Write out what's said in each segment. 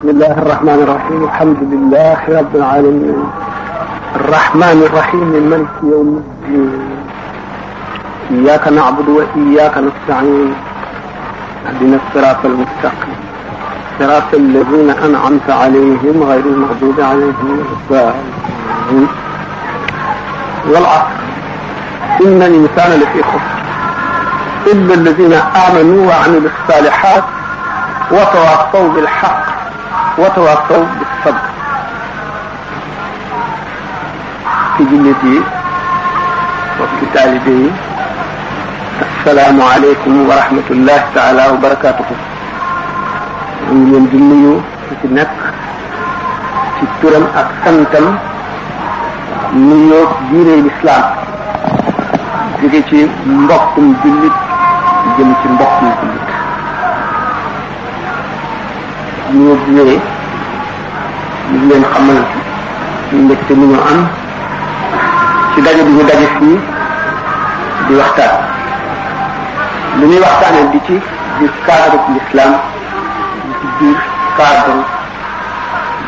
بسم الله الرحمن الرحيم. الحمد لله رب العالمين الرحمن الرحيم مالك يوم الدين إياك نعبد وإياك نستعين اهدنا الصراط المستقيم صراط الذين أنعمت عليهم غير المغضوب عليهم ولا الضالين والعصر إن الإنسان لفي خسر إلا الذين آمنوا وعملوا الصالحات وتواصوا بالحق وتواصوا بالصبر. ci jullit yi wakki taalibe yi assalaamu aleykum wa rahmatullahi taala wa barakatuhu. ñu ngi leen di nuyu ci nekk ci turam ak santam nuyoo diine lislaam jóge ci mbokkum jullit jëm ci mbokkum jullit. ñu ñëwee ñu leen xamal mbégte mi ñu am ci daje bi ñu daje fii di waxtaan li ñuy waxtaanee di ci biir cadre l'islam di ci biir cadre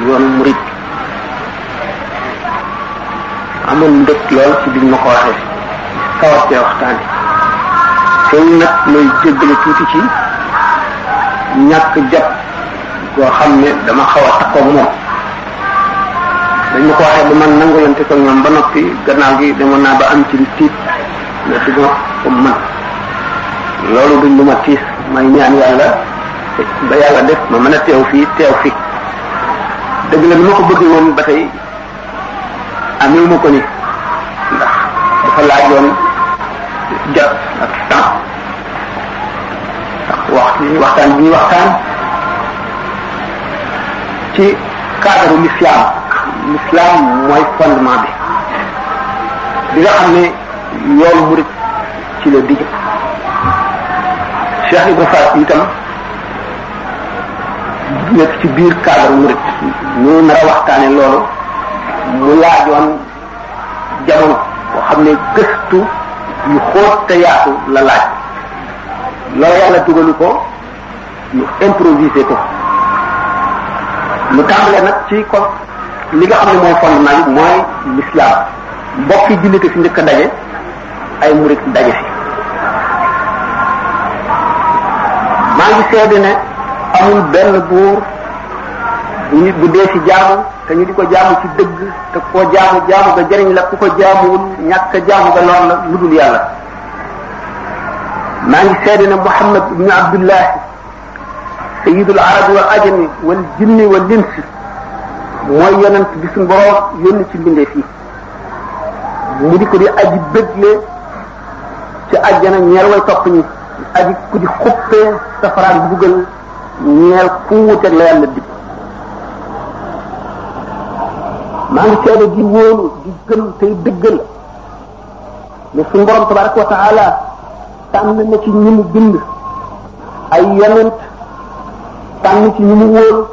yoonu murid. amoon mbég lool ci biñ ma ko waxee sawatee waxtaane teewul nag mooy jéggale tuuti ci ñàkk jàpp boo xam ne dama xaw a takkoog moom. dañ ma ko waxee ba man nangulante ko ñoom ba noppi gannaaw gi demoon naa ba am ci tiit ne du ma ko man loolu duñ lu ma tiis may ñaan yàlla ba yàlla def ma mën a teew fi dëgg la ni ma ko bëgg woon ba tey amewu ma ko ni ndax dafa laajoon jot ak temps ndax waxtaan bi ñuy waxtaan ci cadre l'islam mooy fondement bi nga xam ne yoonu murid ci la digg. Cheikh Ibrahima Fall itam nekk ci biir cadre murid ñu nar a waxtaane loolu mu laajoon jamono boo xam ne gëstu yu xóot te yaatu la laaj. loolu yàlla dugalu ko ñu improviser ko. mu tàmbalee nag ci ko li nga xam ne mooy fondement bi mooy l'islam. mbokki jullite fi njëkk a daje ay murid daje fi. maa ngi seede ne amul benn buur bu nit bu dee ci jaamu te ñu di ko jaamu ci dëgg te koo jaamu ga jëriñ la ku ko jaamuwul ñàkk jaamu ga lool la lu dul yàlla. maa ngi seede ne Muhammad ibnu Abdullah sayyidul arabi wal ajami wal jinni wal insi mooy yonent bi suñu borom yónni ci mbindeef yi mu di ko di aji bëggle ci àjjana ñeel way topp ñi aji ku di xuppee safaraan buggal ñeel ku wuteeg la yàlla dig. maa ngi seede di wóolu di gëm tey dëggal ne suñu borom tabaraka wa taala tànn na ci ñi mu bind ay yonent tànn ci ñi mu wóolu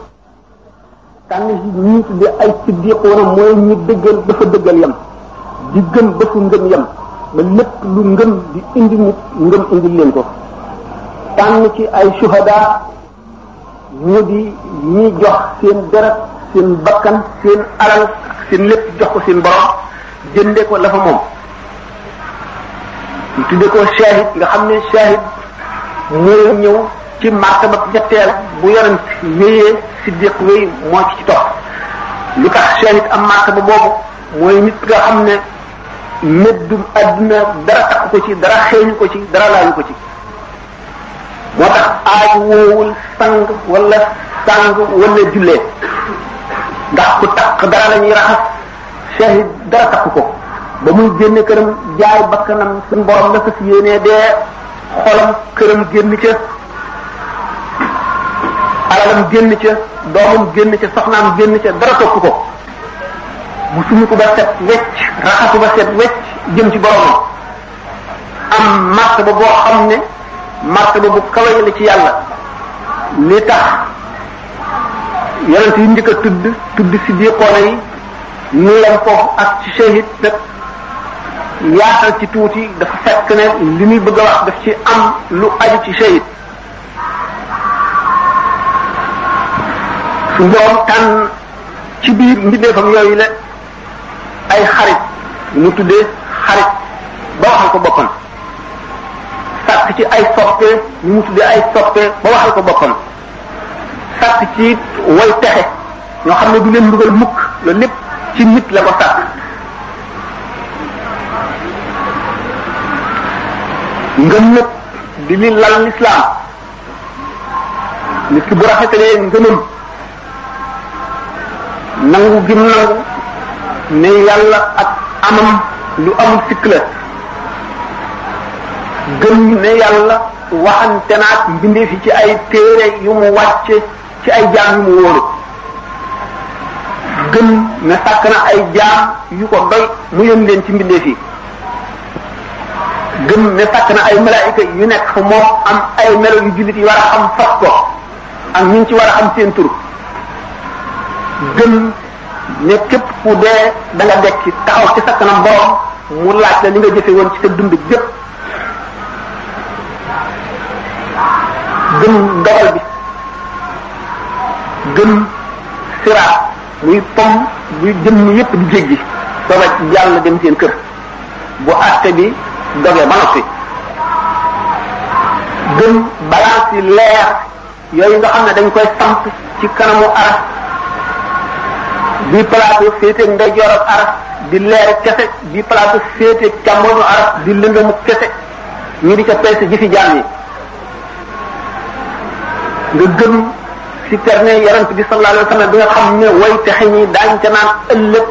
tànn ci ñi tudde ay siddiqoona mooy ñi dëggal dafa dëggal yam di gëm ba fu ngëm yam ba lépp lu ngëm di indi nit ngëm indil leen ko. tànn ci ay shuhada ñu di ñi jox seen deret seen bakkan seen alal seen lépp jox ko seen borom jënde ko la fa moom. ñu tudde ko shahid nga xam ne shahid mooy ñëw ci martaba ñetteel bu yonent wéyee siddiq wéy moo ci topp. lu tax shahid am martaba boobu mooy nit nga xam ne meddum àdduna dara takk ko ci dara xeeñu ko ci dara laaju ko ci. moo tax aaj woowul sang wala jullee ndax ku takk dara la ñuy raxas. shahid dara takk ko ba muy génne këram jaay bakkanam suñu borom la fas yéenee dee xolam këram génn ca alalam génn ca doomam génn ca soxnaam génn ca dara topp ko bu suñu ko ba set wecc raxasu ba set wecc jëm ci boromam am martaba boo xam ne martaba bu kawe la ci yàlla. li tax yonent yi njëkk a tudd si biir xoona yi ñu leen foofu ak ci shahid nag yaatal ci tuuti dafa fekk ne li muy bëgg a wax daf ci am lu aju ci shahid. su borom tànn ci biir mbindeefam yooyu la ay xarit mu tuddee xarit ba waxal ko boppam sàkk ci ay soppe ñu mu tuddee ay soppe ba waxal ko boppam sàkk ci way texe ñoo xam ne du leen mbugal mukk loolu lépp ci nit la ko sàkk ngëm nag di li lal lislaam nit ki bu rafetalee ngëmam nangu gim nangu ne yàlla ak amam lu amul sikk la gëm ne yàlla waxante naat mbindeef yi ci ay téere yu mu wàcce ci ay jaam yu mu wóolu gëm ne sàkk na ay jaam yu ko doy mu yónni leen ci mbindeef yi gëm ne sàkk na ay malaayika yu nekk fa moom am ay melo yu jullit yi war a xam fas ko ak ñu ci war a xam seen tur gëm ne képp ku dee da nga dekki taxaw ci sa kanam borom mu laaj la li nga jëfe woon ci sa dund gépp gëm dogal bi gëm siraat muy pom buy jëm yépp di jéggi sooba yàlla dem seen kër bu àtte bi dogee ba noppi gëm balance yi leer yooyu nga xam ne dañ koy samp ci kanamu aras bii plateau féeteeg ndeyjoor ak aras di leer kese bii plateau féeteeg càmmoñu aras di lëndëmu kese ñu di ca peese jëfi jaam yi nga gëm ci terne yonent bi sallallahu alayhi wa sallam bi nga xam ne way texe ñi daañ ca naan ëllëg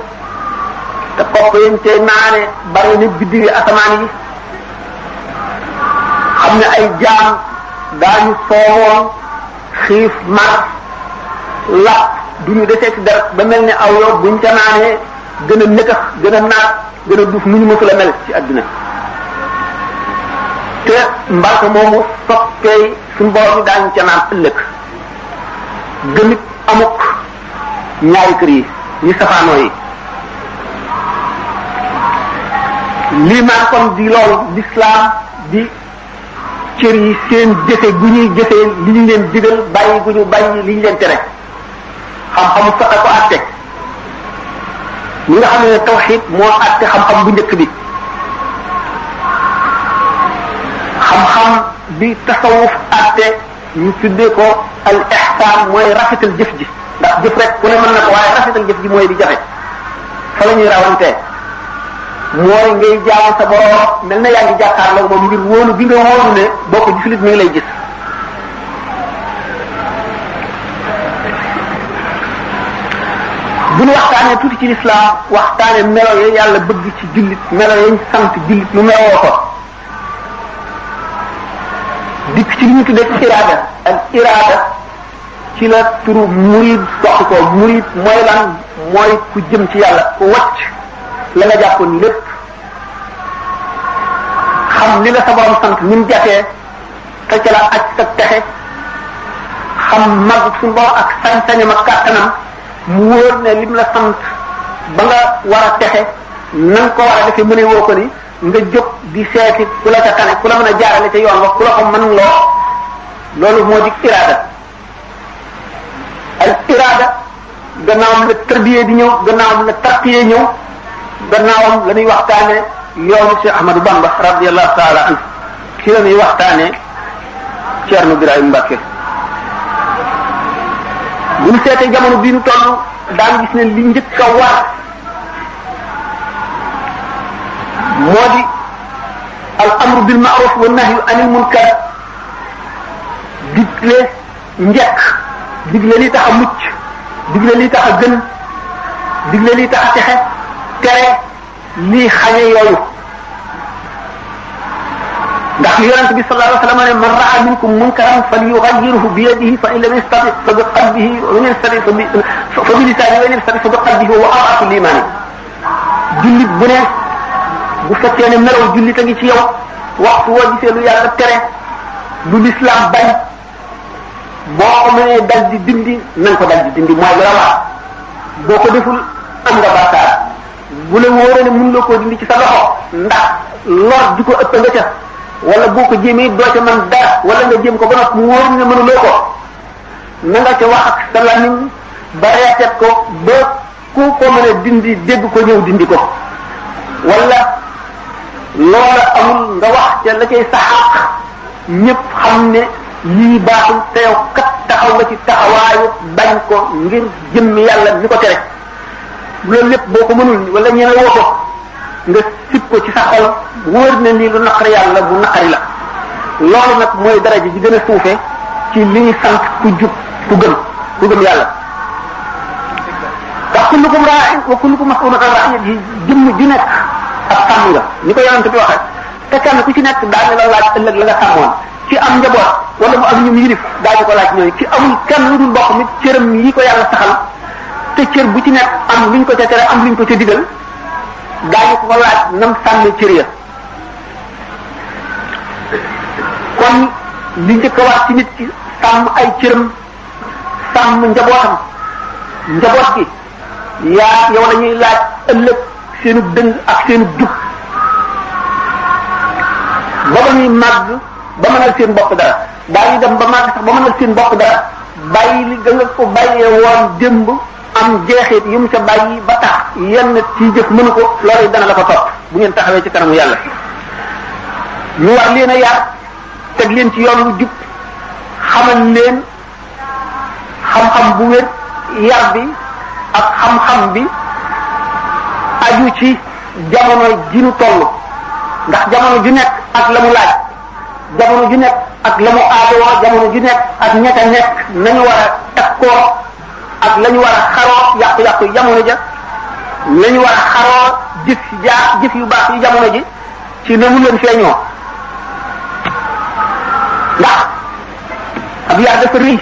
te kopp yañ cay naane bari ni biddiwi asamaan yi xam ne ay jaam daañu soowoon xiif mar làpp duñu desee ci dara ba mel ni aw yow buñ ca naanee gën a nëkkax gën a naat gën a duuf nu ñu mësula mel ci àdduna te mbalka moomu soppee suñu borom yi daañu ca naan ëllëg gëmit amuk ñaari kër yi safaanoo yi lii maan kon di loolu l'islam di cër yi seen jëfe gu ñuy jëfee li ñu leen digal bàyyi gu ñu bàyyi li ñu leen tere xam-xamu sax ko àtte ñi nga xam ne tawxiid moo àtte xam-xam bu njëkk bi xam-xam bi tasawuf àtte ñu tuddee ko al ihsaan mooy rafetal jëf ji ndax jëf rek ku ne mën na ko waaye rafetal jëf ji mooy di jafe fa la ñuy rawantee mooy ngay jaamu sa borom mel na yaa ngi jàkkaarloo moom ngir wóolu bi nga wóolu ne boo ko gisul mi ngi lay gis bu ñu waxtaanee tuuti ci lislaam waxtaanee melo ya yàlla bëgg ci jullit melo yañ sant jullit mu meloo ko dikk ci li ñu tuddee iraada ak iraada ci la turu murid soxi ko murid mooy lan mooy ku jëm ci yàlla ku wacc la nga jàppoon lépp xam li la sa borom sant ni mu jafee te ca la aj sa texe xam mag suñu borom ak sañ-sañam ak kàttanam mu wóor ne lim la sant ba nga war a texe na nga ko war a defee mëne woo ko ni nga jóg di seeti ku la ca tane ku la mën a jaarale ca yoon wax ku la ko mën loo loolu moo di iraada al iraada gannaawam la tarbiyee di ñëw gannaawam la tarqiyee ñëw gannaawam la ñuy waxtaane yoonu Cheikh Ahmadou Bamba radiyallahu taala anhu ci la ñuy waxtaane Ceerno Birahim Mbàkke bu ñu seetee jamono bii ñu toll daan gis ne li njëkk a war moo di al amru bil ma'ruf wa nahyu anil munkar digle njekk digle li tax a mucc digle li tax a gën digle li tax a texe tere lii xañe yooyu ndax li yonente bi sallallahu alayhi wa sallam ne man ra'a minkum munkaran falyughayyirhu bi yadihi fa in lam yastati fa bi qalbihi wa in lam yastati fa bi lisanihi wa in lam yastati fa bi qalbihi wa ad'afu al-iman jullit bu ne bu fekkee ne melaw jullit a ngi ci yow waxtu woo gisee lu yàlla tere lu l'islam bañ boo ko mënee dal di dindi na nga ko dal di dindi mooy la war boo ko deful am nga bàkkaar bu la wóoree ne mën loo koo dindi ci sa loxo ndax lor di ko ëpp nga ca wala boo ko jéemee doo ca mën dara wala nga jéem ko ba noppi mu wóor ne mënuloo ko na nga ca wax ak sa lamiñ ba reetet ko ba ku ko mën a dindi dégg ko ñëw dindi ko wala loola amul nga wax ca la cay saxaq ñëpp xam ne lii baaxul te yow kat taxaw nga ci taxawaayu bañ ko ngir jëmmi yàlla mi ko tere loolu lépp boo ko mënul wala ñeme woo ko nga sib ko ci sa xol wóor na ni lu naqari yàlla bu naqari la loolu nag mooy daraja ji gën a suufe ci li ñu sant ku jub ku gëm yàlla ndax kullukum raa'in wa kullukum mas'ulun an ra'iyyatihi jëmm ju nekk ak sàmm nga ni ko yonent bi waxee te kenn ku ci nekk daañu la laaj ëllëg la nga sàmmoon ci am njaboot wala mu am ñum yilif daañu ko laaj ñooyu ci amul kenn lu dul bokk mit cëram yi ko yàlla saxal te cër bu ci nekk am luñ ko ca tere am luñ ko ca digal daañu ko laaj nam sàmme cër ya kon li njëkk a war ci nit ki sàmm ay cëram sàmm njabootam njaboot gi yaa yow la ñuy laaj ëllëg seenu dëng ak seenu jub ba ba ñuy màgg ba mënal seen bopp dara daañu dem ba màgg sax ba mënal seen bopp dara bàyyi li nga ko bàyyee woon démb am jeexit yu mu ca bàyyi ba tax yenn ci jëf mënu ko loolu dana la ko topp bu ngeen taxawee ci kanamu yàlla ñu war leen a yar teg leen ci yoon wu jub xamal leen xam-xam bu wér yar bi ak xam-xam bi aju ci jamono ji nu toll ndax jamono ju nekk ak la mu laaj jamono ju nekk ak la mu aadoo jamono ju nekk ak ñett a nekk nañu war a takkoo ak la ñu war a xaroo yàqu-yàqu jamono ja la ñu war a xaroo jëf yu baax yi jamono ji ci na mu leen feeñoo ndax ab yar dafa rëy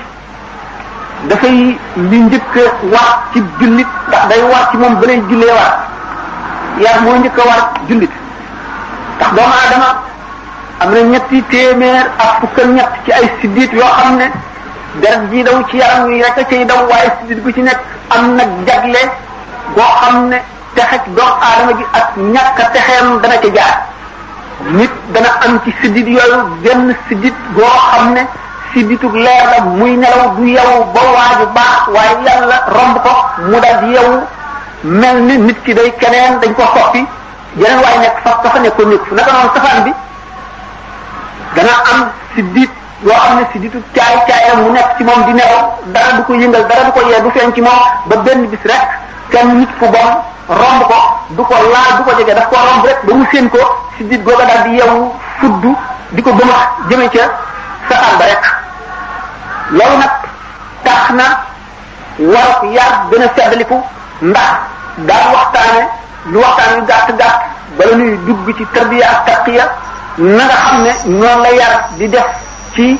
dafay li njëkk a war ci jullit ndax day war ci moom ba lay jullee war yar moo njëkk a war jullit ndax doomu aadama am na ñetti téeméer ak fukk ak ñett ci ay siddit yoo xam ne deret ji daw ci yaram wi rek a cay daw waaye siddit bu ci nekk am nag jagle boo xam ne texeg doomu aadama gi ak ñàkk a texeem dana ca jaar nit dana am ci siddit yooyu benn siddit boo xam ne sidditug leer la muy nelaw du yewu ba waaju baax waaye yàlla romb ko mu daal di yewu mel ni nit ki day keneen dañ ko soppi yeneen waaye nekk fa fa nekkoon nekk fu naka noonu safaan bi dana am siddit yoo xam ne sidditu caay mu nekk ci moom di nelaw dara du ko yëngal dara du ko yee du feeñ ci moom ba benn bis rek kenn nit fu bon romb ko du ko laal du ko jege daf ko romb rek ba mu séen ko siddit googa daal di yewu fuddu di ko bëmax jëme ca safaan ba rek loolu nag tax na war yar gën a seddaliku ndax daan waxtaane lu waxtaan yu gàtt bala ñuy dugg ci tarbiya ak tarqiya na nga xam ne noonu la yar di def ci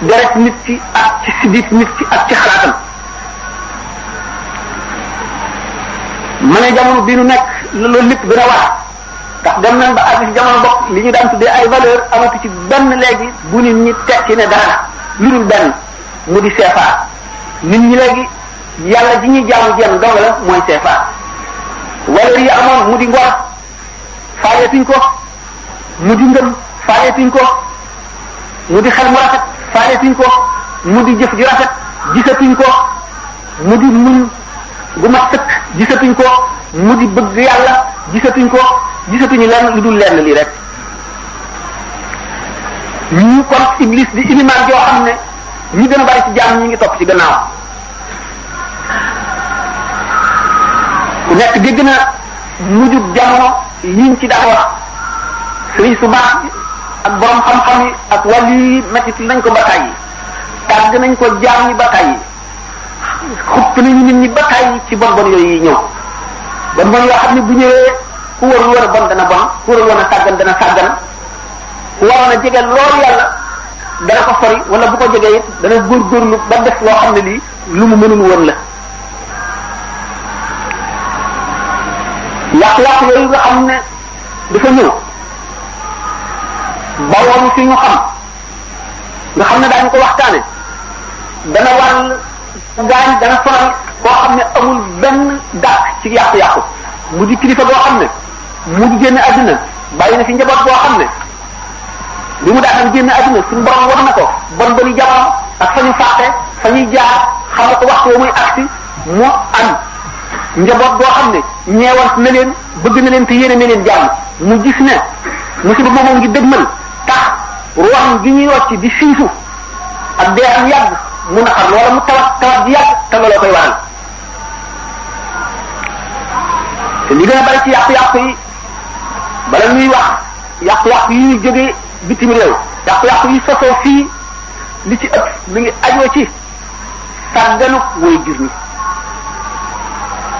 deret nit ki ak ci siddit nit ki ak ci xalaatam ma ne jamono bi nu nekk loolu lépp gën a war ndax dem nañ ba àgg ci jamono bopp li ñu daan tuddee ay valeur amatu ci benn léegi bu nit ñi tekki ne dara lu dul benn mu di CFA nit ñi léegi yàlla ji ñuy jaamu jenn dong la mooy CFA valeur yi amoon mu di ngor faayetuñ ko mu di ngëm faayetuñ ko mu di xel mu rafet faayetuñ ko mu di jëf ju rafet gisatuñ ko mu di muñ gu mat sëkk gisatuñ ko mu di bëgg yàlla gisatuñ ko gisatuñu lenn lu dul lenn lii rek ñu kon iblis di ilimaan joo xam ne ñi gën a bari ci jaam ñi ngi topp ci gannaaw ku nekk dégg na mujjub jamono yiñ ci daan wax sëriñ su baax ak borom xam-xam yi ak wàllu yi métti nañ ko ba tàyyi tàgg nañ ko jaam ñi ba tàyyi xupp nañu nit ñi ba tàyyi ci bon yooyu yi ñëw bon yoo xam ne bu ñëwee ku warul woon a bon dana bon ku warul woon a sàggan dana sàggan ku waroon a jege loolu yàlla dana ko sori wala bu ko jegee it dana góorgóorlu ba def loo xam ne lii lu mu mënul woon la yàq-yàq yooyu nga xam ne dafa ñëw bawoon fi ñu xam nga xam ne daañu ko waxtaane dana wàll gaañ dana sonal koo xam ne amul benn dàq ci yàqu-yàqu mu di kilifa boo xam ne mu di génn àdduna bàyyi na fi njaboot boo xam ne bi mu daatam génn àdduna suñu borom war na ko bon boni jamono ak fa ñu fàtte fa ñuy jaar xam nga ko waxtu muy agsi mu am njaboot boo xam ne ñeewant na leen bëgg na leen te yéene na leen jàmm mu gis ne musiba moomu ngi dëgmal tax ruwaam gi ñuy wàcc di siisu ak dee am yàgg mu naqar loola mu tawat ji yàgg te looloo koy waral te li gën a bari ci yàqu-yàqu yi bala ñuy wax yàqu-yàqu yi ñuy jógee bitim réew yàqu-yàqu yi sosoo fii li ci ëpp mi ngi ajoo ci sàgganu woy jur ñi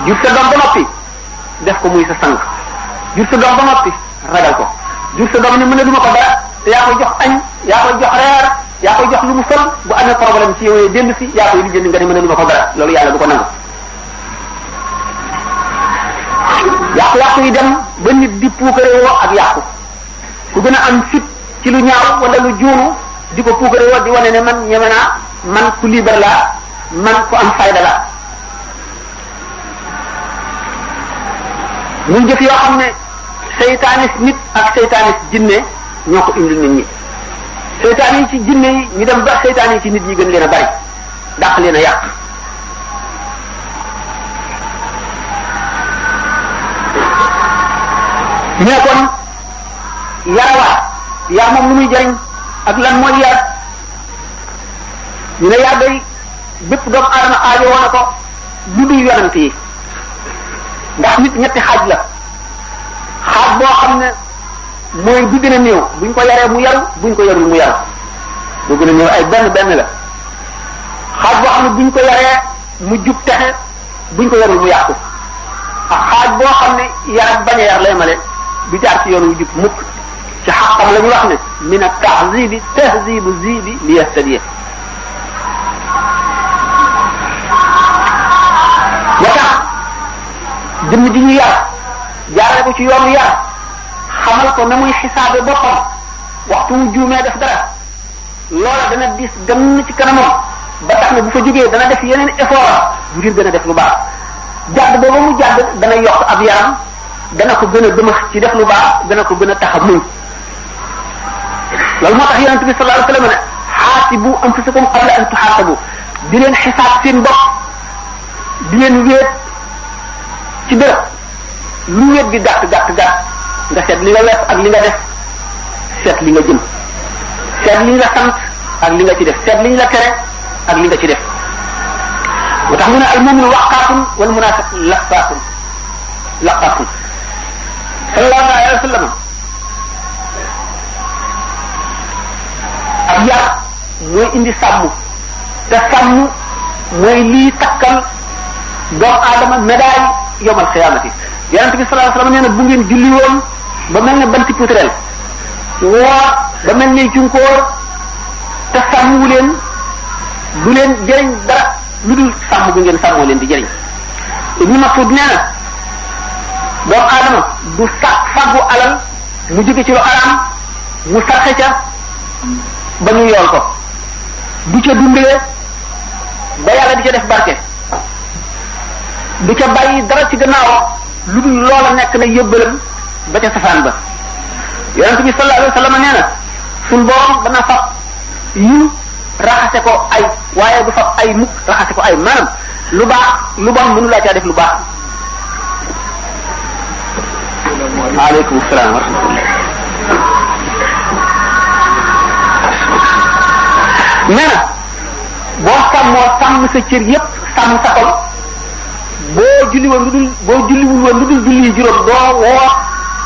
jur sa doom ba noppi def ko muy sa sang jur sa doom ba noppi ragal ko jur sa doom ne mën a duma ko dara te yaa koy jox añ yaa koy jox reer yaa koy jox lu mu sol bu amee problème ci yow dellu si yaa koy lijjanti nga ne mën a duma ko dara loolu yàlla du ko nangu yàqu-yàqu yi dem ba nit di puukarewoo ak yàqu ku gën a am fit ci lu ñaaw wala lu juunu di ko puukarewoo di wane ne man ñeme naa man ku libre laa man ku am fayda la muy jëf yoo xam ne seytaanis nit ak seytaanis jinne ñoo ko indi nit ñi seytaan yi ci jinne yi ñu dem ba seytaan yi ci nit ñi gën leen a bari dàq leen a yàq ñu ne kon yarawaat yar moom lu muy jëriñ ak lan mooy yar ñu ne yar day bépp doomu aadama aajo woon na ko lu dul yonent yi ndax nit ñetti xaaj la xaaj boo xam ne mooy bi gën a néew buñ ko yaree mu yaru buñ ko yarul mu yaru bu gën a néew ay benn la xaaj boo xam ne buñ ko yaree mu jub texe buñ ko yarul mu yàqu ak xaaj boo xam ne yar ak bañ a yar lay male du jaar ci yoon wu jub mukk ci xaqam la ñu wax ne min a tahzibi tahzibu zibi li yastadiya wa tax jëmm ji ñu yar jaarale ko ci yoonu yar xamal ko na muy xisaabe boppam waxtu mu juumee def dara loola dana dis gën ci kanamam ba tax ne bu fa jógee dana def yeneen effort ngir gën a def lu baax jàdd booba mu jàdd dana yokk ab yaram dana ko gën a dëmax ci def lu baax dana ko gën a tax a muñ loolu moo tax yonente bi sallallahu alayhi wasallam ne xaasibu anfusakum qabla an tuxaasabu di leen xisaab seen bopp di leen wéet ci bërëb lu wéet bi gàtt nga seet li nga wees ak li nga def seet li nga jëm seet li nga sant ak li nga ci def seet li ñu la tere ak li nga ci def moo tax mu ne al mu'minu waqaatun wal munaafiq laqaatun sallallahu alayhi wa sallam ak yar mooy indi sàmm te sàmm mooy lii takkal doomu aadama médaille yawmal xiyaamati yonent bi sallallahu alayhi wa sallam nee na bu ngeen julli woon ba mel ne banti putrel woor ba mel ne junkóor te sàmmu leen du leen jëriñ dara lu dul sàmm gu ngeen sàmmoo leen di jëriñ Ibnu Mas'ud nee na doomu aadama du fàggu alal mu jóge ci lu araam mu sarxe ca ba ñu yool ko du ca dundalee ba yàlla di ca def barke du ca bàyyi dara ci gannaaw lu dul loola nekk na yóbbalam ba ca safaan ba yonent bi sallallahu alayhi wa sallam nee na suñ borom dana fab yu raxase ko ay waaye du fab ay mukk raxase ko ay maanaam lu baax lu bon mënu laa caa def lu baax waaleykum salaam wa rahmatullah nee na boo sàmmoo sàmm sa cër yépp sàmm sa xol boo julli woon lu dul boo julliwul woon lu dul julli juróom doo woor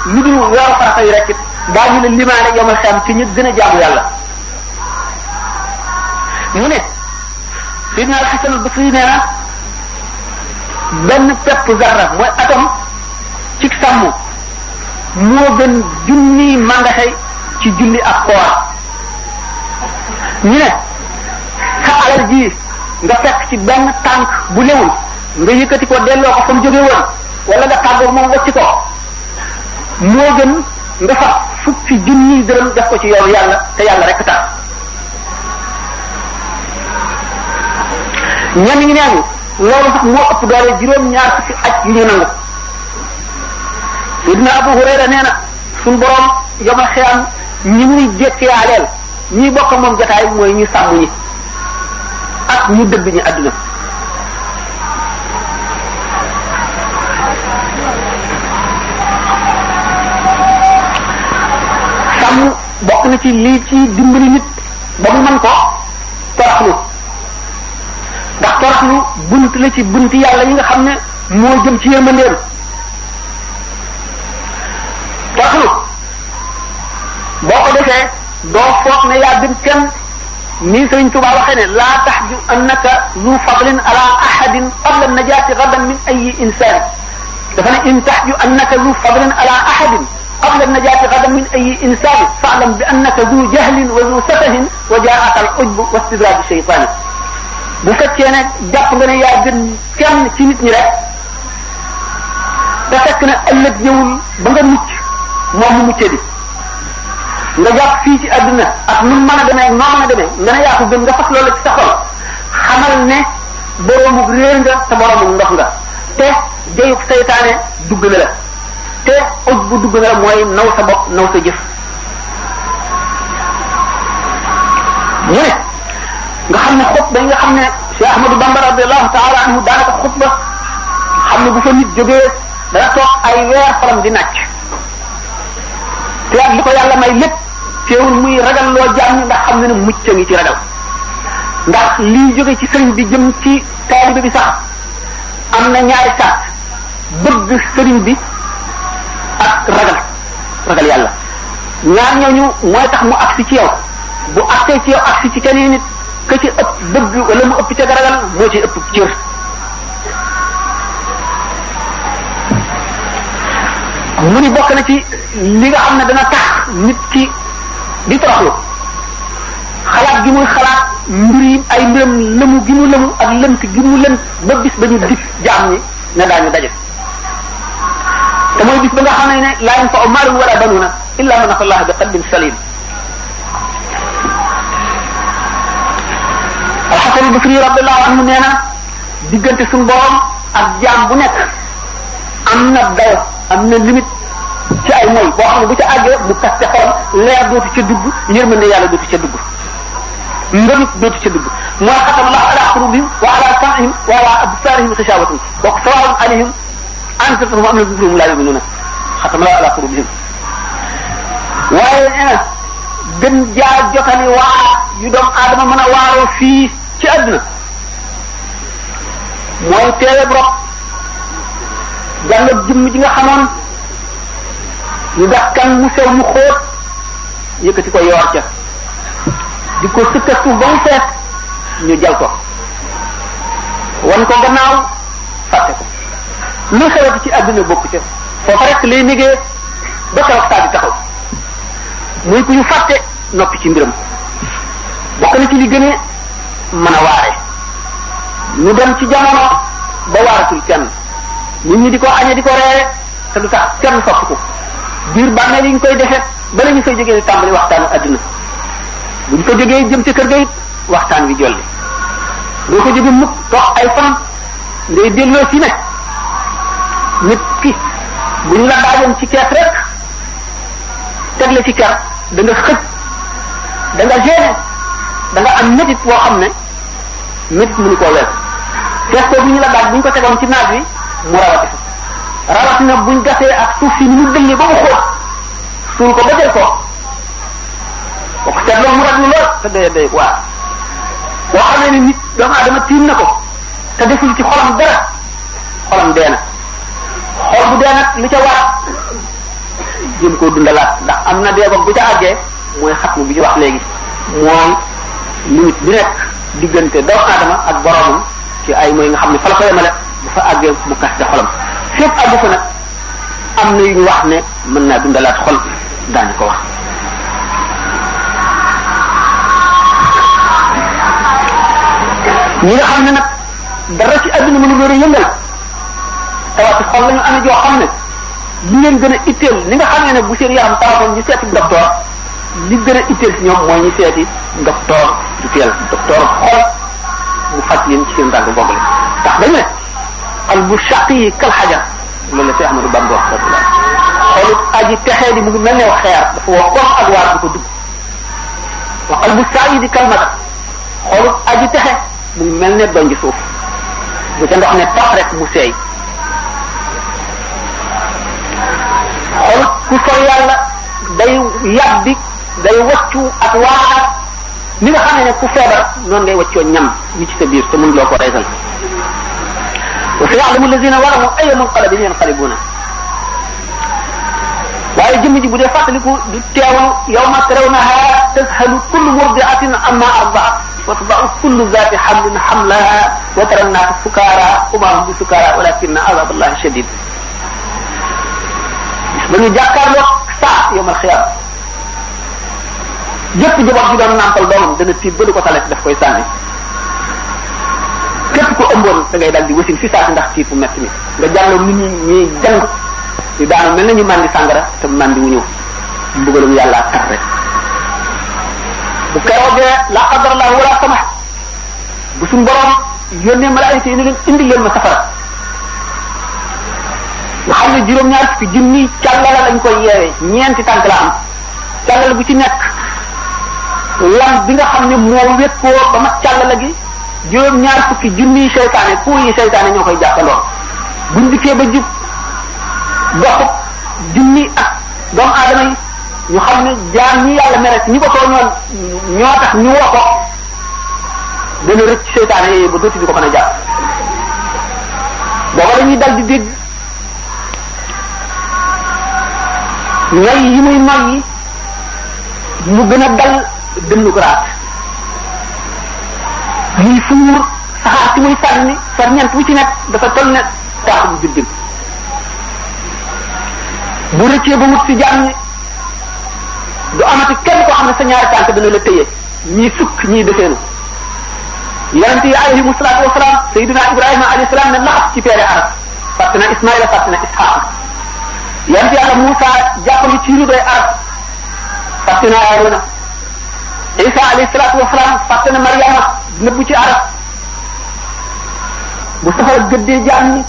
lu dul weeru farata yi rek daañu la limaane yomal xam ci ñi gën a jaamu yàlla mu ne Sayyidina al-Hasan al-Basri nee na benn pepp zarra mooy atome ci sàmm moo gën junniy mangaxe ci julli ak koor ñu ne sa alal ji nga fekk ci benn tànk bu lewul nga yëkkati ko delloo ko fa mu jóge woon wala nga tàggoo moom wacc ko moo gën nga fa fukki junniy dërëm def ko ci yoonu yàlla te yàlla rek tax ñenn ñi neenu loolu sax moo ëpp doole juróom-ñaar fukki aj yu ñu nangu Sayyidina Abu Hurayra nee na suñ borom yomal xiyam ñi muy jékkiyaaleel ñi bokk moom jotaay mooy ñu sàmm ñi ak ñu dëgg ñi àdduna bokk na ci lii ci dimbali nit ba mu mën ko toroxlu ndax toroxlu bunt la ci bunti yàlla yi nga xam ne moo jëm ci yërmandeem toroxlu boo ko defee doo foog ne yaa gën kenn ni Sëriñ Tuubaa waxee ne laa taxju annaka zu fadlin ala ahadin qabla najaati gadan min ayi insaan dafa ne in taxju annaka zu fadlin ala ahadin qabla najaati gadan min ayi insaan fa'lam bi annaka zu jahlin wa zu safahin wa jaa'aka al ujbu wa istidraaju shaytaani bu fekkee ne jàpp nga ne yaa gën kenn ci nit ñi rek te fekk ne ëllëg ñëwul ba nga mucc moom mu muccee di nga jàpp fii ci àdduna ak nu mën a demee ak noo mën a demee nga ne yaa ko gën nga fas loolu ci sa xol xamal ne boroomu réer nga te boroomu ndox nga te jayuk seytaane dugg na la te oj bu dugg na la mooy naw sa bopp naw sa jëf mu ne nga xam ne xutba yi nga xam ne Cheikh Ahmadou Bamba radiallahu taala anhu daanaka xutba xam ne bu fa nit jógee dana toog ay weer xolam di nàcc te ak li ko yàlla may lépp teewul muy ragal loo jaam ñi ndax xam ne ne mucc a ngi ci ragal ndax lii jóge ci sëriñ bi jëm ci taalibe bi sax am na ñaari sart bëgg sëriñ bi ak ragal yàlla ñaar ñooñu mooy tax mu agsi ci yow bu agsee ci yow agsi ci keneen nit ka ci ëpp bëgg wala mu ëpp ca ragal moo ci ëpp cër mu ni bokk na ci li nga xam ne dana tax nit ki di toroxlu xalaat gi muy xalaat mbir yi ay mbiram lëmu gi mu lëmu ak lënt gi mu lënt ba bis ba ñu dig jaam ñi ne daañu daje te mooy bis ba nga xam ne laa yanfa'u maalun wala banuuna illa man ata Allah bi qalbin salim al-Hasan al-Basri radiyallahu anhu nee na diggante suñu borom ak jaam bu nekk am na dayo am na limite ci ay moy boo xam ne bu ca àggee mu kaste xolam leer dootu ca dugg yërmande yàlla dootu ca dugg ngëmit dootu ca dugg mooy xatama Allahu ala qulubihim wa ala sam'ihim wa ala absarihim xishawatun wa sawa'un alayhim anzartahum am lam tunzirhum la yu'minuna xatama Allahu ala qulubihim waaye nee na gën jaa jotali waar yu doomu aadama mën a waaroo fii ci àdduna mooy teewe brok jàngat jëmm ji nga xamoon ñu gas kan mu sew mu xóot yëkkati ko yoor ca di ko sëkka suuf ba mu fees ñu jal ko wan ko gannaaw fàtte ko lu xewati ci àdduna bokk ca foofa rek lay négee ba keroog saa di taxaw muy ku ñu fàtte noppi ci mbiram bokk na ci li gën a mën a waare ñu dem ci jamono ba waaratul kenn nit ñi di ko añe di ko reere te du tax kenn sopp ko biir bàmmeel yi ñu koy defe ba la ñu fay jógee tàmbali waxtaanu adduna bu ñu ko jógee jëm ci kër ga it waxtaan wi jolli doo ko jóge mukk toog ay fan ngay delloo si ne nit ki bu ñu la daajoon ci kees rek teg la ci ker da nga xëj da nga gêné da nga am métit boo xam ne métit mënu koo wees kees ko bu ñu la daaj bu ñu ko tegoon ci naaj wi mu rawatina buñ gasee ak suuf si ni mu dëngee ba mu xóot suul ko ba jël ko boo ko seetloo mu raglu lool te day waa boo xamee ne nit doomu aadama tiim na ko te deful ci xolam dara xolam dee na xol bu dee nag li ca war jëm koo dundalaat ndax am na dee boog bu ca àggee mooy xatmu bi ñu wax léegi mooy limite bi nekk diggante doomu aadama ak boromam ci ay mooy nga xam ne fa la ko yemale bu fa àggee mu kaste xolam fépp àggu fa nag am na yu ñu wax ne mën naa dundalaat xol daañu ko wax ñi nga xam ne nag dara ci àdduna mënu leen a yëngal tawati xol la ñu amee joo xam ne li leen gën a itteel ni nga xam ne bu seen yaram tawatoon ñu seeti docteur li gën a itteel si ñoom mooy ñu seeti docteur du teel docteur xol mu faj leen ci seen dànk boogale tax dañ ne qalbu shaqi kal hajar loolu la Cheikh Ahmadou Bamba wax radiyallahu xolut aji texee di mu ngi mel ne xeer dafa woo comme ak waar du ko dugg wa qalbu saidi kal madar xolut aji texe mu ngi mel ne donj suuf bu ca ndox ne tax rek mu seey xolut ku sori yàlla day yàbbi day waccu ak waaraat ni nga xam ne ku feebar noonu ngay waccoo ñam yi ci sa biir te mënuloo ko reesal wa sayalamu alladina walamu ayya munqalabin yanqalibuna waaye jëmm ji bu dee fàttaliku du teewal yawma tarawnaha tazhalu kullu murdi'atin amma arda'at wa tada'u kullu zati hamlin hamlaha wa tara an-nasa sukara wa ma hum bi sukara walakinna azab allahi shadid ba ñu jàkkaarloo saa yawmal xiyaam jëpp jabar ji doon nàmpal doomam dana tiit ba du ko tale daf koy sànni képp ko ëmboon da ngay dal di wasin fi saa si ndax tiit bu metti mi nga jàlloo nit ñi ñuy jàng ñu daanu mel na ñu màndi sàngara te màndi wu ñëw mbugalum yàlla tar rek bu keroogee la qadarallahu wala samax bu suñ borom yónnee malaayika yi ne leen indi leen ma safara nga xam ne juróom-ñaar fukki junni càllala lañ koy yeewee ñeenti tànk la am càllala bu ci nekk lam bi nga xam ne moo wékkoo ba mat càllala gi juróom-ñaar fukki junni seytaane pour yi seytaane ñoo koy jàppandoo buñ dikkee ba jub doxu junni ak doomu aadama yi ñu xam ne jaam ñi yàlla mere ñi ko tooñoon ñoo tax ñu woo ko dana rëcc seytaane yooyu ba dootu bi ko mën a jàpp booba dañuy dal di dégg ñay yi muy noy yi mu gën a dal dënnu garaat muy fuur saxaar si muy sànni ferñeent wu ci nekk dafa toll ne taaxum biddim bu rëccee ba wut si jaam ñi du amati kenn koo xam ne sa ñaari tànk dana la tëye ñii sukk ñii defeenu yonente yi alayhimu salaatu wasalaam sayyidina ibrahima alayhi salaam ne laxas ci peere arab fàtte na ismaila fàtte na isxaaq yonente yàlla Muusa jàppali ci ridoy arab fàtte na Aarona isa alayhi salaatu wasalaam fàtte na Maryama nëbbu ci arab bu safara gëddee jaam ñi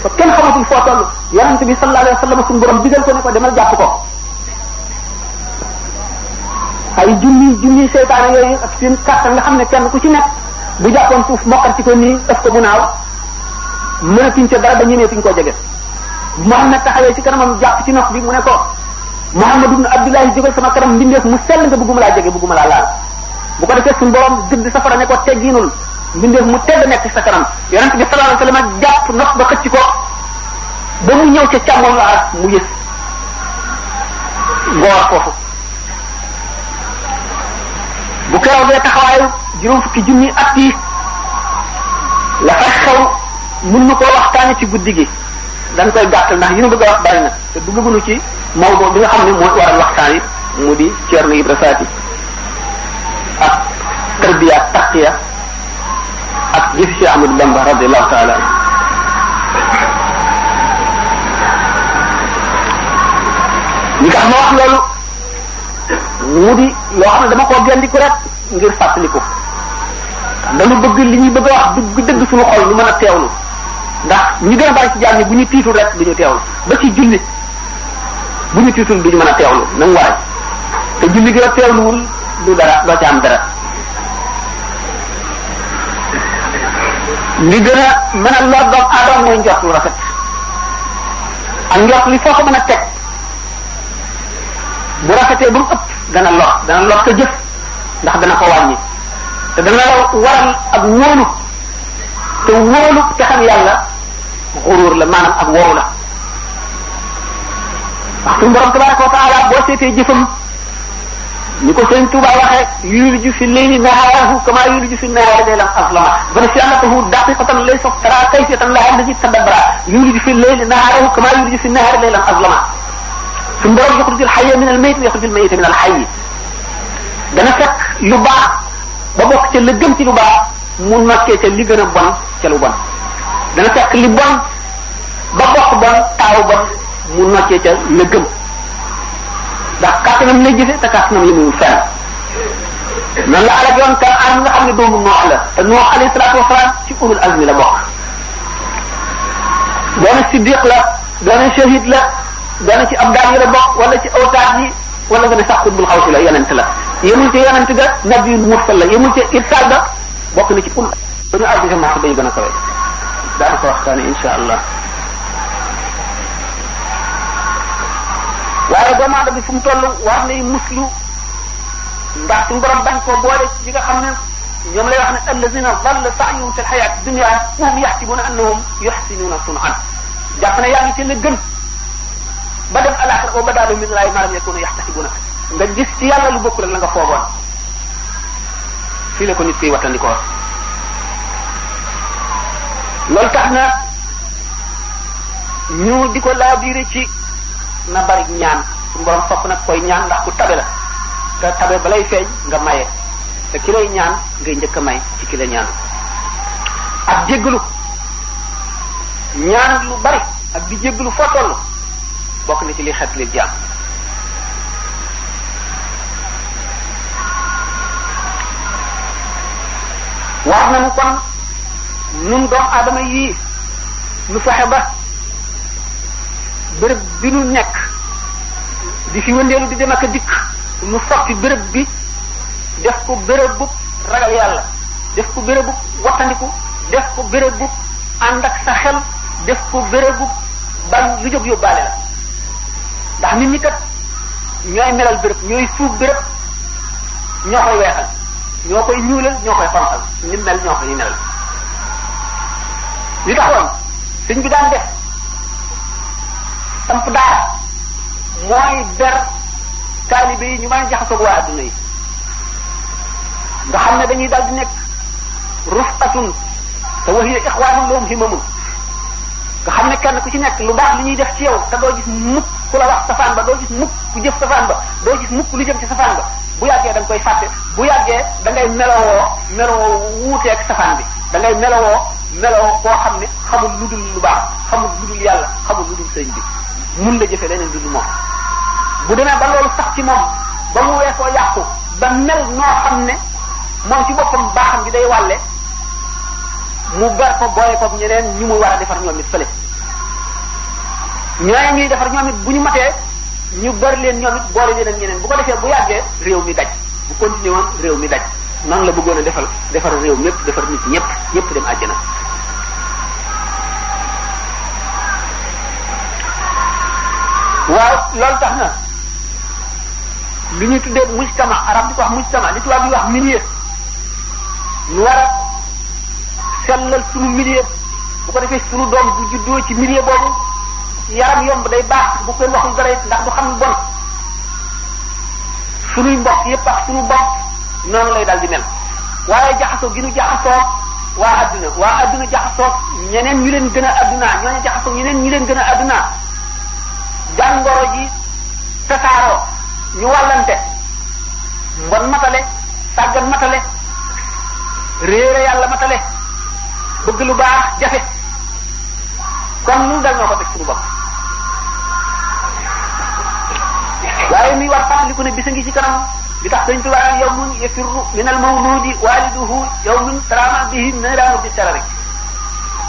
ba kenn xamatul foo toll yonente bi sallallahu alayhi wa sallam suñu borom digal ko ne ko demal jàpp ko ay junni seytaane yooyu ak seen kàttan nga xam ne kenn ku ci nekk bu jàppoon suuf mokkal ci ko nii daf ko mu naaw mënatuñ ca dara ba ñemeetuñ koo jege Muhammad taxawee ci kanamam jàpp ci nox bi mu ne ko Muhammad ibn Abdullahi jógal sama kanam mbindeef mu sell nga bëgguma laa jege bëgguma laa laal bu ko defee suñu borom gëdd safara ne ko tegginul mbindeef mu tedd nekk ci sa kanam yonent bi sallallahu alayhi wa sallam jàpp nox ba xëcc ko ba mu ñëw ca càmmoñ la ak mu yës goor foofu bu keroogee taxawaayu juróom fukki junni at yi la fay xew mun na koo waxtaane ci guddi gi dañ koy gàttal ndax yi nu bëgg a wax bari na te duggagunu ci mawdo bi nga xam ne mooy waral waxtaan yi mu di Ceerno Ibra Faati ak tarbiya ak taqiya ak jëfi Cheikh Ahmadou Bamba radiallahu taala li tax ma wax loolu mu di loo xam ne dama koo gendiku rek ngir fàttaliku dañu bëgg li ñuy bëgg a wax dëgg suñu xol ñu mën a teewlu ndax ñi gën a bari ci jaam ñi bu ñu tiitul rek du ñu teewlu ba ci julli bu ñu tiitul du ñu mën a teewlu na mu waree te julli gi a teewluwul du dara doo ci am dara li gën a mën a lor doomu aadama mooy njort lu rafet ak njort li foo ko mën a teg bu rafetee ba mu ëpp dana lor sa jëf ndax dana ko wàññi te dana waral ak wóolu te wóolu te xam yàlla xuruur la maanaam ak woru la wax suñu borom tabaraka wa taala boo seetee jëfam ni ko sëñ Tuuba waxee yuliju fi leyli nahaarahu kama yuliju fi nahaari laylan aslama bana sianatahu daqiqatan laysa tara kayfiyatan laha allati tadabbara yuliju fi leyli nahaarahu kama yuliju fi nahaari laylan aslama suñu borom yaxrujul xayya min al mayit wa yaxrujul mayita min al xayyi dana fekk lu baax ba bokk ca la gën ci lu baax mu nokkee ca li gën a bon ca lu bon dana fekk li bon ba bokk bon taaw bon mu nokkee ca la gën ndax kàttanam lay jëfe te kàttanam yëmul fenn noonu la alak yoon kan an nga xam ne doomu Noox la te Noox alayhi salaatu wasalaam ci ulul azmi la bokk doona siddiq la doona shahid la doona ci abdaal yi la bokk wala ci awtaat yi wala nga ne sax xutbul xawsi la yonent la yemul ci yonent ga nabiyul mursal la yemul ci irsal ga bokk na ci ulul dañu àgg ci martaba yu gën a kawe daana ko waxtaane insha allah waaye doomu aadama bi fu mu toll war nay muslu ndax suñu borom bañ koo boole ci nga xam ne ñoom lay wax ne allazina dalla sa'yuhum fil hayati dunya wa hum yahsibuna annahum yuhsinuna sun'an jàpp ne yaa ngi ci la gën ba dem alaxira wa badalahum min allahi ma lam yakunu yahtasibuna nga gis ci yàlla lu bokkul ak la nga foogoon fii la ko nit kiy wattandikoo loolu tax na ñu di ko laabiire ci na bari ñaan suñu borom fopp nag koy ñaan ndax ku tabe la te tabe balay feeñ nga maye te ki lay ñaan ngay njëkk a may ci ki la ñaan ak jéggalu ñaan lu bari ak di jéggalu foo toll bokk na ci li xet li jaam war nañu kon nun doomu aadama yii nu fexe ba béréb bi nu nekk di fi wëndeelu di dem ak a dikk nu soppi béréb bi def ko béréb bu ragal yàlla def ko béréb bu wattandiku def ko béréb bu ànd ak sa xel def ko béréb bu bañ lu jóg yóbbaale la ndax nit ñi kat ñooy melal béréb ñooy suuf béréb ñoo koy weexal ñoo koy ñuulal ñoo koy xonqal ni mel ñoo koy melal li taxoon sëñ bi daan def samp daara mooy ber taalibe yi ñu mën a jaxasoog waa adduna yi nga xam ne dañuy daal di nekk rufatun te wa hiya ixwaanun lahum himamun nga xam ne kenn ku ci nekk lu baax li ñuy def ci yow te doo gis mukk ku la wax safaan ba doo gis mukk ku jëf safaan ba doo gis mukk lu jëm ci safaan ba bu yàggee da nga koy fàtte bu yàggee da ngay melowoo wuuteeg safaan bi da ngay melowoo koo xam ne xamul lu dul lu baax xamul lu dul yàlla xamul lu dul sëñ bi mun la jëfe leneen lu dul moom bu demee ba loolu sax ci moom ba mu weesoo yàqu ba mel noo xam ne moom ci boppam baaxam bi day wàlle mu ber ko boole ko ñeneen ñu muy war a defar ñoom it fële ñooñu ñuy defar ñoom it bu ñu matee ñu bari leen ñoom it boole leen ak ñeneen bu ko defee bu yàggee réew mi daj bu continué woon réew mi daj noonu la bëggoon a defar réew mépp defar nit ñëpp dem àjjana. waaw loolu tax na li ñuy tuddee mujtama arab di ko wax mujtama li tubaab di wax milieu ñu war a sellal sunu milieu bu ko defee sunu doom bu juddoo ci milieu boobu yaram yomb day baax bu kenn waxul dara ndax du xam bon sunuy mbokk yépp ak sunu bopp noonu lay dal di mel waaye jaxasoo gi nu jaxasoo waa adduna jaxasoo ñeneen ñu leen gën a addunaa ñooñu jaxasoo ñeneen ñu leen gën a addunaa jàngoro ji tasaaroo ñu wàllante mbon matale sàggan matale réere yàlla matale bëgg lu baax jafe kon lu dal ñoo ko teg suñu bopp waaye mi war fàttaliku ne bisa ngi ci kanam li tax dañ tubaab yawmun yafirru min al mawludi waliduhu yawmun tarama bihi niraanu bi tarari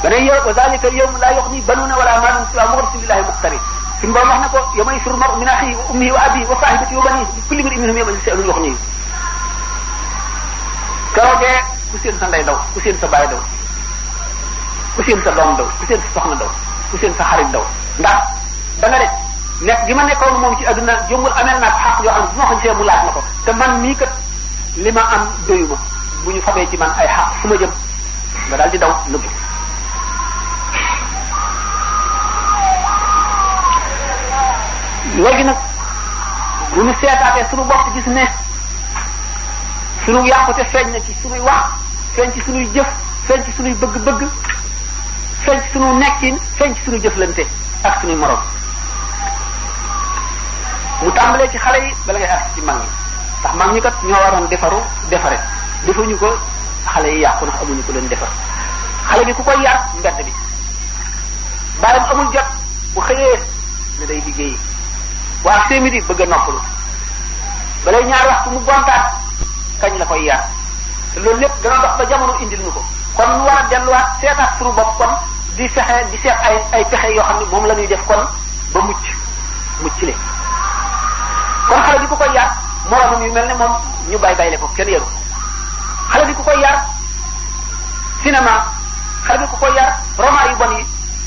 bana yow wa zalika al yawm la yughni banuna wala malun siwa mughrisin lillahi muqtari suñu borom wax na ko yawma yafirru mar'u min akhihi wa ummihi wa abihi wa sahibatihi wa banihi li kulli imri'in minhum yawma sha'nun yughnihi keroogee ku seen sa ndey daw ku seen sa baay daw ku seen sa doom daw ku seen sa soxna daw ku seen sa xarit daw ndax da nga def nekk gi ma nekkoon moom ci adduna jëmbul amee naa xaq yoo xam ne bu ma ko gisee mu laaj ma ko te man mii kat li ma am doyu ma bu ñu fabee ci man ay xaq fu ma jëm nga daal di daw nëbbu léegi nag bu ñu seetaatee suñu bopp gis ne suñu yàqute feeñ na ci suñuy wax feeñ ci suñuy jëf feeñ ci suñuy bëgg-bëgg feeñ ci suñu nekkin feeñ ci suñu jëflante ak suñuy morom mu tàmbalee ci xale yi bala ngay àgg ci mag ñi ndax mag ñi kat ñoo waroon defare defuñu ko xale yi yàqu ndax amuñu ko leen defar xale bi ku koy yar mbedd bi bàyyam amul jot bu xëyee ne day liggéeyi waa sémidi bëgg a noppalu balay ñaar waxtu mu gontaat kañ la koy yar te loolu lépp dana dox ba jamono indil ñu ko kon ñu war a delluwaat seetaat suñu bopp kon di fexe di seet ay pexe yoo xam ne moom la ñuy def kon ba mucc le kon xale bi ku koy yar moromam yu mel ne moom ñu bayle ko kenn yaru xale bi ku koy yar cinéma xale bi ku koy yar roman yu bon yi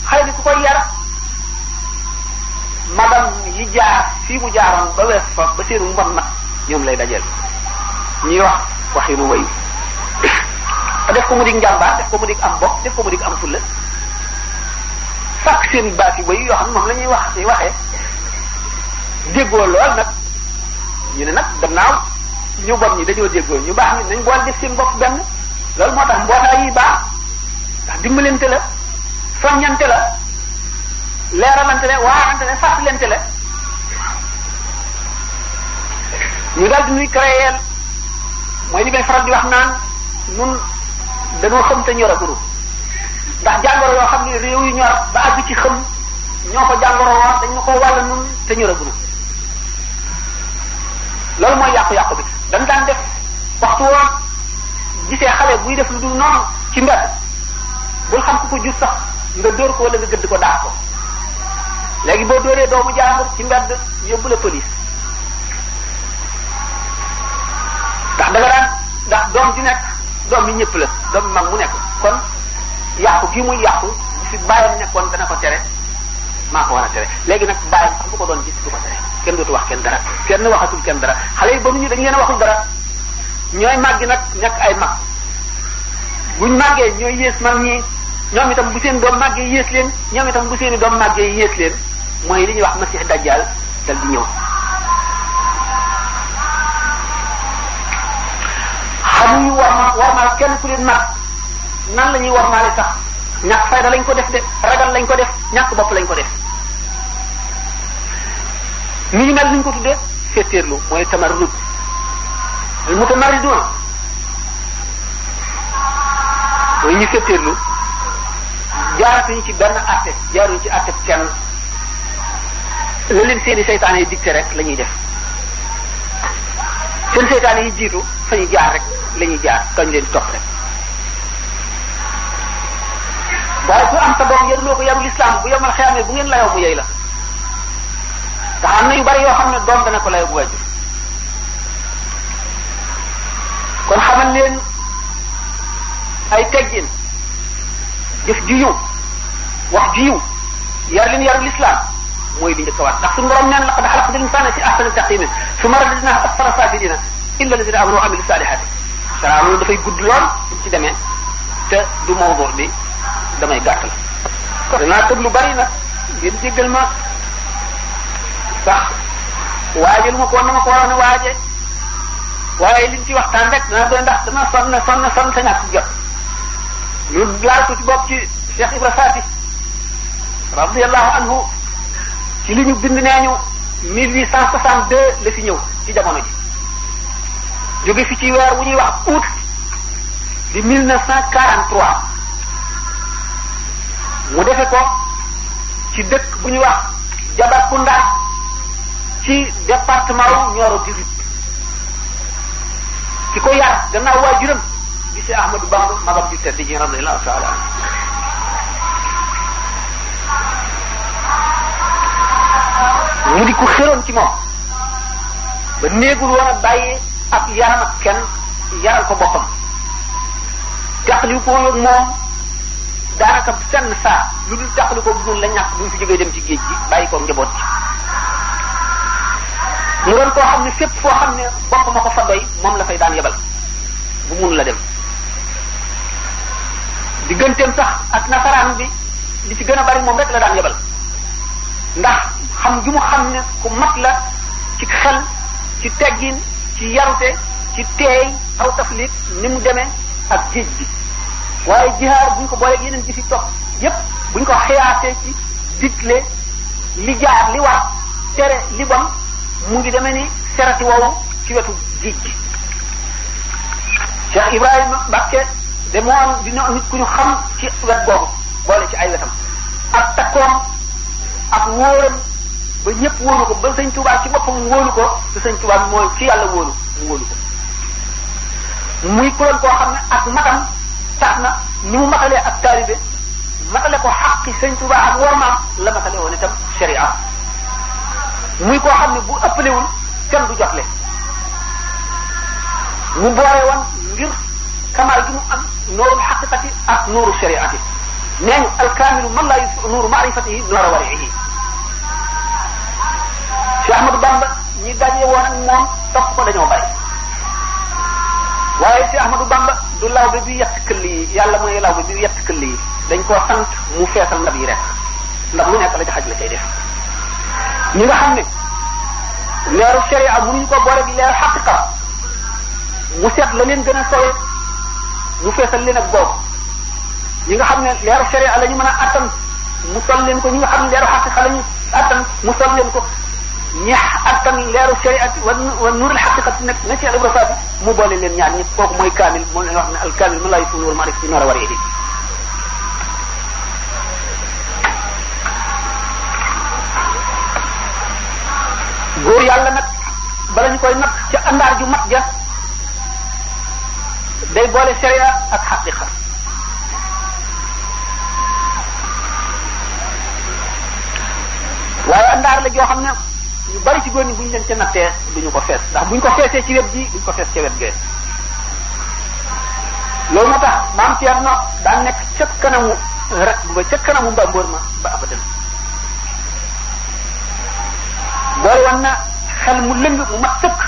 xale bi ku koy yar magam yi jaar fii mu jaaroon ba wees fa ba seenu mbon mat ñoom lay dajeel ñuy wax waxinu wayu def ko mu dig njàmbaar def ko mu dig am bopp def ko mu dig am fulla sàkk seen baati wayu yoo xam ne moom la ñuy waxee déggoo lool nag ñu ne nag gannaaw ñu bon ñi dañoo déggoo ñu baax ñi nañ boole def seen bopp benn loolu moo tax mbootaay yi baax ndax dimbalante la soññante la leeralante la waarante la fàttalante la ñu daal di nuy créer mooy li may faral di wax naan nun dañoo xam te ñoraguru ndax jàngoro yoo xam ne réew yu ñor ba àgg ci xam ñoo ko jàngoro woon dañ ko wàll nun te ñoraguru loolu mooy yàqu-yàqu bi dañ daan def waxtu woon gisee xale buy def lu dul noonu ci mbedd bul xam ku ko jur sax nga dóor ko wala nga gëdd ko daax ko léegi boo dóoree doomu jàmbur ci mbedd yóbbu la police ndax da nga daan ndax doom di nekk doom yi ñëpp la doom mag mu nekk kon yàqu gi muy yàqu bu fi bàyyam nekkoon dana ko tere maa ko war a tere léegi nag bàyyam sax bu ko doon gis du ko tere kenn dootu wax kenn dara kenn waxatul kenn dara xale yi ba mu ñu dañ leen a waxul dara ñooy màggi nag nekk ay mag buñ màggee ñooy yées mag ñi ñoom itam bu seen doom màggee yées leen ñoom itam bu seeni doom màggee yées leen mooy li ñuy wax masix dajjal dal di ñëw xamuñu warmaal kenn ku leen mag nan la ñuy warmaale sax ñàkk fayda lañ ko def de ragal lañ ko def ñàkk bopp lañ ko def ni ñu mel niñ ko tuddee féetéerlu mooy tamarrud al mutamarridun mooy ñu féetéerlu jaaratuñu ci benn àtte jaaruñu ci àtte kenn la leen seeni seytaane yi dicté rek la ñuy def seen seytaane yi jiitu fa ñu jaar rek la ñuy jaar kañ leen topp rek waaye ku am sa doom yaruloo ko yarul islam bu yomal xeamee bu ngeen layoo mu yey la ndax am na yu bari yoo xam ne doom dana ko layoo bu wàjjur kon xamal leen ay teggin jëf ji yiw wax ji yiw yar leen yarul islam mooy li njëkk a war ndax suñu borom neen laqad xalaqna al-insaana fi ahsani taqwiim summa radadnaahu asfala saafiliina illa allaziina aamanuu wa amilu saalihaati sara loolu dafay gudd lool buñ ci demee te du mawdu bi damay gàttal danaa tëb lu bari nag ngeen jéggal ma sax waajalu ma ko woon na ma ko waroon a waaje waaye liñ ci waxtaan rek dana doy ndax dama sonn te ñàkk jot ñu laal ko ci bopp ci Cheikh Ibra Faati radiyallahu anhu ci li ñu bind nee ñu 1862 la fi ñëw ci jamono ji jóge fi ci weer wu ñuy wax août di 1943 mu defe ko ci dëkk bu ñuy wax Jabakounda ci département wu Nioro du Rip ki ko yar gannaaw waajuram di Cheikh Ahmadou Bamba magam di tedd ji radiyallahu taala mu di ko xëroon ci moom ba néegul woon a bàyyi ak yaram ak kenn yaral ko boppam teqali ko yoog moom daanaka senn saa lu dul teqali ko bu la ñàkk bu ñu fi jógee dem ci géej gi bàyyi ko njaboot ci mu doon koo xam ne fépp foo xam ne bopp ma ko fa doy moom la fay daan yebal bu mun la dem digganteem sax ak nasaraan bi li ci gën a bari moom rek la daan yebal ndax xam gi mu xam ne ku mat la ci xel ci teggin ci yarute ci teey aw taflit ni mu demee ak géej gi waaye jihaar buñ ko booleeg yeneen ji fi topp yépp buñ ko xiyaasee ci digle li jaar li war tere li bon mu ngi demee ni serati woowu ci wetu géej gi Cheikh Ibrahima Mbacke demoon dina nit ku ñu xam ci wet boobu boole ci ay wetam ak takkoom ak wóoram ba ñëpp wóolu ko ba sëñ Tuubaa ci boppam wóolu ko te sëñ Tuubaa mooy ci yàlla wóolu mu wóolu ko muy kuloon koo xam ne ak matam tax na ni mu matalee ak taalibe matale ko xaqi sëñ Tuubaa ak wormaam la matale woon itam sharia muy koo xam ne bu ëppalewul kenn du jotle mu boole woon ngir kamaal gi mu am nuurul xaqiqati ak nuuru shariati nee ñu alkaamilu man laa yusfi nuuru maarifatihi nuura wariihi Cheikh Ahmadou Bamba ñi daje woon ak moom topp ko dañoo bari waaye si Ahmadou Bamba du lawbe bi yett këll yi yàlla mooy lawbe bi yett këll yi dañ koo sant mu feesal ndab yi rek ndax lu nekk la ci xaj la cay def ñi nga xam ne leeru sharia mënuñu ko boole leeru xaqiqa mu seet la leen gën a sowe mu feesal leen ak boobu ñi nga xam ne leeru sharia la ñu mën a attan mu sol leen ko ñi nga xam ne leeru xaqiqa la ñu attan mu sol leen ko ñax attan leeru sharia wa nuurul xaqiqati nag na ci al-ibrafat mu boole leen ñaar ñëpp kooku mooy kaamil moo leen wax ne al kaamil man laa yakunu wal ma'rifatu noora war yéegi góor yàlla nag bala ñu koy natt ca àndaar ju mat ja day boole sharia ak xaqiqa waaye àndaar la joo xam ne ñu bari ci góor ñi bu ñu leen ca nattee duñu ko fees ndax buñ ko feesee ci wet ji duñ ko fees ca wet gee loolu moo tax maam Thierno daan nekk ca kanamu rek ba ca kanamu mbamboor ma ba abadan boole woon na xel mu lëng mu mat sëkk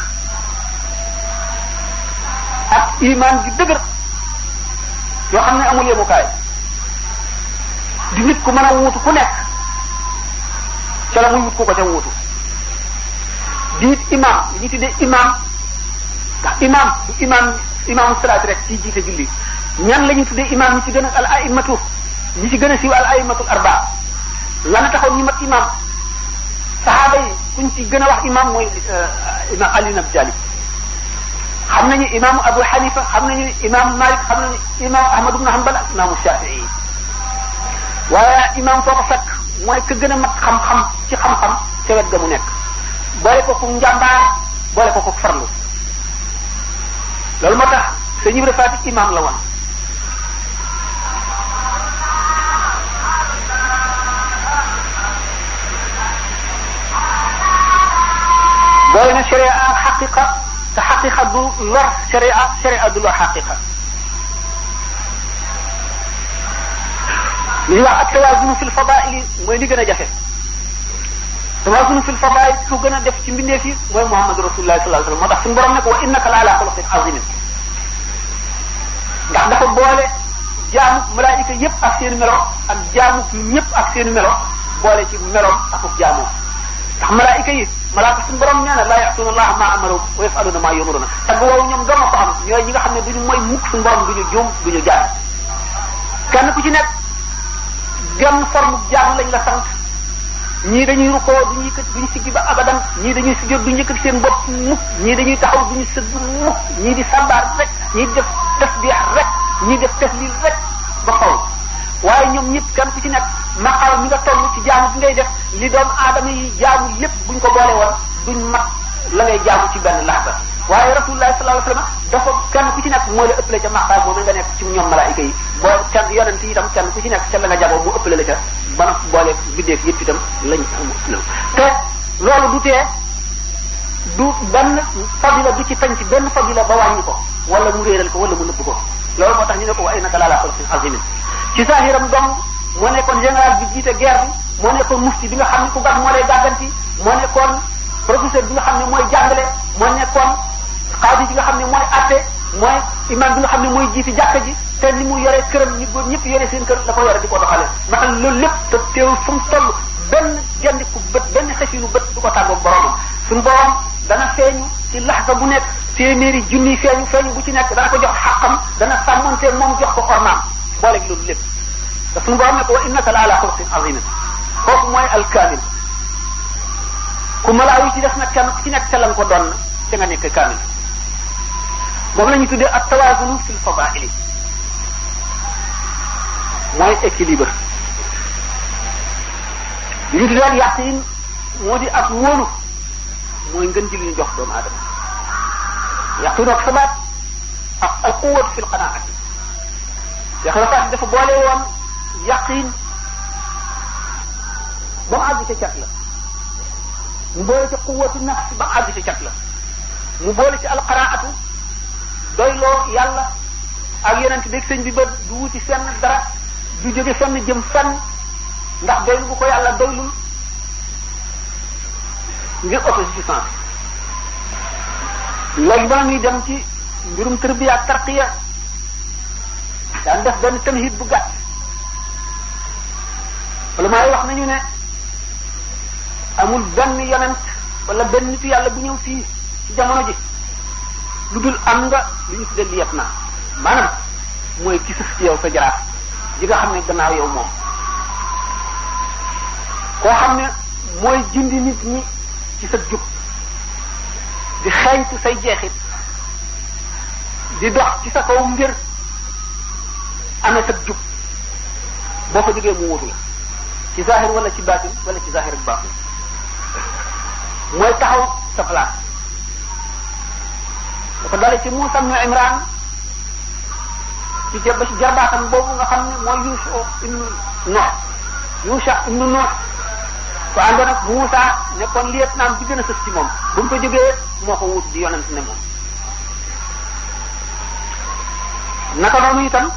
ak iman gi dëgër yoo xam ne amul yemukaay di nit ku mën a wuutu ku nekk ca la muy wut ku ko ca wuutu di it imam li ñu tuddee imam ndax imam du imaamu salaat rek ci jiite julli ñan la ñu tuddee imam ñi ci gën a al aimatu ñi ci gën a siiw al aimatul arba lana taxoon ñu mat imam saxaaba yi kuñ ci gën a wax imam mooy imam Ali ibn Abi Talib xam nañu imaamu Abu Hanifa xam nañu imaamu Malik xam nañu imaamu Ahmad ibn Hanbal ak imaamu Shafi'i waaye imam foo ko fekk mooy ka gën a mat xam-xam ci xam-xam ca wet ga mu nekk boole ko ku njàmbaar boole ko ku farlu loolu moo tax sëñ Ibra Faati imam la woon boole na sharia ak xaqiqa te xaqiqa du lor sharia du lor xaqiqa li ñuy wax ak tawaazunu fil fadaa'il mooy li gën a jafe tawaazunu fil fadaa'il ku gën a def ci mbindeef yi mooy Muhammadu Rasulullah sallallahu alayhi wasallam moo tax suñu borom ne ko wa innaka la ala xuluqin aziim ndax dafa boole jaamu malaayika yëpp ak seen melo ak jaamu ñëpp ak seen melo boole ci meloom akub jaamoo ndax malaayika yi malaaka suñu borom nee na laa ya'tuuna Allaha maa amaru wa yaf'aluuna maa yu'maruuna tagg woowu ñoom doon na ko xam ñooy ñi nga xam ne duñu mooy mukk suñu borom duñu juum duñu jaar kenn ku ci nekk genn forme jaam lañ la sant ñii dañuy rukkoo duñu yëkkati duñu siggi ba abadan ñii dañuy sujjóot duñu yëkkati seen bopp mukk ñii dañuy taxaw duñu sëgg mukk ñii di sambaar rek ñii di def tasbih rek ñii def tahlil rek ba xaw waaye ñoom ñëpp kenn ku ci nekk maqaam mi nga toll ci jaamu bi ngay def li doom aadama yi jaamu lépp buñ ko boole woon duñ mat la ngay jaamu ci benn laxba waaye rasulullah sallallahu alayhi wasallam dafa kenn ku ci nekk moo la ëppale ca maqaam moom nga nekk ci ñoom malaayika yi boo kenn yonent yi itam kenn ku ci nekk ca la nga jagoo mu ëppale la ca ba na boole biddeef yëpp itam lañ am te loolu du tee du benn fadila du ci tañ ci benn fadila ba wàññi ko wala mu réeral ko wala mu nëbb ko loolu moo tax ñu ne ko wa innaka la ala xuluqin aziim ci saahiram dong moo nekkoon général bi jiite guerre bi moo nekkoon mufti bi nga xam ne ku gàtt moo lay gàgganti moo nekkoon professeur bi nga xam ne mooy jàngale moo nekkoon qaadi bi nga xam ne mooy atte mooy imam bi nga xam ne mooy jiiti jàkka ji te ni mu yore këram ñi góor ñëpp yore seen kër la ko yore di ko doxale ndax loolu lépp te teewul fu mu toll benn gendiku bët benn xefinu bët du ko tàggoog boromam suñu borom dana feeñu ci laxza bu nekk téeméeri junni feeñu bu ci nekk dana ko jox xaqam dana sàmmonte moom jox ko xormaam booleeg loolu lépp te suñu borom ne ko wa innaka la ala xuluqin aziim kooku mooy alkaamil ku malaa yi ci def nag kenn ku ci nekk ca la nga ko doon ca nga nekk kaamil moom la ñu tuddee ak tawaazunu fil fadaa'il mooy équilibre li ñu tuddee ak yaqiin moo di ak wóolu mooy ngën ji li ñu jox doomu aadama yaqiin ak sabaat ak al quwwatu fil qanaa'ati yaxlafaat dafa boole woon yaqiin ba mu àgg ca cat la mu boole ca quwwatu nafs ba mu àgg ca cat la mu boole ci al qanaa'atu doyloo yàlla ak yonent bi sëñ bi ba du wuti fenn dara du jóge fenn jëm fenn ndax doylu bu ko yàlla doylul ngir autosuffisance léegi ba muy dem ci mbirum tarbiya ak tarqiya daan def benn tamhid bu gàtt wala maay wax nañu ne amul benn yonent wala benn nitu yàlla bu ñëw fii ci jamono ji lu dul am nga lu ñu tuddee liyet na maanaam mooy ki sëf ci yow sa jaraaf ji nga xam ne gannaaw yow moom koo xam ne mooy jindi nit ñi ci sa jub di xeeñtu say jeexit di dox ci sa kaw ngir amee sa jub boo ko jógee mu wutu la ci zahir wala ci baatin wala ci zahir ak baatin mooy taxaw sa place dafa dale ci Muusa ibn Imran ci ba ci jarbaatam boobu nga xam ne mooy Yusha ibn Nuh ko àndoon ak Muusa nekkoon lieutenant bi gën a sës ci moom bu mu ko jógee moo ko wut di yonent ne moom naka noonu itam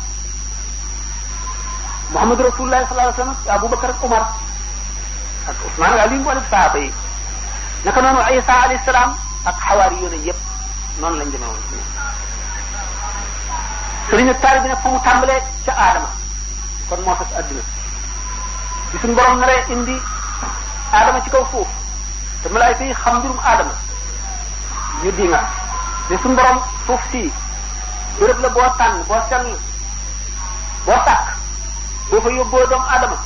Muhammad Rasulullah sallallahu alayhi wa sallam Abubakar ak Umar ak Usmaan ak Ali wala saaba yi naka noonu Isa alayhi salaam ak xawaari yoone yépp noonu lañ demee woon ci ñoom sëriñ ak taari bi nag fa mu tàmbalee ca aadama kon moo fas adduna bi suñu borom naree indi aadama ci kaw suuf te malaayika yi xam mbirum aadama ñu di nga te suñu borom suuf sii béréb la boo tànn boo sell boo tàkk boo fa yóbboo doomu aadama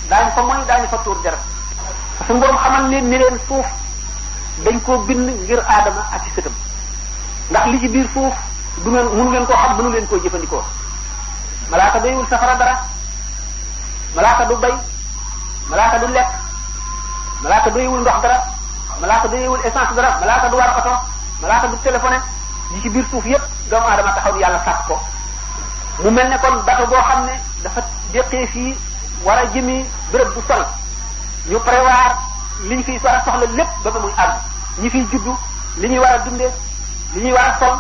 daañu fa mooy daañu fa tuur deret parce que borom xamal leen ni leen suuf dañ koo bind ngir aadama ak ci sëtam ndax li ci biir suuf du ngeen mënu ngeen koo xam mënu leen koo jëfandikoo malaaka doyul safara dara malaaka du bay malaaka du lekk malaaka doyul ndox dara malaaka doyul essence dara malaaka du war oto malaaka du téléphoné yi ci biir suuf yépp doomu aadama taxaw yàlla sàkk ko mu mel ne kon bato boo xam ne dafa déqee fii war a jëmi béréb bu sol ñu prévoir li ñu fiy war a soxla lépp ba ba muy àgg ñi fiy juddu li ñuy war a dundee li ñuy war a sol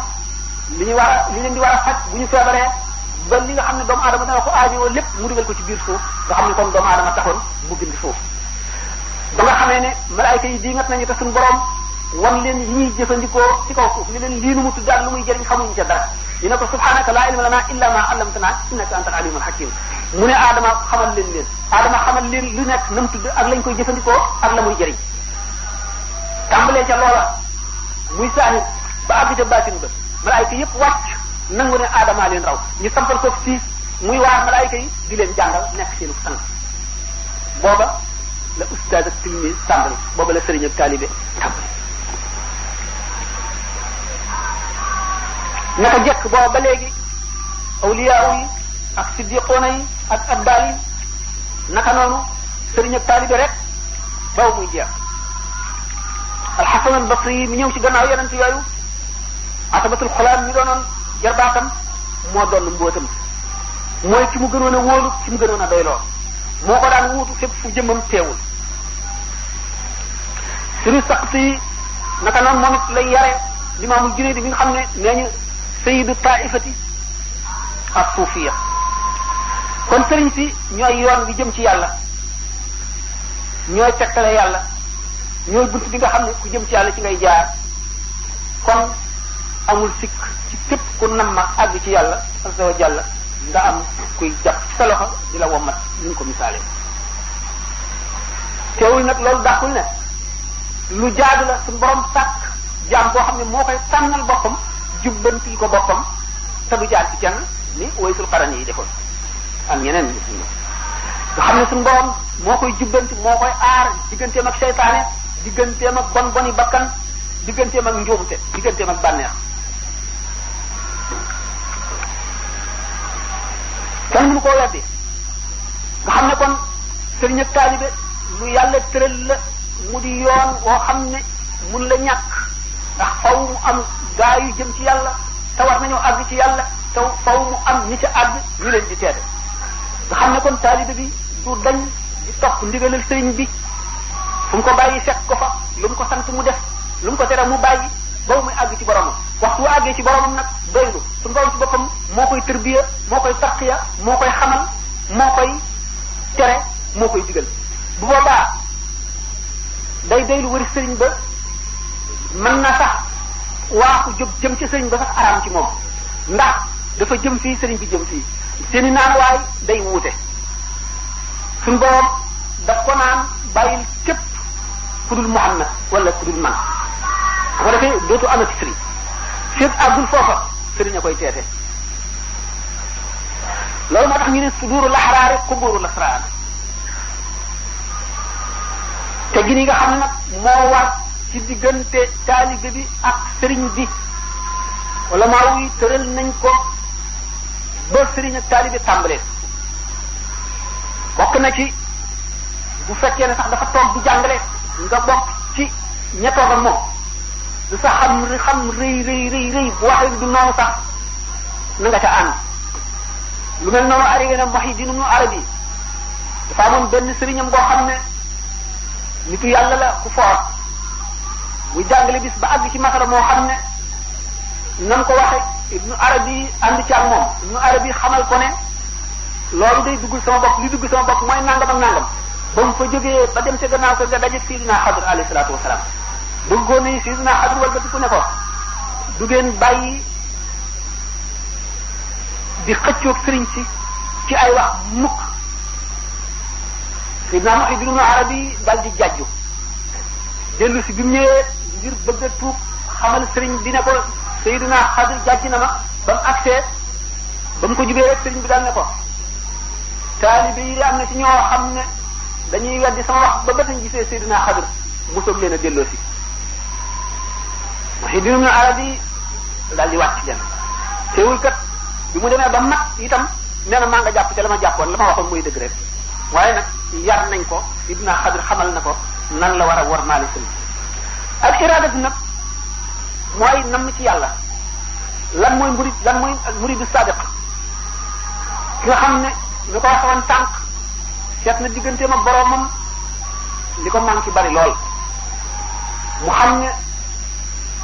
li leen di war a faj bu ñu feebaree ba li nga xam ne doomu aadama dana ko aajowoo lépp mu dugal ko ci biir suuf nga xam ne kon doomu aadama taxoon mu bind suuf ba nga xamee ne malaayka yi di ngat nañu te suñu borom wan leen yi ñuy jëfandikoo ci kaw suuf ni leen lii nu mu tuddaal lu muy jëriñ xamuñu ca dara ñu ne ko subhanaka laa ilma lana illa ma allamtana innaka antal alimul hakim mu ne aadama xamal leen aadama xamal leen lu nekk na mu tudd ak lañ koy jëfandikoo ak la muy jëriñ tàmbalee ca loola muy saahir ba àgg ca baatin ba malaayka yépp wàcc nangu ne aadama leen raw ñu sampal ko fii muy waar malaayka yi di leen jàngal nekk seenu sang booba la ustaaz ak tilmi tàmbali booba la sëriñ ak taalibe tàmbali naka jekk booba ba léegi awliyaaw yi ak siddiqoona yi ak abdaal yi naka noonu sëriñ ak taalibe rek baw muy jeex alxasan al basri yi mi ñëw ci gannaaw yonent yooyu atabatul xulaam mi doonoon jarbaatam moo doon mbootam mooy ki mu gënoon a wóolu ki mu gënoon a doyloo moo ko daan wuutu fépp fu jëmmam teewul suri saqti naka noonu moom it lay yare limaamul junayd bi nga xam ne nee ñu sayidu taifati ak suufiya kon sëriñ si ñooy yoon bi jëm ci yàlla ñooy tegtale yàlla ñooy bunt bi nga xam ne ku jëm ci yàlla ci ngay jaar kon amul sikk ci képp ku nam ma àgg ci yàlla azza wa jalla nga am kuy jàpp ci sa loxo di la wommat ni ñu ko misaalee teewul nag loolu dàqul ne lu jaadu la suñu borom sàkk jaam boo xam ne moo koy tànnal boppam jubbantil ko boppam te du jaar ci kenn ni Waysul Qarani yi defoon ak ñeneen ñi nga xam ne suñu borom moo koy jubbanti moo koy aar digganteem ak seytaane digganteem ak bon boni bakkan digganteem ak njuumte digganteem ak bànneex kenn mënu koo weddi nga xam ne kon sëriñ ak taalibe lu yàlla tëral la mu di yoon woo xam ne mun la ñàkk ndax faw mu am gaa yu jëm ci yàlla te war nañoo àgg ci yàlla te faw mu am ñi ca àgg ñu leen di teede nga xam ne kon taalibe bi du dañ di topp ndigalal sëriñ bi fu mu ko bàyyi fekk ko fa lu mu ko sant mu def lu mu ko tere mu bàyyi ba muy àgg ci boromam waxtu àggee ci boromam nag doylu suñu borom ci boppam moo koy tërbiya moo koy tarqiya moo koy xamal moo koy tere moo koy digal bu boobaa day doylu wari sëriñ ba mën na sax waaxu jëm ci sëriñ ba sax araam ci moom ndax dafa jëm fii sëriñ bi jëm fii seeni naan waay day wuute suñ borom daf ko naan bàyyil képp ku dul Muhammad wala ku dul man bu ko defee dootu amati sëriñ fépp àggul foofa sëriñ a koy teete loolu moo tax ñu ne suduuru laxaraare kuburu lasraar te gi ni nga xam ne nag moo war ci diggante taalibe bi ak sëriñ bi wala maa wuy tëral nañ ko ba sëriñ ak taalibe tàmbalee bokk na ci bu fekkee ne sax dafa toog di jàngale nga bokk ci ña toog ak moom lu sax xam rëy bu waxee du noonu sax na nga ca ànd lu mel noonu arrivé na Muhyiddin Ibn Arabi dafa amoon benn sëriñam boo xam ne nitu yàlla la ku foor muy jàngale bis ba àgg ci masala moo xam ne nam ko waxe Ibn Arabi ànd ci ak moom Ibn Arabi xamal ko ne loolu day duggul sama bopp li dugg sama bopp mooy nangam ak nangam ba mu fa jógee ba dem ca gannaaw ko nga daje Sidina Xadr alayhi salaatu wasalaam bëggoon nañu Sidina Xadr wal ba di ko ne ko du ngeen bàyyi di xëccoog sëriñ si ci ay wax mukk Sidina Muhyiddin Ibn Arabi dal di jàjju dellu si bi mu ñëwee ngir bëgg a tuub xamal sëriñ bi ne ko Sidina Xadr jàjj na ma ba mu agsee ba mu ko jubee rek sëriñ bi dal ne ko taalibe yi de am na ci ñoo xam ne dañuy weddi sama wax ba tañ gisee Sidina Xadr mu soog leen a delloo si Muhyiddin Ibn Arabi daal di wàcc leen teewul kat bi mu demee ba mat itam nee na maa nga jàpp te la ma jàppoon la ma waxoon muy dëgg rek waaye nag yar nañ ko Sidina Xadr xamal na ko nan la war a war maali sëriñ ak iraadatu nag mooy nam ci yàlla lan mooy muridu sadiq ki nga xam ne ñu ko waxoon tànk seet na digganteem ak boroomam li ko man ci bari lool mu xam ne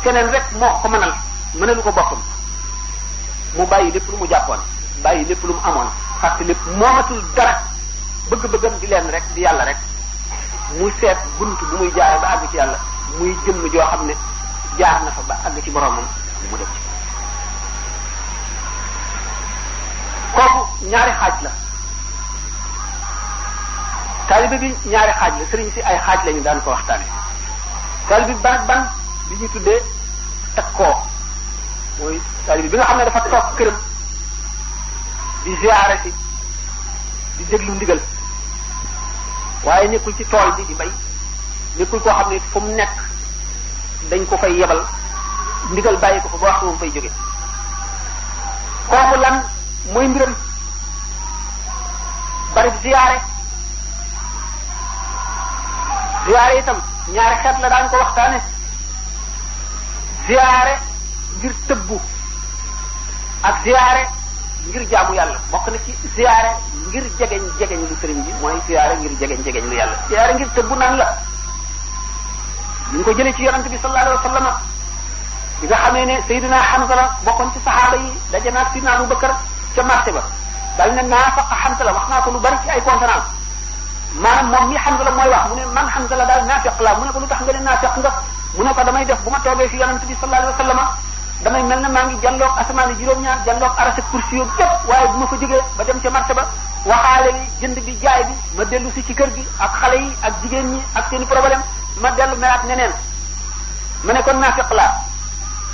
keneen rek moo ko mënalu ko boppam mu bàyyi lépp lu mu jàppoon bàyyi lépp lu mu amoon fàtte lépp moomatul dara bëgg-bëggam di leen rek di yàlla rek muy seet bunt bu muy jaare ba àgg ci yàlla muy jëmm joo xam ne jaar na fa ba àgg ci boroomam mu def ci kooku ñaari xaaj la taalibe bi ñaari xaaj la sëriñ si ay xaaj lañu daan ko waxtaane taalibe bi ban ak ban bi ñu tuddee takkoo mooy taalibe bi nga xam ne dafa toog këram di ziyaare si di déglu ndigal waaye nekkul ci tool bi di bay nekkul koo xam ne fu mu nekk dañ ko fay yebal ndigal bàyyi ko fa ba wax moom fay jóge kooku lan mooy mbiram bari ziyaare itam ñaari xeet la daan ko waxtaane ziyaare ngir tëbbu ak ziyaare ngir jaamu yàlla bokk na ci ziyaare ngir jegeñ lu sëriñ bi mooy ziyaare ngir jegeñ lu yàlla ziyaare ngir tëbbu nan la ñu ngi ko jëlee ci yonante bi sallallahu alayhi wa sallam bi nga xamee ne Seydina Hamza la bokkoon ci saxaaba yi daje naag Sidina Abu Bakar ca marché ba daal ne naafaqa Hamza la wax naa ko lu bari ci ay conférence maanaam moom mi Hamza la mooy wax mu ne man Hamza la daal naafiq la mu ne ko lu tax nga ne naafiq nga mu ne ko damay def bu ma toogee fi yonante bi sallallahu alayhi wa sallam damay mel ne maa ngi jàlloog asamaan juróom-ñaar jàlloog arasa kursi yoog yépp waaye bu ma fa jógee ba dem ca marché ba waxaale yi jënd bi jaay bi ma dellu si ci kër gi ak xale yi ak jigéen ñi ak seeni problème ma dellu melaat neneen ma ne kon naafiq laa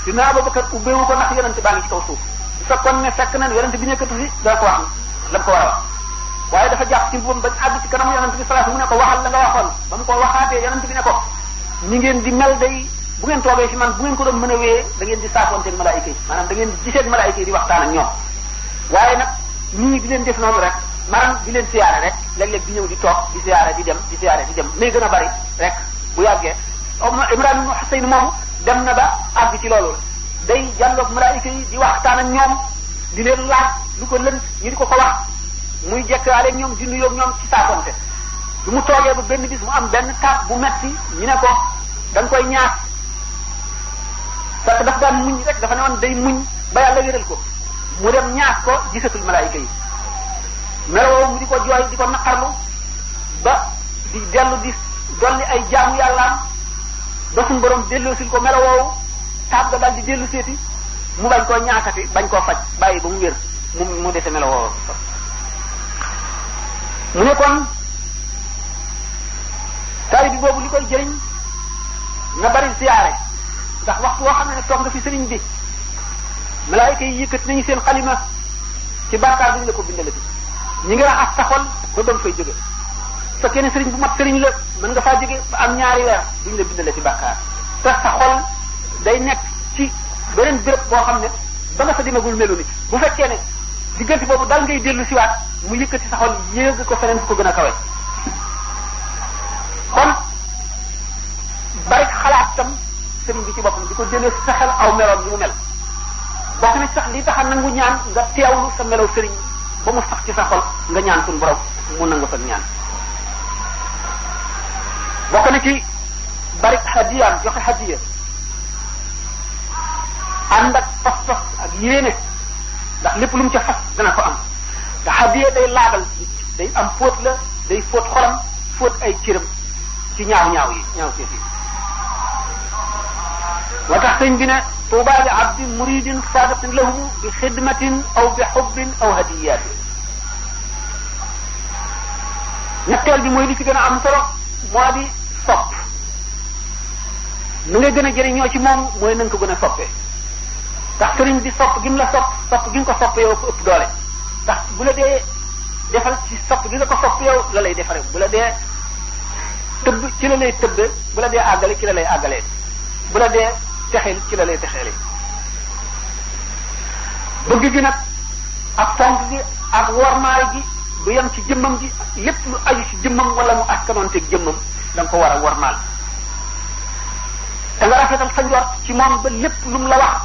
dina Abubakar ubbeewu ko ndax yonente baa ngi ci kaw suuf bu fekkoon ne fekk na yonente bi nekkatu fi dana ko wax la mu ko war a wax waaye dafa jàpp ci boppam ba àgg ci kanam yonente bi sallallahu alayhi wasallam mu ne ko waxal la nga waxoon ba mu ko waxaatee yonente bi ne ko ni ngeen di mel day bu ngeen toogee fi man bu ngeen ko doon mën a wéyee da ngeen di saafoonteeg malaayika yi maanaam da ngeen di giseeg malaayika yi di waxtaan ak ñoom waaye nag nit ñi di leen def noonu rek maanaam di leen siyaare rek léeg-léeg di ñëw di toog di siyaare di dem di siyaare di dem nay gën a bari rek bu yàggee Imran ibn Husayn moomu dem na ba àgg ci loolu day jàlloog malaayika yi di waxtaan ak ñoom di leen laaj lu ko lënt ñu di ko wax muy jekkaale ak ñoom di nuyoo ak ñoom ci saafonte du mu toogee ba benn bis mu am benn taat bu metti ñu ne ko da nga koy ñaas parce que daf daan muñ rek dafa ne woon day muñ ba yàlla wéral ko mu dem ñaas ko gisatul malaayika yi meloo mu di ko jooy di ko naqarlu ba di dellu di dolli ay jaamu yàllaam ba suñu borom delloosil ko melowoowu taab ga daal di dellu seeti mu bañ koo ñaakati bañ koo faj bàyyi ba mu wér mu dese melo woo mu ne kon taali bi boobu li koy jëriñ na bari ziyaare ndax waxtu woo xam ne toog nga fi sëriñ bi malaayika yi yëkkat nañu seen xalima ci bàkkaar duñu la ko bindalati ñi ngi raxas sa xol ba ba nga fay jóge fekkee ne sëriñ bu mat sëriñ la mën nga faa jóge ba am ñaari weer duñu la bindalati bàkkaar te sa xol day nekk ci beneen béréb boo xam ne ba nga fa demagul melu ni bu fekkee ne diggante boobu dal ngay dellu siwaat mu yëkkati sa xol yéeg ko feneen fu ko gën a kawe kon bari xalaat tam sëriñ bi ci boppam di ko jëlee sa xel aw meloom ni mu mel bokk na sax li tax a nangu ñaan nga teewlu sa melow sëriñ ba mu sax ci sa xol nga ñaan suñu borom mu nangu sa ñaan bokk na ci bari hadiyaam joxe hadiya ànd ak pas-pas ak yéene ndax lépp lu mu ca fas dana ko am te hadiya day laabal day am fóot la day fóot xolam fóot ay cëram ci ñaaw yi ñaaw seet yi moo tax sëñ bi ne tuuba li abdi muridin sadiqin lahu bi xidmatin aw bi xubbin aw hadiyatin ñetteel bi mooy li ci gën a am solo moo di sopp nu ngay gën a jëriñoo ci moom mooy na nga ko gën a soppee ndax sëriñ bi sopp gi mu la sopp gi nga ko sopp yow ko ëpp doole ndax bu la dee defal ci sopp gi nga ko sopp yow la lay defare bu la dee tëbb ci la lay tëbbe bu la dee àggale ci la lay àggalee bu la dee texeel ci la lay texeele bëgg gi nag ak fonk gi ak wormaay gi du yem ci jëmmam gi lépp lu aju ci jëmmam wala mu askanoonteeg jëmmam da nga ko war a wormaal te nga rafetal sa njort ci moom ba lépp lu mu la wax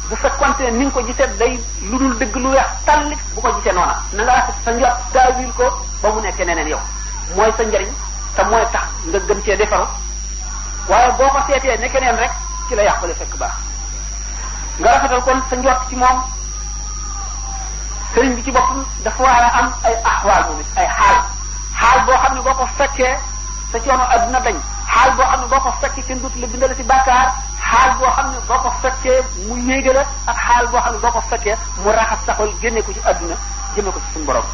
bu fekkonte ne ni nga ko gisee day lu dul dëgg lu weex tàllit bu ko gisee noona na nga rafet sa njort taawil ko ba mu nekkee neneen yow mooy sa njariñ te mooy tax nga gën cee defaru waaye boo ko seetee ne keneen rek ci la yàqule fekk baax nga rafetal kon sa njort ci moom sëriñ bi ci boppam dafa war a am ay axwaal moom it ay xaal boo xam ne boo ko fekkee sa coono adduna dañ xaal boo xam ne boo ko fekkee kenn dootu la bindal ci bàkkaar xaal boo xam ne boo ko fekkee mu yéege la ak xaal boo xam ne boo ko fekkee mu raxas saxol génne ko ci adduna jëme ko ci suñu borom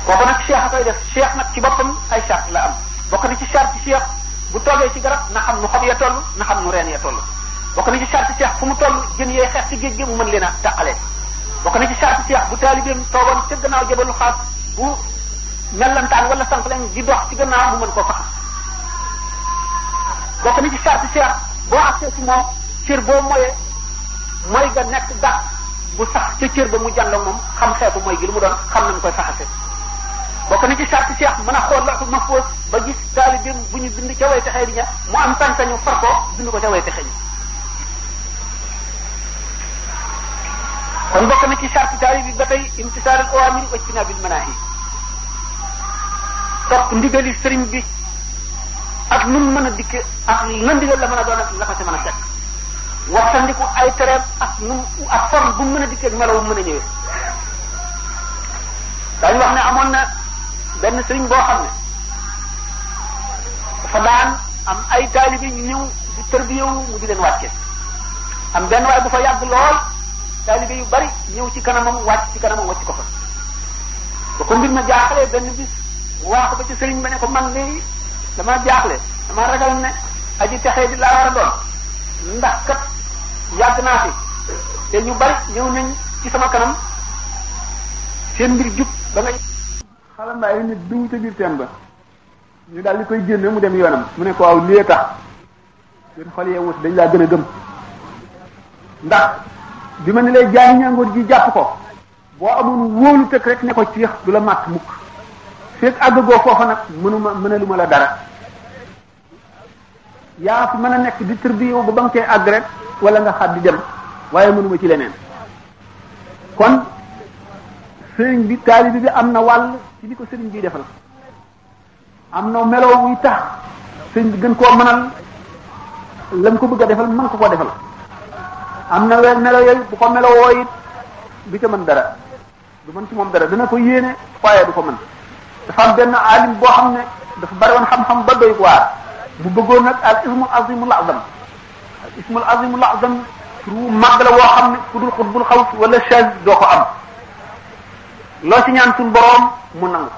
kooku nag cheikh a koy def cheikh nag ci boppam ay charte la am bokk na ci charte cheikh bu toogee ci garab na xam nu xob ya toll na xam nu reen ya toll bokk na ci charte cheikh fu mu toll jën yee xeex ci géej gi mu mën leen a tàqalee bokk na ci charte cheikh bu taalibeem toogoon ca gannaaw jabalu xaas bu mellantaan wala sànq lañ di dox ci gannaaw mu mën koo faxas bokk na ci charte cheikh boo accès ci moom cër boo moyee mooy nga nekk dax bu sax ca cër ba mu jàll moom xam xeetu mooy gi lu mu doon xam nañ koy faxase bokk na ci charte cheikh mën a xool loxu mahfuz ba gis taalibeem bu ñu bind ca way texee di ña mu am sañ-sañu far ko bind ko ca way texee ñi kon bokk na ci charte taali bi ba tey imtisaal al awamir wa ijtinaabil manaahi topp ndigali sëriñ bi ak nu mu mën a dikke ak na ndigal la mën a doon ak la ko ca mën a fekk waxtandiku ay tereem ak nu ak forme bu mu mën a dikkee ak melaw bu mën a ñëwee daañu wax ne amoon na benn sëriñ boo xam ne dafa daan am ay taalibe ñu ñëw di tërbiyewu mu di leen wàcce am benn waaye bu fa yàgg lool taalibe yu bari ñëw ci kanamam wàcc ci kanamam wàcc ko fa ba ko mbir ma jaaxlee benn bis mu wax ko ba ci sëriñ ba ne ko man léegi dama jaaxle dama ragal ne aji texee di laa war a doon ndax kat yàgg naa fi te ñu bari ñëw nañ ci sama kanam seen mbir jub ba nga xala mbaay nit duw ca biir teen ba ñu daal di koy génne mu dem yoonam mu ne ko waaw lii tax seen xol yee wut dañ laa gën a gëm ndax bi ma ne lay jaay ñangoor ji jàpp ko boo amoon wóolu tëkk rek ne ko ciix du la màtt mukk fekk àggagoo foofa nag mënaluma la dara yaa fi mën a nekk di tërbiyewu ba nga cee àgg rek wala nga xat di dem waaye mënuma ci leneen kon sëriñ bi taalibi bi am na wàll ci li ko sëriñ bi defal am na meloo wuy tax sëriñ bi gën koo mënal lam ko bëgg a defal mën ko koo defal am na melo yooyu bu ko melowoo it du ca mën dara du mën ci moom dara dana ko yéene waaye du ko mën dafa am benn alim boo xam ne dafa bari woon xam-xam ba doy waar mu bëggoon nag al ismu azimul azam ismul azimul azam turu màgg la woo xam ne ku dul xutbul xaws wala chaise doo ko am loo ci ñaan suñu boroom mu nangu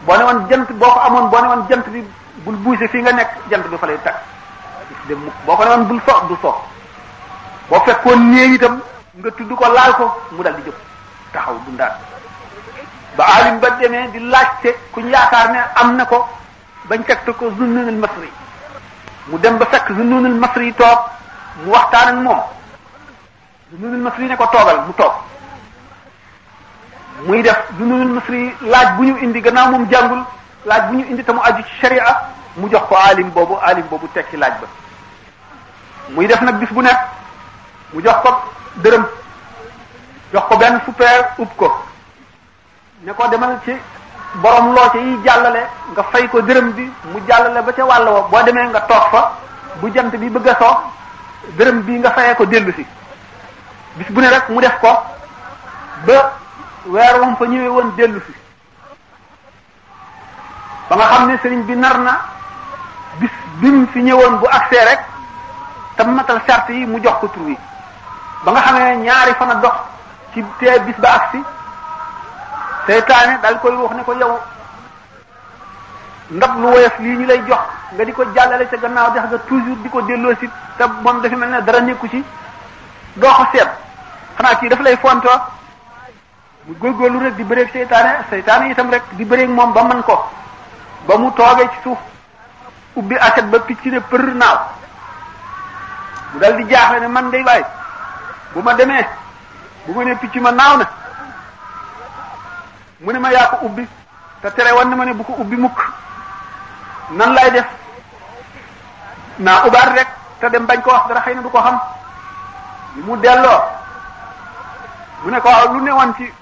boo ne woon jant boo ko amoon boo ne woon jant bi bul bouger fii nga nekk jant bi fa lay tag dem mukk boo ko ne woon bul so du so boo fekkoon néew itam nga tudd ko laal ko mu dal di jóg taxaw dundaat ba alim ba demee di laajte kuñ yaakaar ne am na ko bañ tegte ko Zunnunul Masri mu dem ba fekk Zunnunul Masri toog mu waxtaan ak moom Zunnunul Masri ne ko toogal mu toog muy def Zunnunul Masri laaj bu ñu indi gannaaw moom jàngul laaj bu ñu indi te mu aju ci sharia mu jox ko alim boobu tekki laaj ba muy def nag bis bu nekk mu jox ko dërëm jox ko benn super ub ko ne ko demal ci borom looce yi jàllale nga fay ko dërëm bi mu jàllale ba ca wàll wa boo demee nga toog fa bu jant bi bëgg a soo dërëm bi nga fayee ko dellu si bis bu ne rek mu def ko ba weer wam fa ñëwee woon dellu si ba nga xam ne sëriñ bi nar na bis bim fi ñëwoon bu agsee rek te matal sart yi mu jox ko tur wi ba nga xamee ñaari fan a dox ci tee bis ba agsi seytaane dal koy wax ne ko yow ndab lu woyof lii ñu lay jox nga di ko jàllale ca gannaaw dex nga toujours di ko delloo si te moom dafa mel ne dara nekku ci doo ko seet xanaa kii dafa lay fontoo mu góorgóorlu rek di bëreeg seytaane itam rek di bëreeg moom ba man ko ba mu toogee ci suuf ubbi aset ba picc ne për naaw mu dal di jaaxle ne man day waay bu ma demee bu ma ne picc ma naaw na mu ne ma yaa ko ubbi te tere woon na ma ne bu ko ubbi mukk nan lay def naa ubaat rek te dem bañ ko wax dara xëy na du ko xam mu delloo mu ne ko waaw lu ne woon ci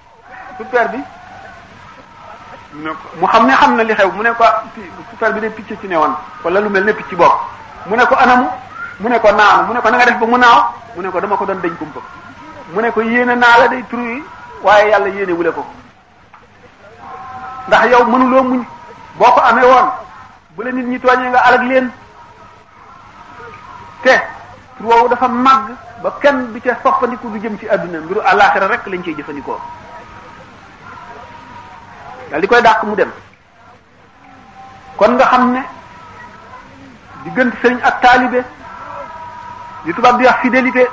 super bi mu xam ne xam na li xew mu ne ko super bi ne picc ci ne woon wala lu mel ne picc bopp mu ne ko anamu mu ne ko naaw mu ne ko na nga def ba mu naaw mu ne ko dama ko doon dañ kumpa mu ne ko yéene naa la day turu yi waaye yàlla yéene wule ko ndax yow mënuloo muñ boo ko amee woon bu la nit ñi tooñee nga alag leen te tur woowu dafa màgg ba kenn du ca soppandiku du jëm ci àdduna mbiru àllaaxira rek lañ ciy jëfandikoo dal di koy dàq mu dem kon nga xam ne diggante sëriñ ak taalibe li tubaab di wax fidélité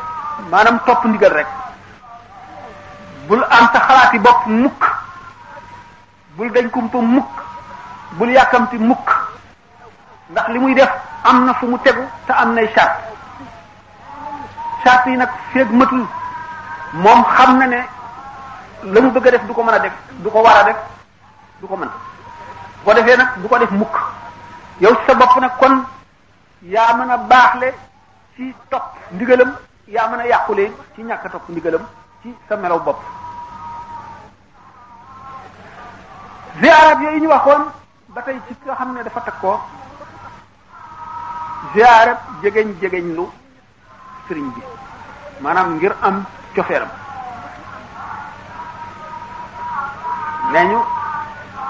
maanaam topp ndigal rek bul am sa xalaati bopp mukk bul dañ kumpa mukk bul yàkkamti mukk ndax li muy def am na fu mu tegu te am nay charte yi nag feeg matul moom xam na ne la mu bëgg a def du ko mën a def du ko war a def du ko mën bu ko defee nag du ko def mukk yow ci sa bopp nag kon yaa mën a baaxle ci topp ndigalam yaa mën a yàqule ci ñàkk a topp ndigalam ci sa melaw bopp ziarat yooyu ñu waxoon ba tey ci nga xam ne dafa takkoo ziarat jegeñ lu sëriñ bi maanaam ngir am cofeeram nee ñu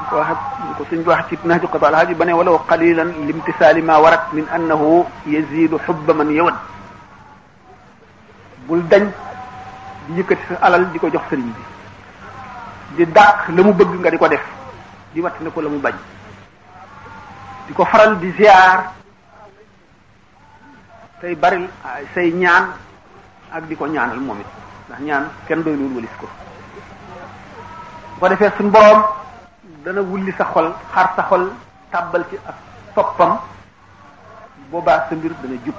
ko wax ko suñ wax ci nahju qada alhaji ba ne walaw qalilan limtisaali ma warat min annahu yazidu hubba man yawad bul dañ di yëkkati sa alal di ko jox sëriñ bi di dàq la mu bëgg nga di ko def di watt ne ko la mu bañ di ko faral di ziar tey bari say ñaan ak di ko ñaanal moom it ndax ñaan kenn doy loolu walis ko bu ko defee suñ boroom dana wulli sa xol xar sa xol tàbbal ci ak toppam boobaa sa mbir dana jub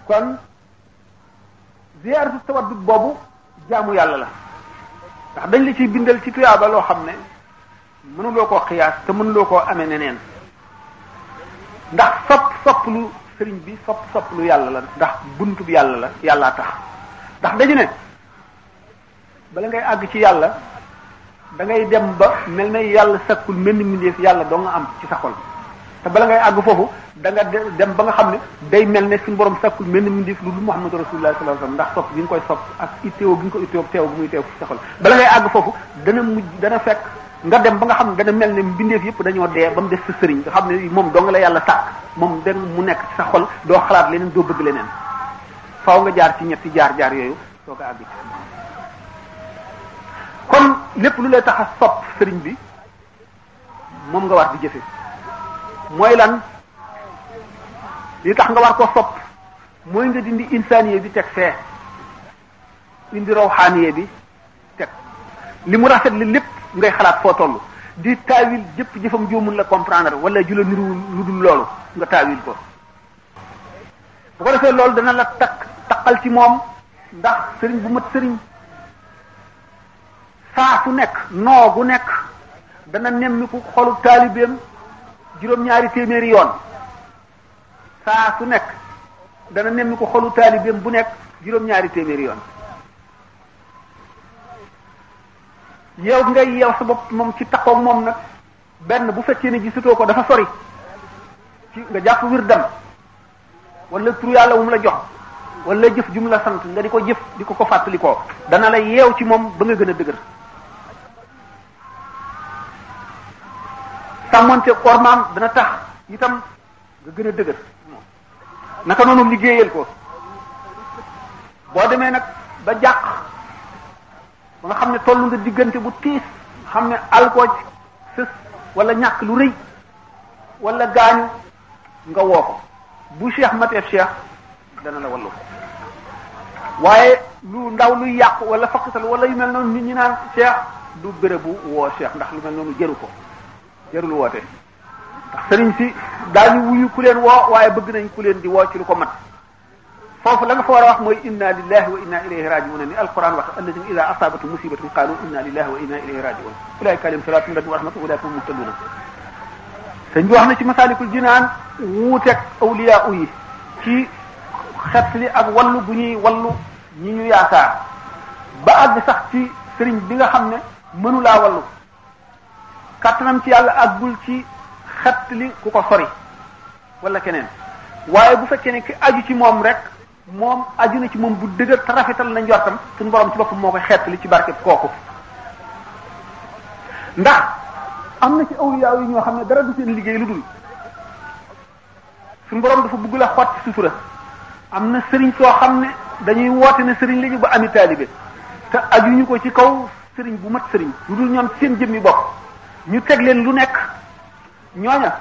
kon ziyaaratu tawaddud boobu jaamu yàlla la ndax dañ la ciy bindal ci tuyaaba loo xam ne mënuloo koo xiyaas te mënuloo koo amee neneen ndax sopp lu sëriñ bi sopp lu yàlla la ndax buntu bi yàlla la yàllaa tax ndax dañu ne bala ngay àgg ci yàlla da ngay dem ba mel na yàlla sakkul mel ni mbindeef yàlla doo nga am ci sa xol te bala ngay àgg foofu da nga dem ba nga xam ne day mel ne suñu borom sakkul mel ni mbindeef lu dul Muhammadu Rasulullah sallallahu alayhi wasallam ndax sopp bi nga koy sopp ak itteewoo bi nga ko itteewoo teew bu muy teew ci sa xol bala ngay àgg foofu dana fekk nga dem ba nga xam ne dana mel ne mbindeef yëpp dañoo dee ba mu des sa sëriñ nga xam ne moom dong la yàlla sàkk moom dang mu nekk ci sa xol doo xalaat leneen doo bëgg leneen faaw nga jaar ci ñetti jaar yooyu soo ko àgg kon lépp lu lay tax a sopp sëriñ bi moom nga war di jëfe mooy lan li tax nga war ko sopp mooy nga dindi insaniye bi teg fee indi rawxaaniye bi teg li mu rafet li lépp ngay xalaat foo toll di taawil jëpp jëfam joomul la comprendre wala ju la niruwul lu dul loolu nga taawil ko bu ko defee loolu dana la taqal ci moom ndax sëriñ bu mat sëriñ saa su nekk noo gu nekk dana nemmiku xolu taalibeem juróom-ñaari téeméeri yoon saa su nekk dana nemmiku xolu taalibeem bu nekk juróom-ñaari téeméeri yoon yow ngay yeew sa bopp moom ci takkoog moom nag benn bu fekkee ne gisatoo ko dafa sori ci nga jàpp wirdam wala tur yàlla wu mu la jox wala jëf ju mu la sant nga di ko jëf di ko fàttalikoo dana la yeew ci moom ba nga gën a dëgër sàmmonte ormaam dana tax itam nga gën a dëgër naka noonu liggéeyal ko boo demee nag ba jàq ba nga xam ne toll nga diggante bu tiis xam ne alkooj sës wala ñàkk lu rëy wala gaañu nga woo ko bu cheikh mateef cheikh dana la wallu waaye lu ndaw luy yàqu wala fakkatal wala yu mel noonu nit ñi naan cheikh du bérébu woo cheikh ndax lu mel noonu jëru ko jërul woote ndax sëriñ si daañu wuyu ku leen woo waaye bëgg nañ ku leen di woo ci lu ko mat foofu la nga fa war a wax mooy inna lillahi wa inna ilayhi raji'un ni alquran wax alladhina idha asabatu musibatun qalu inna lillahi wa inna ilayhi raji'un ulaika alayhim salatu min rabbihim wa rahmatun ulaika hum muhtadun sëñ bi wax na ci masalikul jinaan wuuteeg awliya yi ci xet li ak wallu bu ñuy wallu ñi ñu yaakaar ba àgg sax ci sëriñ bi nga xam ne mënulaa wallu kàttanam ci yàlla àggul ci xet li ku ko sori wala keneen waaye bu fekkee ne ki aju ci moom rek moom aju na ci moom bu dëgër te rafetal na njortam suñu borom ci boppam moo koy xett li ci barke kooku ndax am na ci awliya yi ñoo xam ne dara du seen liggéey lu dul suñu borom dafa bëgg la xotti sutura am na sëriñ soo xam ne dañuy woote ne sëriñ lañu ba ami taalibe te ajuñu ko ci kaw sëriñ bu mat sëriñ lu dul ñoom seen jëmmi bopp ñu teg leen lu nekk ñooña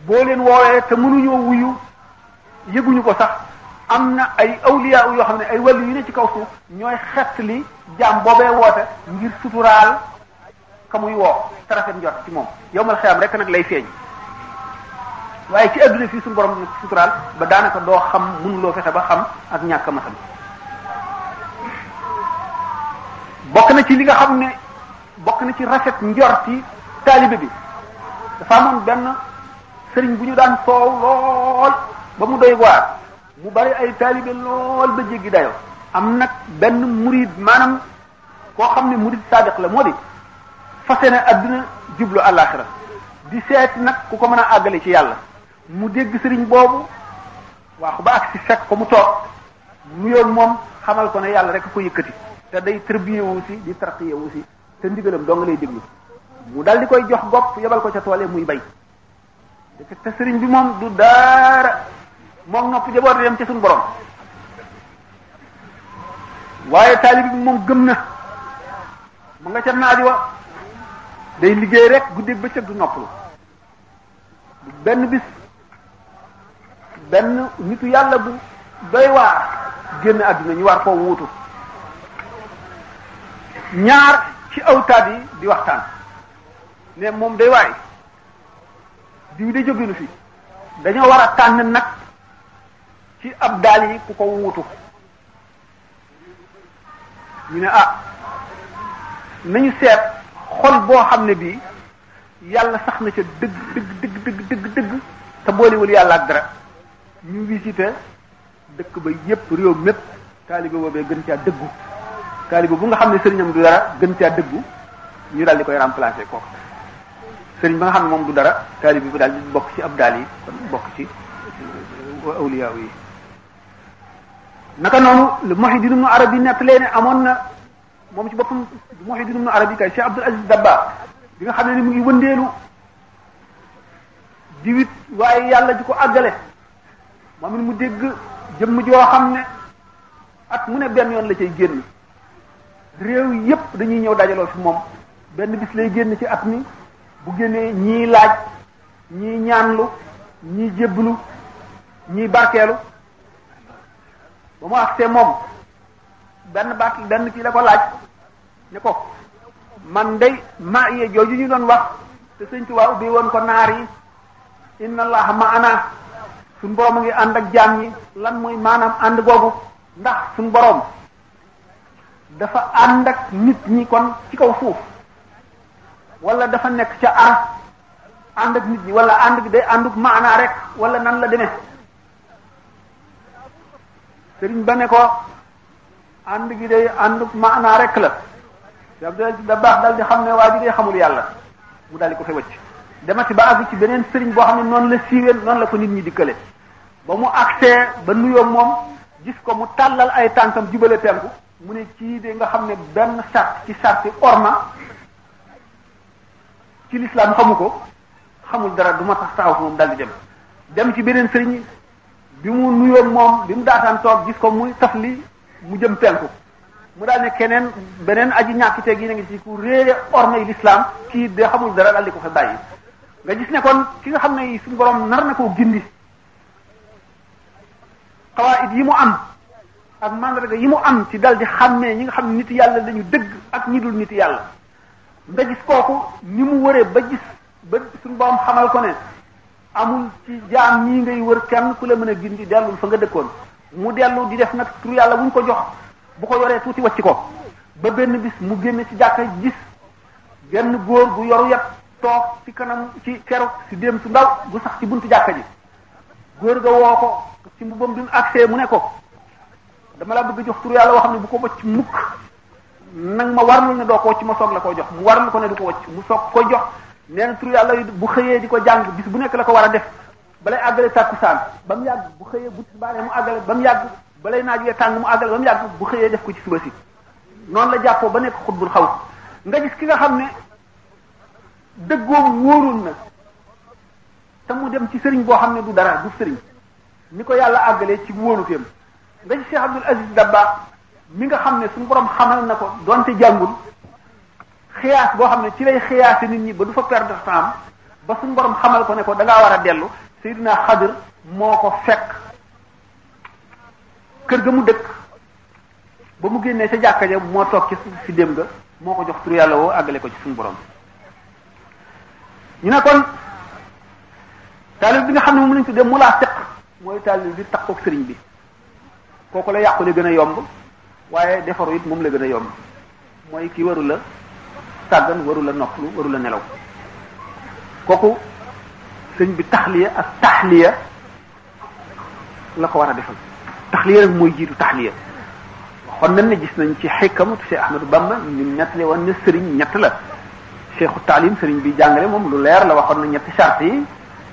boo leen woowee te mënuñoo wuyu yëguñu ko sax am na ay awliya yoo xam ne ay wàllu yu ne ci kaw suuf ñooy xett li jaam boobee woote ngir suturaal ka muy woo te rafet njort ci moom yowmal xiyaam rek nag lay feeñ waaye ci adduna fii suñu borom nag suturaal ba daanaka doo xam mënuloo fexe ba xam ak ñàkk ma xam bokk na ci li nga xam ne bokk na ci rafet njorti taalibe bi dafa amoon benn sëriñ bu ñu daan soow lool ba mu doy waar mu bari ay taalibe lool ba jéggi dayo am nag benn murid maanaam koo xam ne murid sadiq la moo di fase ne adduna jublu àllaaxira di seet nag ku ko mën a àggale ci yàlla mu dégg sëriñ boobu waaxu ba ak si fekk ko mu toog mu yoon moom xamal ko ne yàlla rek ko yëkkati te day tërbiyewu si di tarqiyewu si te ndigalam doo nga lay déglu mu dal di koy jox gopp yebal ko ca toole muy bay te sëriñ bi moom du dara moom nopp jaboot yam ci suñu borom waaye taalibi bi moom gëm na mu nga ca naaj wa day liggéey rek guddeeg bëccëg du noppalu benn bis benn nitu yàlla bu doy waar génn àdduna ñu war koo wuutu ñaar ci awtaat yi di waxtaan ne moom day waay diw de jóginu fi dañoo war a tànn nag ci ab daal yi ku ko wuutu ñu ne nañu seet xol boo xam ne bii yàlla sax na ca dëgg te boolewul yàlla ak dara ñu visité dëkk ba yépp réew mépp taalibe boobee gën caa dëggu taalibe bu nga xam ne sëriñam du dara gën caa dëggu ñu daal di koy remplacer kooku sëriñ ba nga xam ne moom du dara taalibe bi daal di bokk ci ab daal yi kon bokk ci awliya yi naka noonu le Muhyiddin Ibn Arabi nettalee ne amoon na moom ci boppam Muhyiddin Ibn Arabi kay Cheikh Abdul Aziz Dabba bi nga xam ne ni mu ngi wëndeelu di wit waaye yàlla ji ko àggale moom it mu dégg jëmm joo xam ne at mu ne benn yoon la cay génn réew yépp dañuy ñëw dajaloo fi moom benn bis lay génn ci at mi bu génnee ñii laaj ñii ñaanlu ñii jébbalu ñii barkeelu ba mu agsee moom benn kii la ko laaj ne ko man day maa yee jooju ñu doon wax te sëñ Tuubaa ubbi woon ko naar yi inna allaha ma'ana suñ borom a ngi ànd ak jaam ñi lan mooy maanaam ànd googu ndax suñ borom dafa ànd ak nit ñi kon ci kaw suuf wala dafa nekk ca aras ànd ak nit ñi wala ànd gi day ànduk maanaa rek wala nan la demee sëriñ ba ne ko ànd gi day ànduk maanaa rek la da baax dal di xam ne waa ji day xamul yàlla mu dal di ko fa wëcc demati ba àgg ci beneen sëriñ boo xam ne noonu la siiwee noonu la ko nit ñi dikkale ba mu agsee ba nuyoo moom gis ko mu tàllal ay tànkam jubale penku mu ne kii de nga xam ne benn sart ci sarti orma ci lislaam xamu ko xamul dara du ma tax taxaw moom dal di dem ci beneen sëriñ bi mu nuyoo moom bi mu daataan toog gis ko muy tafli mu jëm penku mu daal ne keneen beneen aji ñàkkite gi na ngi ci ku réere orma yi lislaam kii de xamul dara dal di ko fa bàyyi nga gis ne kon ki nga xam ne suñu borom nar na koo gindi xawaayit yi mu am ak mandarga yi mu am ci dal di xàmmee ñi nga xam ne nit yàlla lañu dëgg ak ñi dul nit yàlla nga gis kooku ni mu wëree ba gis ba suñu borom xamal ko ne amul ci jaam ñii ngay wër kenn ku la mën a gindi dellul fa nga dëkkoon mu dellu di def nag tur yàlla wuñ ko jox bu ko yoree tuuti wacc ko ba benn bis mu génne ci jàkka gis benn góor gu yoru yat toog ci kanam ci keroog si dem su ndaw gu sax ci buntu jàkka ji góor ga woo ko ci mbubam bi mu agsee mu ne ko dama la bëgg jox tur yàlla woo xam ne bu ko wacc mukk nag ma warlu ne doo ko wacc ma soog la koo jox mu warlu ko ne du ko wacc mu soog ko jox nee na tur yàlla bu xëyee di ko jàng bis bu nekk la ko war a def balay àggale tàkkusaan ba mu yàgg bu xëyee bu tisbaaree mu àggale ba mu yàgg balay naaj wee tàng mu àggale ba mu yàgg bu xëyee def ko ci suba si noonu la jàppoo ba nekk xutbul xaw nga gis ki nga xam ne dëggoom wóorul na te mu dem ci sëriñ boo xam ne du dara du sëriñ ni ko yàlla àggalee ci wóoluteem nga gis Cheikh Abdul Aziz Dabakh mi nga xam ne suñu borom xamal na ko donte jàngul xiyaas boo xam ne ci lay xiyaase nit ñi ba du fa perdre temps ba suñu borom xamal ko ne ko da ngaa war a dellu Seydina Xadir moo ko fekk kër ga mu dëkk ba mu génnee sa jàkka ja moo toog ci dem nga moo ko jox tur yàlla woo àggale ko ci suñu borom ñu ne kon taalib bi nga xam ne moom lañ tuddee mu laa seq mooy taalib bi takkook sëriñ bi kooku la yàqu la gën a yomb waaye defaru it moom la gën a yomb mooy ki waru la sàggan waru la noppalu waru la nelaw kooku sëñ bi taxliya ak taxliya la ko war a defal taxliya nag mooy jiitu taxliya waxoon nañ ne gis nañ ci xikam Cheikh Ahmadou Bamba ñu nettali woon ne sëriñ ñett la cheikhu taalim sëriñ bi jàngale moom lu leer la waxoon na ñetti charte yi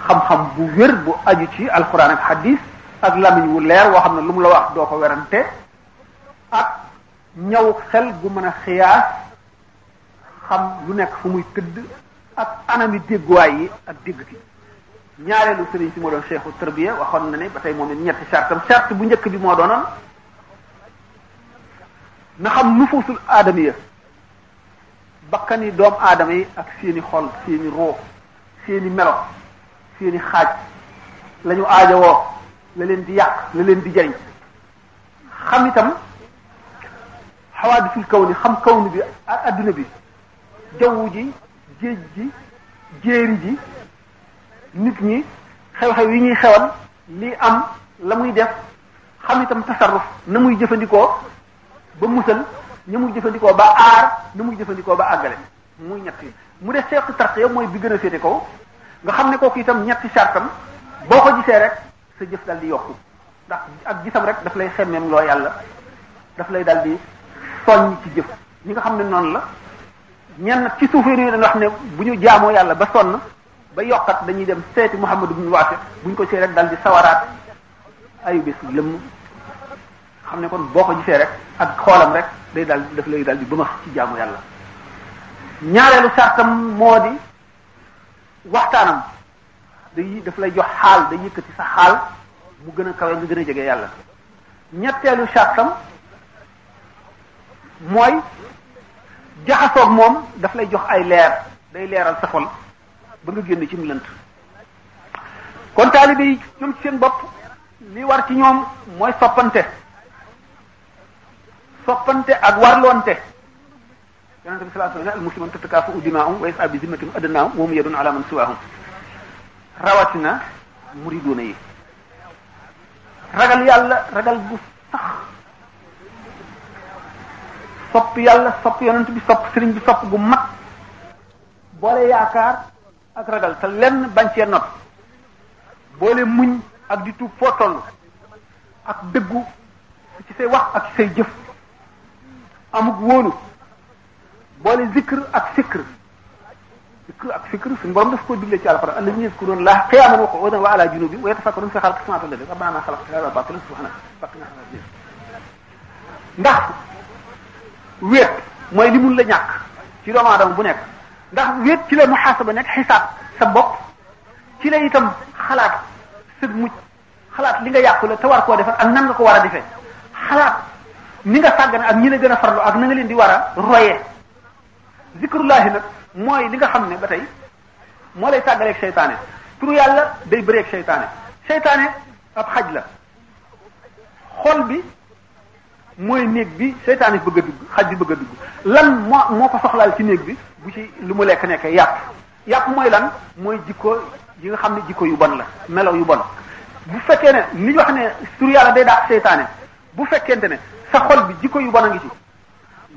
xam-xam bu wér bu aju ci alquran ak hadis ak lamiñ wu leer woo xam ne lu mu la wax doo ko werante ak ñaw xel gu mën a xiyaas xam lu nekk fu muy tëdd ak anami dégguwaay yi ak dégg gi ñaareelu sëriñ si moo doon cheikhu tarbiya waxoon na ne ba tey moom it ñetti chartam charte bu njëkk bi moo doonoon na xam nufuusul aadamiya bakkani doomu aadama yi ak seeni xol seeni roo seeni melo seeni xaaj la ñu aajowoo la leen di yàq la leen di jariñ xam itam xawaadisul kaw ni xam kaw ni bi ak adduna bi jaww ji géej ji jéeri ji nit ñi xew-xew yi ñuy xewal lii am la muy def xam itam tasarruf na muy jëfandikoo ba musal ña muy jëfandikoo ba aar na muy jëfandikoo ba àggale muy ñetti mu def seeku tarqiya mooy bi gën a féete kaw nga xam ne kooku itam ñetti sartam boo ko gisee rek sa jëf dal di yokku ndax ak gisam rek daf lay xemmeem loo yàlla daf lay dal di soññ ci jëf ñi nga xam ne noonu la ñenn ci suuféer yi dañ wax ne bu ñu jaamoo yàlla ba sonn ba yokkat dañuy dem seeti Muhammad ibn Waasi bu ñu ko see rek dal di sawaraat ayu bés lëmm xam ne kon boo ko gisee rek ak xoolam rek day dal daf lay dal di bëmax ci jaamu yàlla ñaareelu sartam moo di waxtaanam daf lay jox xaal day yëkkati sa xaal mu gën a kawe nga gën a jege yàlla. ñetteelu sartam mooy jaxasoog moom daf lay jox ay leer day leeral sa xol ba nga génn ci mu lënt. kon taalibe yi ñoom ci seen bopp li war ci ñoom mooy soppante ak warloonte. yonente bi sallallahu alayhi wa sallam al muslimun tatakaafa'u dimaa'uhum wa yas'a bi zimmatihim adnaahum wa hum yadun ala man siwaahum. rawatina muriduuna yi ragal yàlla ragal bu sax sopp yàlla sopp yonent bi sopp sëriñ bi sopp gu mag boole yaakaar ak ragal te lenn bañ cee not boole muñ ak di tuub foo toll ak dëggu ci say wax ak ci say jëf amuk wóolu boole zikr ak fikr suñu borom daf ko digle ci alquran alladhina yazkuruna allaha qiyaman wa qu'udan wa ala junubihim wa yatafakkaruna fi khalqis samawati wal ardi rabbana ma khalaqta hadha batilan subhanaka faqina adhaban nar. ndax wéet mooy li mun la ñàkk ci doomu aadama bu nekk ndax wéet ci la muhasaba nekk xisaab sa bopp ci la itam xalaat sa mucc xalaat li nga yàqule te war koo defar ak nan nga ko war a defee xalaat ni nga sàggane ak ñi la gën a farlu ak na nga leen di war a royee. zikrullahi nag mooy li nga xam ne ba tey moo lay tàggaleeg seytaane turu yàlla day bëreeg seytaane ab xaj la xol bi mooy néeg bi seytaane bëgg a dugg xaj bi bëgg a dugg lan moo ko soxlaal ci néeg bi bu ci lu mu lekk nekkee yàpp mooy lan mooy jikko yi nga xam ne jikko yu bon la melaw yu bon. bu fekkee ne li ñu wax ne turu yàlla day dàq seytaane bu fekkente ne sa xol bi jikko yu bon a ngi ci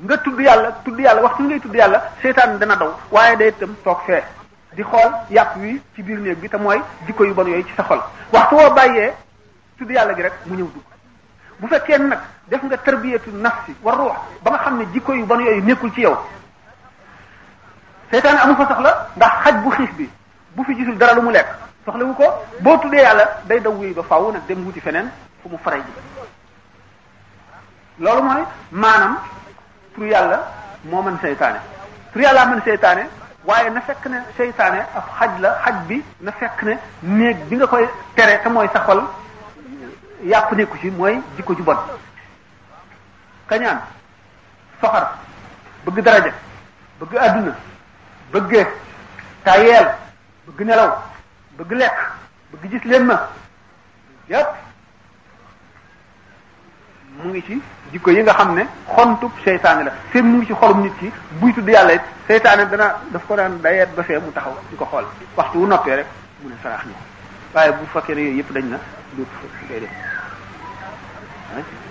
nga tudd yàlla waxtu ngay tudd yàlla seytaan dana daw waaye day itam toog fee di xool yàpp wi ci biir néeg bi te mooy jikko yu bon yooyu ci sa xol waxtu woo bàyyee tudd yàlla gi rek mu ñëw dugg. bu fekkee nag def nga tarbiyatu nafsi war ruux ba nga xam ne jikko yu bon yooyu nekkul ci yow seytaan amu fa soxla ndax xaj bu xiif bi bu fi gisul dara lu mu lekk soxlawu ko boo tuddee yàlla day daw wuy ba faaw nag dem wuti feneen fu mu faray ji. loolu mooy maanaam tur yàlla moo mën seytaane tur yàlla mën seytaane waaye na fekk ne seytaane ab xaj la xaj bi na fekk ne néeg bi nga koy tere te mooy sa xol yàpp nekku ci mooy jikko ju bon. kañaan soxar bëgg daraja bëgg adduna bëgg tayeel bëgg nelaw bëgg lekk bëgg gis leen ma yépp mu ngi ci jikko yi nga xam ne xontub seytaane la seen mu ngi ci xolum nit ki buy tudd yàlla it seytaane daf ko daan dayeet ba fee mu taxaw di ko xool waxtu wu noppee rek mu ne saraax ni waaye bu fekkee ne yooyu yëpp dañ na dootu fa day def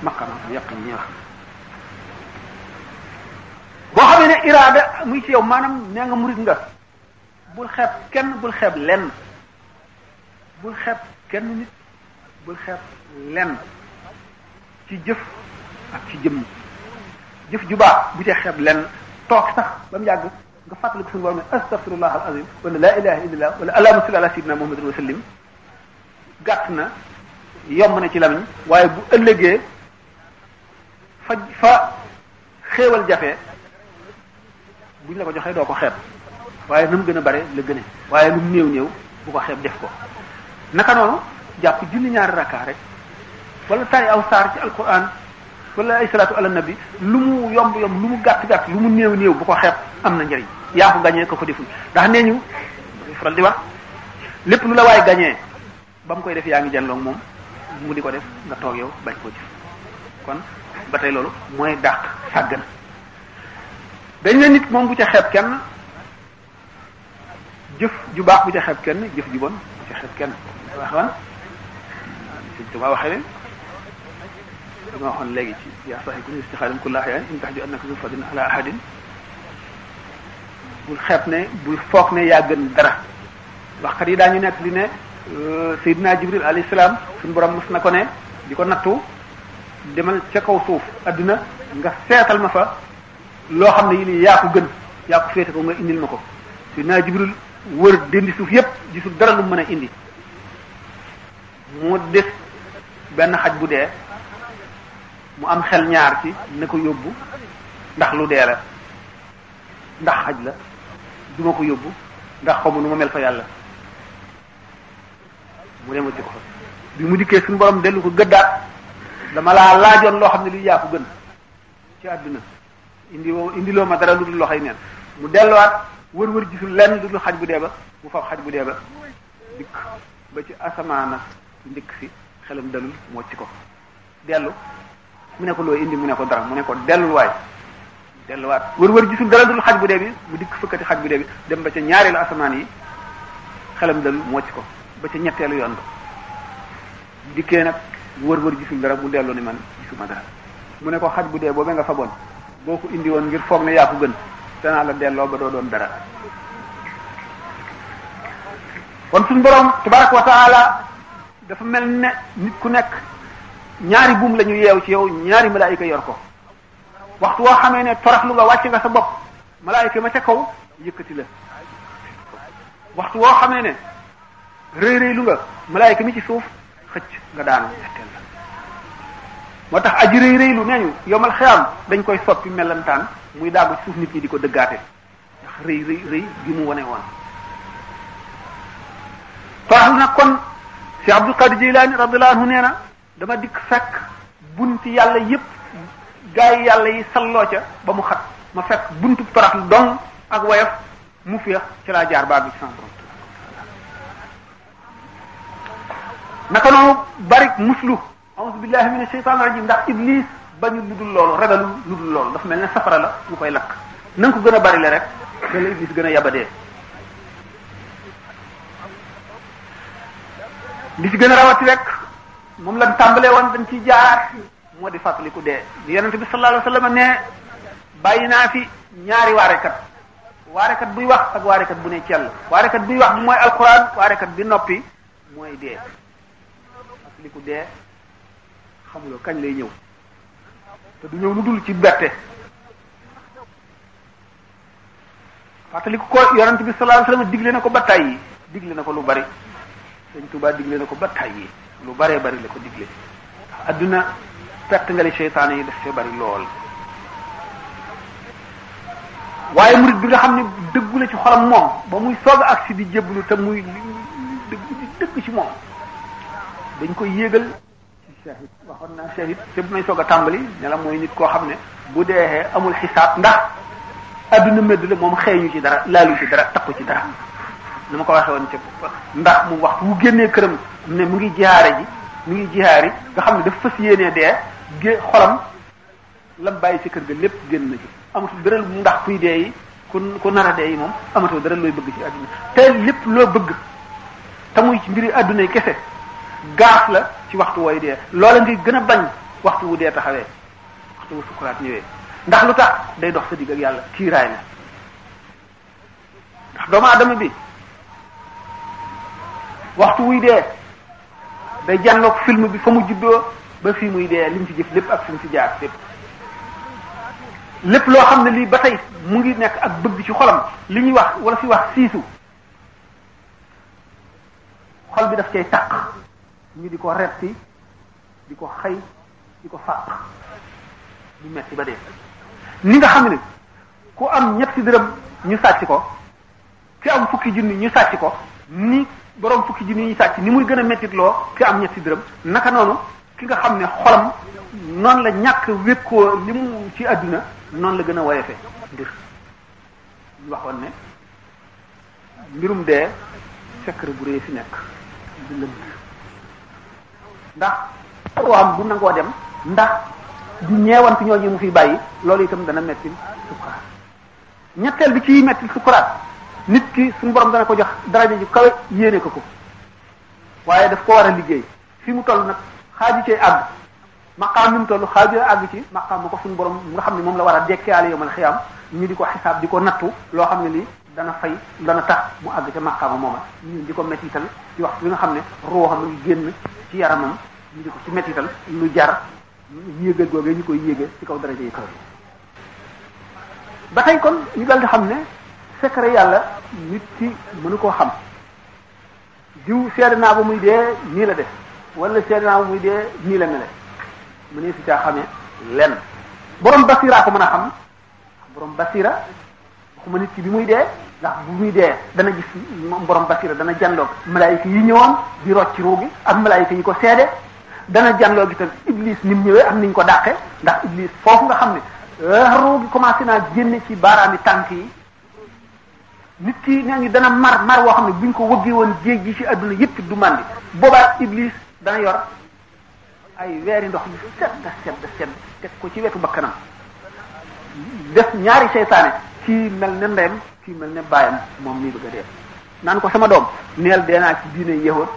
maqama yaqin ñi wax boo xamee ne iraada muy ci yow maanaam nee nga murid nga bul xeeb kenn bul xeeb lenn bul xeeb kenn nit bul xeeb lenn ci jëf ak ci jëmm jëf ju baax bu ci xeeb lenn toog sax ba mu yàgg nga fàttaliku suñu borom ne astaghfirullah al azim wala la ilaha illallah wala allahumma salli ala sayyidina muhammadin wa sallim gàtt na yomb na ci lamiñ waaye bu ëllëgee fa xéewal jafe buñ la ko joxee doo ko xeeb waaye nu mu gën a bare la gëne waaye lu mu néew néew bu ko xeeb def ko naka noonu jàpp julli ñaari rakka rek wala tari aw saar ci alquran wala ay salaatu ala nabi lu mu yomb yomb lu mu gàtt gàtt lu mu néew néew bu ko xeeb am na njëriñ yaa ko gañee ko deful ndax nee ñu faral di wax lépp lu la waay gañee ba mu koy def yaa ngi janloog moom mu di ko def nga toog yow bañ koo jëf kon ba tey loolu mooy dàq sàggan dañ ne nit moom bu ca xeeb kenn jëf ju baax bu ca xeeb kenn jëf ju bon bu ca xeeb kenn waxaan Sëñ Tuubaa waxee ne dama waxoon léegi ci yaa saxi kun istixaalim kulla ahyaan in tax ju annaka zu fadin ala ahadin bul xeeb ne bul foog ne yaa gën dara waxkat yi daañu nekk li ne Seydina Jibril alayhi salaam suñu borom mos na ko ne di ko nattu demal ca kaw suuf adduna nga seetal ma fa loo xam ne yi nii yaa ko gën yaa ko féete ko nga indil ma ko Seydina Jibril wër dendi suuf yépp gisul dara lu mën a indi mu des benn xaj bu dee mu am xel ñaar ci ne ko yóbbu ndax lu dee la ndax xaj la duma ko yóbbu ndax xamu nu ma mel fa yàlla mu dem ci ko fa bi mu dikkee suñu borom dellu ko gëddaat dama laa laajoon loo xam ne li yaa ko gën ci àdduna indiloo ma dara lu dul loxoy neen mu delluwaat wër gisul lenn lu dul xaj bu dee ba mu fab xaj bu dee ba dikk ba ci asamaana ndikk si xelam dalul moo ci ko dellu mu ne ko loo indi mu ne ko dara mu ne ko dellul waay delluwaat wër gisul dara dul xaj bu dee bi mu dikk fëkkati xaj bu dee bi dem ba ca ñaareelu asamaan yi xelam dalul moo ci ko ba ca ñetteelu yoon ba dikkee nag wër gisul dara mu dellu ni man gisuma dara mu ne ko xaj bu dee boobee nga faboon boo ko indi woon ngir foog ne yaa ko gën danaa la delloo ba doo doon dara kon suñu borom tabaraka wa taala dafa mel ne nit ku nekk ñaari buum la ñu yeew ci yow ñaari malaayika yor ko waxtu woo xamee ne toraxlu nga wàcc nga sa bopp malaayika ma ca kaw yëkkati la waxtu woo xamee ne rëy lu nga malaayika mi ci suuf xëcc nga daanu setteel la moo tax aji rëylu nee ñu yomal xiyam dañ koy soppi melantaan muy daagu ci suuf nit ñi di ko dëggaate ndax rëy gi mu wane woon toraxlu nag kon Cheikh Abdul Qadir Jilani radiyallahu anhu nee na dama dikk fekk bunti yàlla yépp gaa yi yàlla yi salloo ca ba mu xat ma fekk buntu toraxlu dong ak woyof mu féex ci laa jaar baa bi ci sama borom naka noonu bari muslu a'udhu billahi minash shaytanir rajim ndax iblis bañu lu dul loolu ragalul lu dul loolu dafa mel ne safara la ñu koy lakk na nga ko gën a bari le rek da la iblis gën a yabadee li ci gën a rawati rek moom lañ tàmbalee woon dañ ciy jaaraat moo di fàttaliku dee di yonente bi sallallahu alayhi wasallam ne bàyyi naa fi ñaari waarekat buy wax ak waarekat bu ne cell waarekat buy wax bi mooy alquran waarekat bi noppi mooy dee fàttaliku dee xamuloo kañ lay ñëw te du ñëw lu dul ci bette fàttaliku ko yonente bi sallallahu alayhi wasallam digle na ko ba tàyyi digle na ko lu bari Sëñ Tuubaa digle na ko ba tàyyi lu baree bari la ko digle adduna perte nga li seytaane yi daf fee bari lool waaye murid bi nga xam ne dëggu la ci xolam moom ba muy soog a agsi di jébbalu te muy dëgg ci moom dañ koy yéegal ci shahid waxoon naa shahid te bu may soog a tàmbali ne la mooy nit koo xam ne bu deexee amul xisaab ndax adduna medd la moom xeeñu ci dara laalu ci dara takku ci dara ni ma ko waxee woon ci ndax mu waxtu wu génnee këram ne mu ngi jihaari nga xam ne dafa fas yéenee dee xolam lam bàyyi ci kër ga lépp génn na ci amatul dara ndax kuy dee yi ku nar a dee yi moom amatul dara looy bëgg ci àdduna te lépp loo bëgg te muy ci mbiri àdduna yi kese gaaf la ci waxtu wooy dee loola ngay gën a bañ waxtu wu dee taxawee waxtu wu sukuraat ñëwee ndax lu tax day dox sa digg ak yàlla kiiraay la ndax doomu aadama bi waxtu wuy dee day jànloog film bi fa mu juddoo ba fii muy dee li mu ci jëf lépp ak fi mu ci jaar lépp loo xam ne lii ba tey mu ngi nekk ak bëgg ci xolam li ñuy wax wala fi wax siisu xol bi daf cay taq ñu di ko retti di ko xëy di ko fàq du metti ba dee ni nga xam ne ku am ñetti dërëm ñu sàcc ko ki am fukki junni ñu sàcc ko ni borom fukki junni ñu sàcc ni muy gën a mettit loo ki am ñetti dërëm naka noonu ki nga xam ne xolam noonu la ñàkk wékkoo li mu ci àdduna noonu la gën a woyefe mbir ñu waxoon ne mbirum dee secret bu rëy fi nekk du lënd ndax waxam bu nangoo dem ndax di ñeewant ñooñu mu fi bàyyi loolu itam dana mettil sukuraat ñetteel bi ci mettil sukuraat nit ki suñu borom dana ko jox daraja ju kawe yéene ko waaye daf ko war a liggéey fi mu toll nag xaaju cee àgg maqaam mi mu toll xaaju àgg ci maqaam ma ko suñu borom nga xam ne moom la war a dekkeale yomal xiyaam ñu di ko xisaab di ko nattu loo xam ne lii dana fay dana tax mu àgg ca maqaama mooma ñu di ko mettital ci waxtu bi nga xam ne ruuxam ngi génn ci yaramam ñu di ko ci mettital lu jar yéegal googee ñu koy yéege ci kaw daraja yi kaw ba tey kon ñu dal di xam ne secret yàlla nit ki mënu koo xam diw seede naa ba muy dee nii la def wala seede naa ba muy dee nii la mele mu ne si caa xamee lenn borom basira ko mën a xam borom basira xuma nit ki bi muy dee ndax bu muy dee dana gis borom basira dana janloog malaayika yi ñëwoon di rocc ruugi ak malaayika yi ko seede dana janloog itam iblis ni mu ñëwee ak niñ ko dàqe ndax iblis foofu nga xam ne ruugi commencé naa génne ci baaraami tànk yi nit ki nee ñu dana mar woo xam ne buñ ko wëggee woon géej gi ci adduna yépp du màndi boobaa iblis dana yor ay weeri ndox yu sedd teg ko ci wetu bakkanam def ñaari seytaane kii mel ne ndeyam kii mel ne baayam moom nii bëgg a dee naan ko sama doom neel dee naa ci diine yahud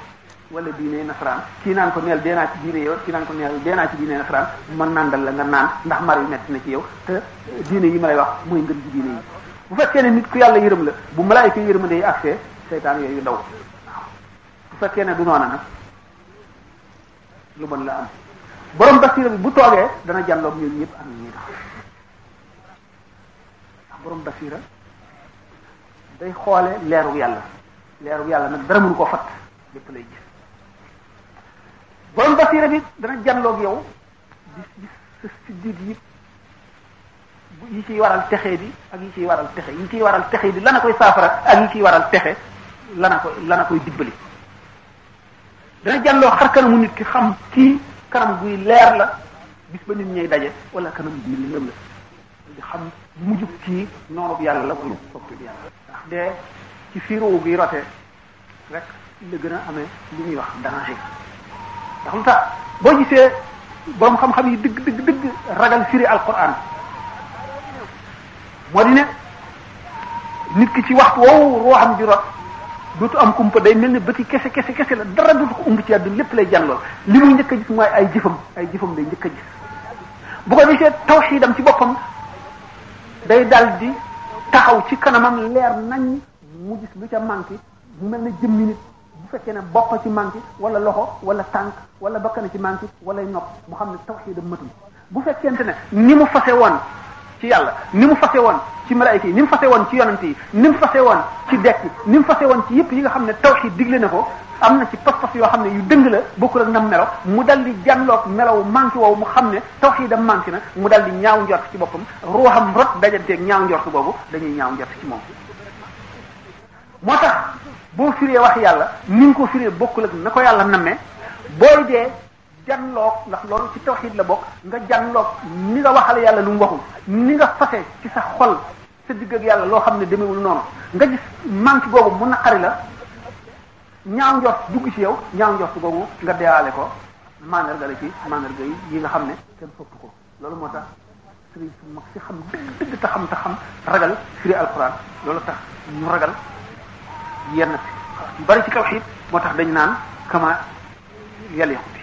wala diine nasaraan kii naan ko neel dee naa ci diine yahud kii naan ko neel dee naa ci diine nasaraan man nandal la nga naan ndax mar yu metti na ci yow te diine yi ma lay wax mooy ngën ci diine yi bu fekkee ne nit ku yàlla yërëm la bu malaayika yërëmande yi accès seytaan yooyu daw bu fekkee ne du noona nag lu bon la am borom basira bi bu toogee dana jàlloog ñun ñëpp am ñuy tax borom basira day xoole leerug yàlla nag dara mënu koo fatt lépp lay gis borom basira bi dana jàlloog yow di sa siddiit yi yi ciy waral texe bi ak yi ciy waral texe yi ciy waral texe bi lana koy saafara ak yi ciy waral texe lana koy dibbali dana jàlloo xar kanamu nit ki xam kii kanam guy leer la bis ba nit ñay daje wala kanam bi lëndëm la di xam mujjub kii noonu yàlla la wala soppi bi yàlla ndax de ci fiiroo bi rote rek la gën a amee li ñuy wax danger ndax lu tax boo gisee borom xam-xam yi dëgg ragal firi alquran moo di ne nit ki ci waxtu woowu roo xam di rot dootu am kumpa day mel ni bëti kese la dara dootu ko umb ci àdduna lépp lay jànlool li muy njëkk a gis mooy ay jëfam day njëkk a gis bu ko gisee tawxiidam ci boppam day dal di taxaw ci kanamam leer nañ mu gis lu ca manqué mu mel ne jëmmi nit bu fekkee ne bopp ci manqué wala loxo wala tànk wala bakkan ci manqué wala nopp mu xam ne tawxiidam matul bu fekkente ne ni mu fase woon ci yàlla ni mu fase woon ci malaayika yi ni mu fase woon ci yonante yi ni mu fase woon ci dekk ni mu fase woon ci yëpp yi nga xam ne tawxiid digle na ko am na ci pas-pas yoo xam ne yu dëng la bokkul ak nam melo mu dal di jànloog melaw manqué woowu mu xam ne tawxiidam manqué na mu dal di ñaaw njort ci boppam ruuxam rot dajanteeg ñaaw njort boobu dañuy ñaaw njort ci moom moo tax boo firee wax yàlla ni nga ko firee bokkul ak na ko yàlla nammee booy dee janloog ndax loolu ci tawxiid la bokk nga janloog ni nga waxale yàlla lu mu waxul ni nga fase ci sa xol sa digg ak yàlla loo xam ne demewul noonu nga gis manque boobu mu naqari la ñaaw njort dugg ci yow ñaaw njort boobu nga deewaale ko mandarga la ci mandarga yi nga xam ne kenn sopp ko loolu moo tax sëriñ su mag si xam dëgg te xam ragal firi alquran loolu tax ñu ragal yenn yu bari ci tawxiid moo tax dañ naan kama yaliqu bi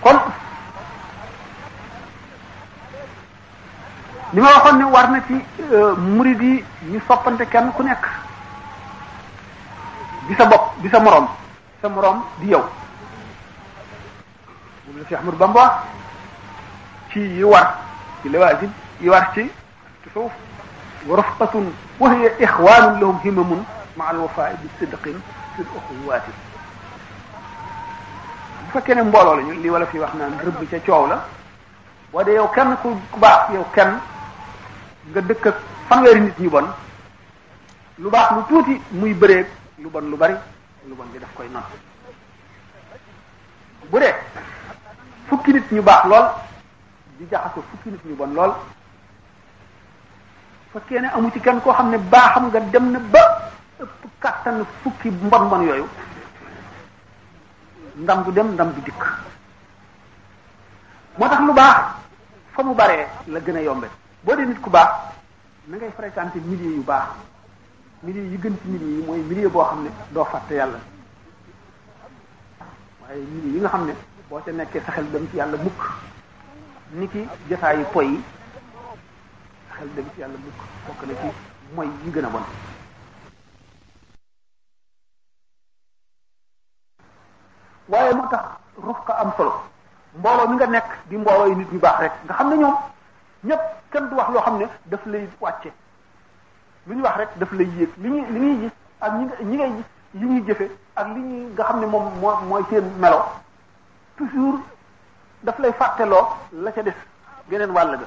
kon li ma waxoon ne war na ci murid yi ñu soppante kenn ku nekk di sa bopp di sa moroom di yow moom la Cheikh Ahmadou Bamba ci yi war ci lawaazim yi war ci tasawuf wa rafqatun wa hiya ixwanun lahum himamun ma al wafa'i bi sidqin fi l uxuwaati bu fekkee ne mbooloo lañu li wala fi wax naan rëbb ca coow la boo dee yow kenn ku baax yow kenn nga dëkk ak fanweeri nit ñu bon lu baax lu tuuti muy bëreeg lu bon lu bari lu bon bi daf koy not bu dee fukki nit ñu baax lool di jaxasoo fukki nit ñu bon lool fekkee ne amu ci kenn koo xam ne baaxam nga dem na ba ëpp kàttan fukki mbon yooyu ndam du dem ndam du dikk moo tax lu baax fa mu baree la gën a yombe boo dee nit ku baax na ngay fréquenter milieu yu baax milieu yi gën ci milieu yi mooy milieu boo xam ne doo fàtte yàlla waaye milieu yi nga xam ne boo ca nekkee sa xel dem ci yàlla mukk ni ki jotaayu poy yi sa xel dem ci yàlla mukk bokk na ci mooy yi gën a bon waaye moo tax rufqa am solo mbooloo mi nga nekk di mbooloo yi nit ñu baax rek nga xam ne ñoom ñépp kenn du wax loo xam ne daf lay wàcce lu ñu wax rek daf lay yéeg li ñuy gis ak ñi ngay gis li ñuy jëfe ak li ñuy nga xam ne moom mooy seen melo toujours daf lay fàtteloo la ca des geneen wàll ga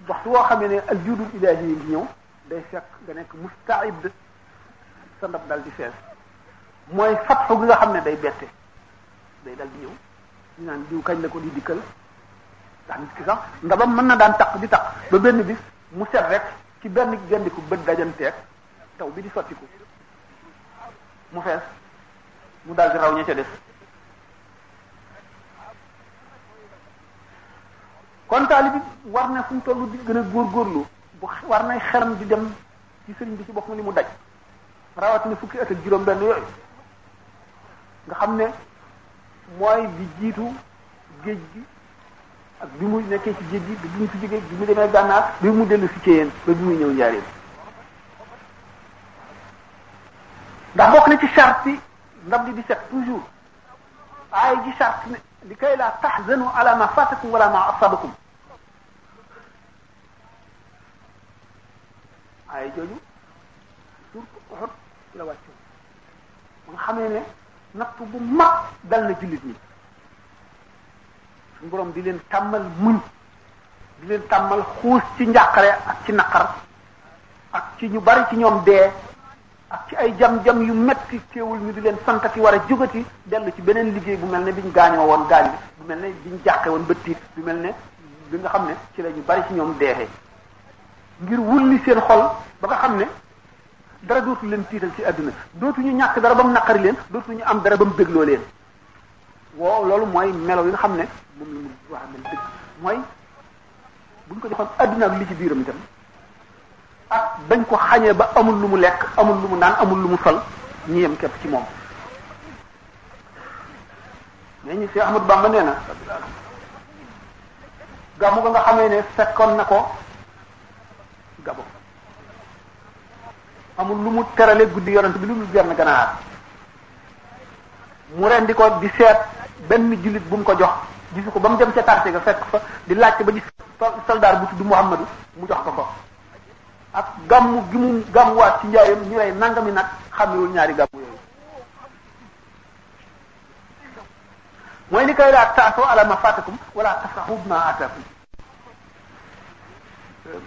waxtu woo xamee ne al judul ilahi yi ngi ñëw day fekk nga nekk mustaid sa ndab dal di fees mooy fatxu gi nga xam ne day bette day dal di ñëw ñu naan diw kañ la ko di dikkal ndax nit ki sax ndabam mën na daan taq di taq ba benn bis mu set rek ci benn gendiku bët dajanteeg taw bi di sottiku mu fees mu dal di raw ña ca des kon taalibi war na fu mu toll di gën a góorgóorlu bu war nay xelam di dem ci sëriñ bi ci boppam li mu daj rawatina fukki at ak juróom benn yooyu nga xam ne mooy bi jiitu géej gi ak bi mu nekkee ci géej gi bi mu fi jógee bi mu demee gànnaar bi mu dellu si Ceyeen ba bi muy ñëw njaareem ndax bokk na ci charte yi ndab li di set toujours ay ji charte ne li kay la tahzanu ala ma fatakum wala ma asabakum ay jooju surtout Uhud la wàccu ba nga xamee ne natt bu mag dal na jullit ñi suñu borom di leen tàmmal muñ di leen tàmmal xuus ci njàqare ak ci naqar ak ci ñu bari ci ñoom dee ak ci ay jam-jam yu metti teewul ñu di leen santati war a jógati dellu ci beneen liggéey bu mel ne biñ gaañoo woon gaañ bi bu mel ne biñ jàqe woon ba tiit bu mel ne bi nga xam ne ci la ñu bari ci ñoom deexee ngir wulli seen xol ba nga xam ne dara dootu leen tiital ci àdduna dootuñu ñàkk dara ba mu naqari leen dootuñu am dara ba mu bégloo leen woo loolu mooy melo yi nga xam ne moom la mu wax mel dëgg mooy buñ ko joxoon àdduna ak li ci biiram itam ak bañ ko xañee ba amul lu mu lekk amul lu mu naan amul lu mu sol ñi yem képp ci moom mais ñu Cheikh Ahmadou Bamba nee na gàmmu ga nga xamee ne fekkoon na ko Gabon amul lu mu terale guddi yonent bi lu mu genn ganaar mu rendi ko di seet benn jullit bu mu ko jox gisu ko ba mu dem ca quartier ga fekk fa di laajte ba gis soldaar bu tudd Muhammadu mu jox ko ko ak gàmmu gi mu gàmmuwaat ci njaayam ñu lay nangami nag xamewul ñaari gàmmu yooyu mooy ni kay laa taasoo ala ma fatakum wala tafrahu bima ataakum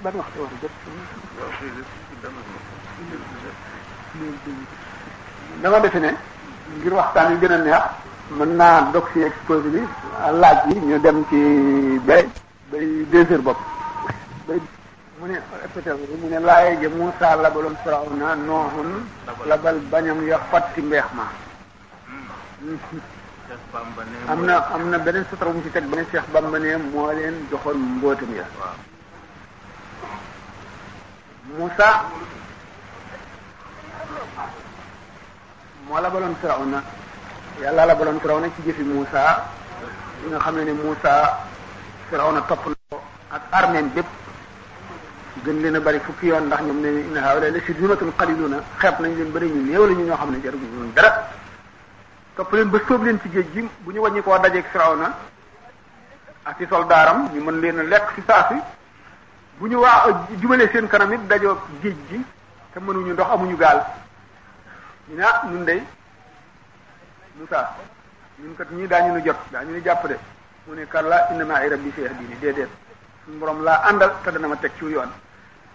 ban waxtu war a jot dama defe ne ngir waxtaan yu gën a neex mën naa dog ci exposé bi laaj yi ñu dem ci bay 2 heures bopp bay mu ne peut-être mu ne laaye ja Muusaa labaloon Firawna Noohun labal bañam ya fatti mbeex ma am na beneen sutra bu mu ci teg beneen Cheikh Bamba ne moo leen joxoon mbootam ya Muusaa moo labaloon Firawna yàlla labaloon Firawna ci jëfi Muusaa yi nga xam ne Muusaa Firawna topp na ko ak armée bépp gën leen a bari fukki yoon ndax ñoom ne inna haa'ulaa'i la shirzimatun qaliiluna xeeb nañ leen bari ñu néew la ñu ñoo xam ne jaruñu dara topp leen ba sóob leen ci géej gi bu ñu wàññi koo dajeeg Firawna ak ci soldaaram ñu mën leen a lekk ci saa si bu ñu jubalee seen kanam it dajoo géej gi te mënuñu ndox amuñu gaal ñu ne ñun dey Musaa ñun kat ñii daañu nu jot daañu nu jàpp de mu ne kallaa inna ma'iya rabbii sayahdini déedéet suñu borom laa àndal te dana ma teg ci yoon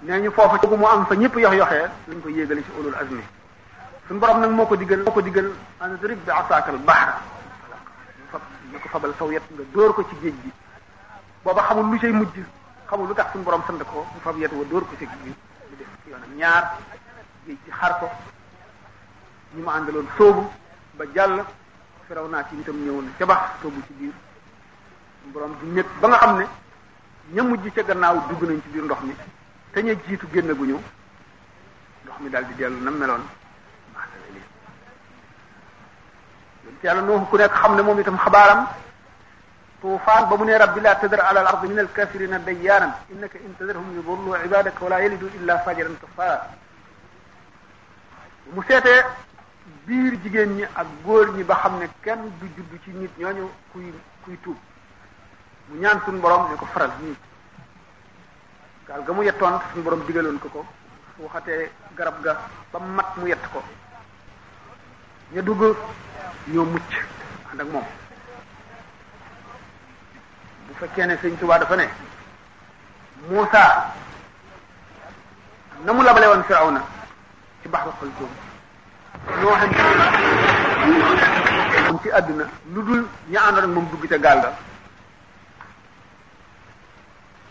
nee ñu foofu mu am fa ñëpp yox-yoxee lañ ko yéegale ci ulul azmi suñu borom nag moo ko digal an idrib bi asaaka al bahra ñu ko fabal saw yet nga dóor ko ci géej gi booba xamul lu cay mujj xamul lu tax suñu borom sant ko mu fab yet wa dóor ko ci géej gi mu def ci yoonam ñaar géej gi xar ko ñi ma àndaloon soobu ba jàll Firawna ci itam ñëw na ca bax soobu ci biir suñu borom di ñett ba nga xam ne ña mujj ca gannaaw dugg nañ ci biir ndox mi te ña jiitu génn gu ñëw ndox mi daal di dellu na meloon maasale lii yonent yàlla Nuux ku nekk xam ne moom itam xabaaram tuufaan ba mu ne rabbi laa tadar ala al ardi min al kafirina dayyaaran innaka in tadarhum yudillu ibadaka wala yalidu illa fajiran kaffara mu seetee biir jigéen ñi ak góor ñi ba xam ne kenn du judd ci nit ñooñu kuy tuub mu ñaan suñu borom ne ko faral nii gaal ga mu yettoon suñu borom digaloon ko su waxatee garab ga ba mat mu yett ko ña dugg ñoo mucc ànd ak moom bu fekkee ne Sëñ Tuubaa dafa ne Muusa na mu labale woon Firawna ci baxru xultuum noo xam ci àdduna lu dul ña àndoon ak moom dugg ca gaal ga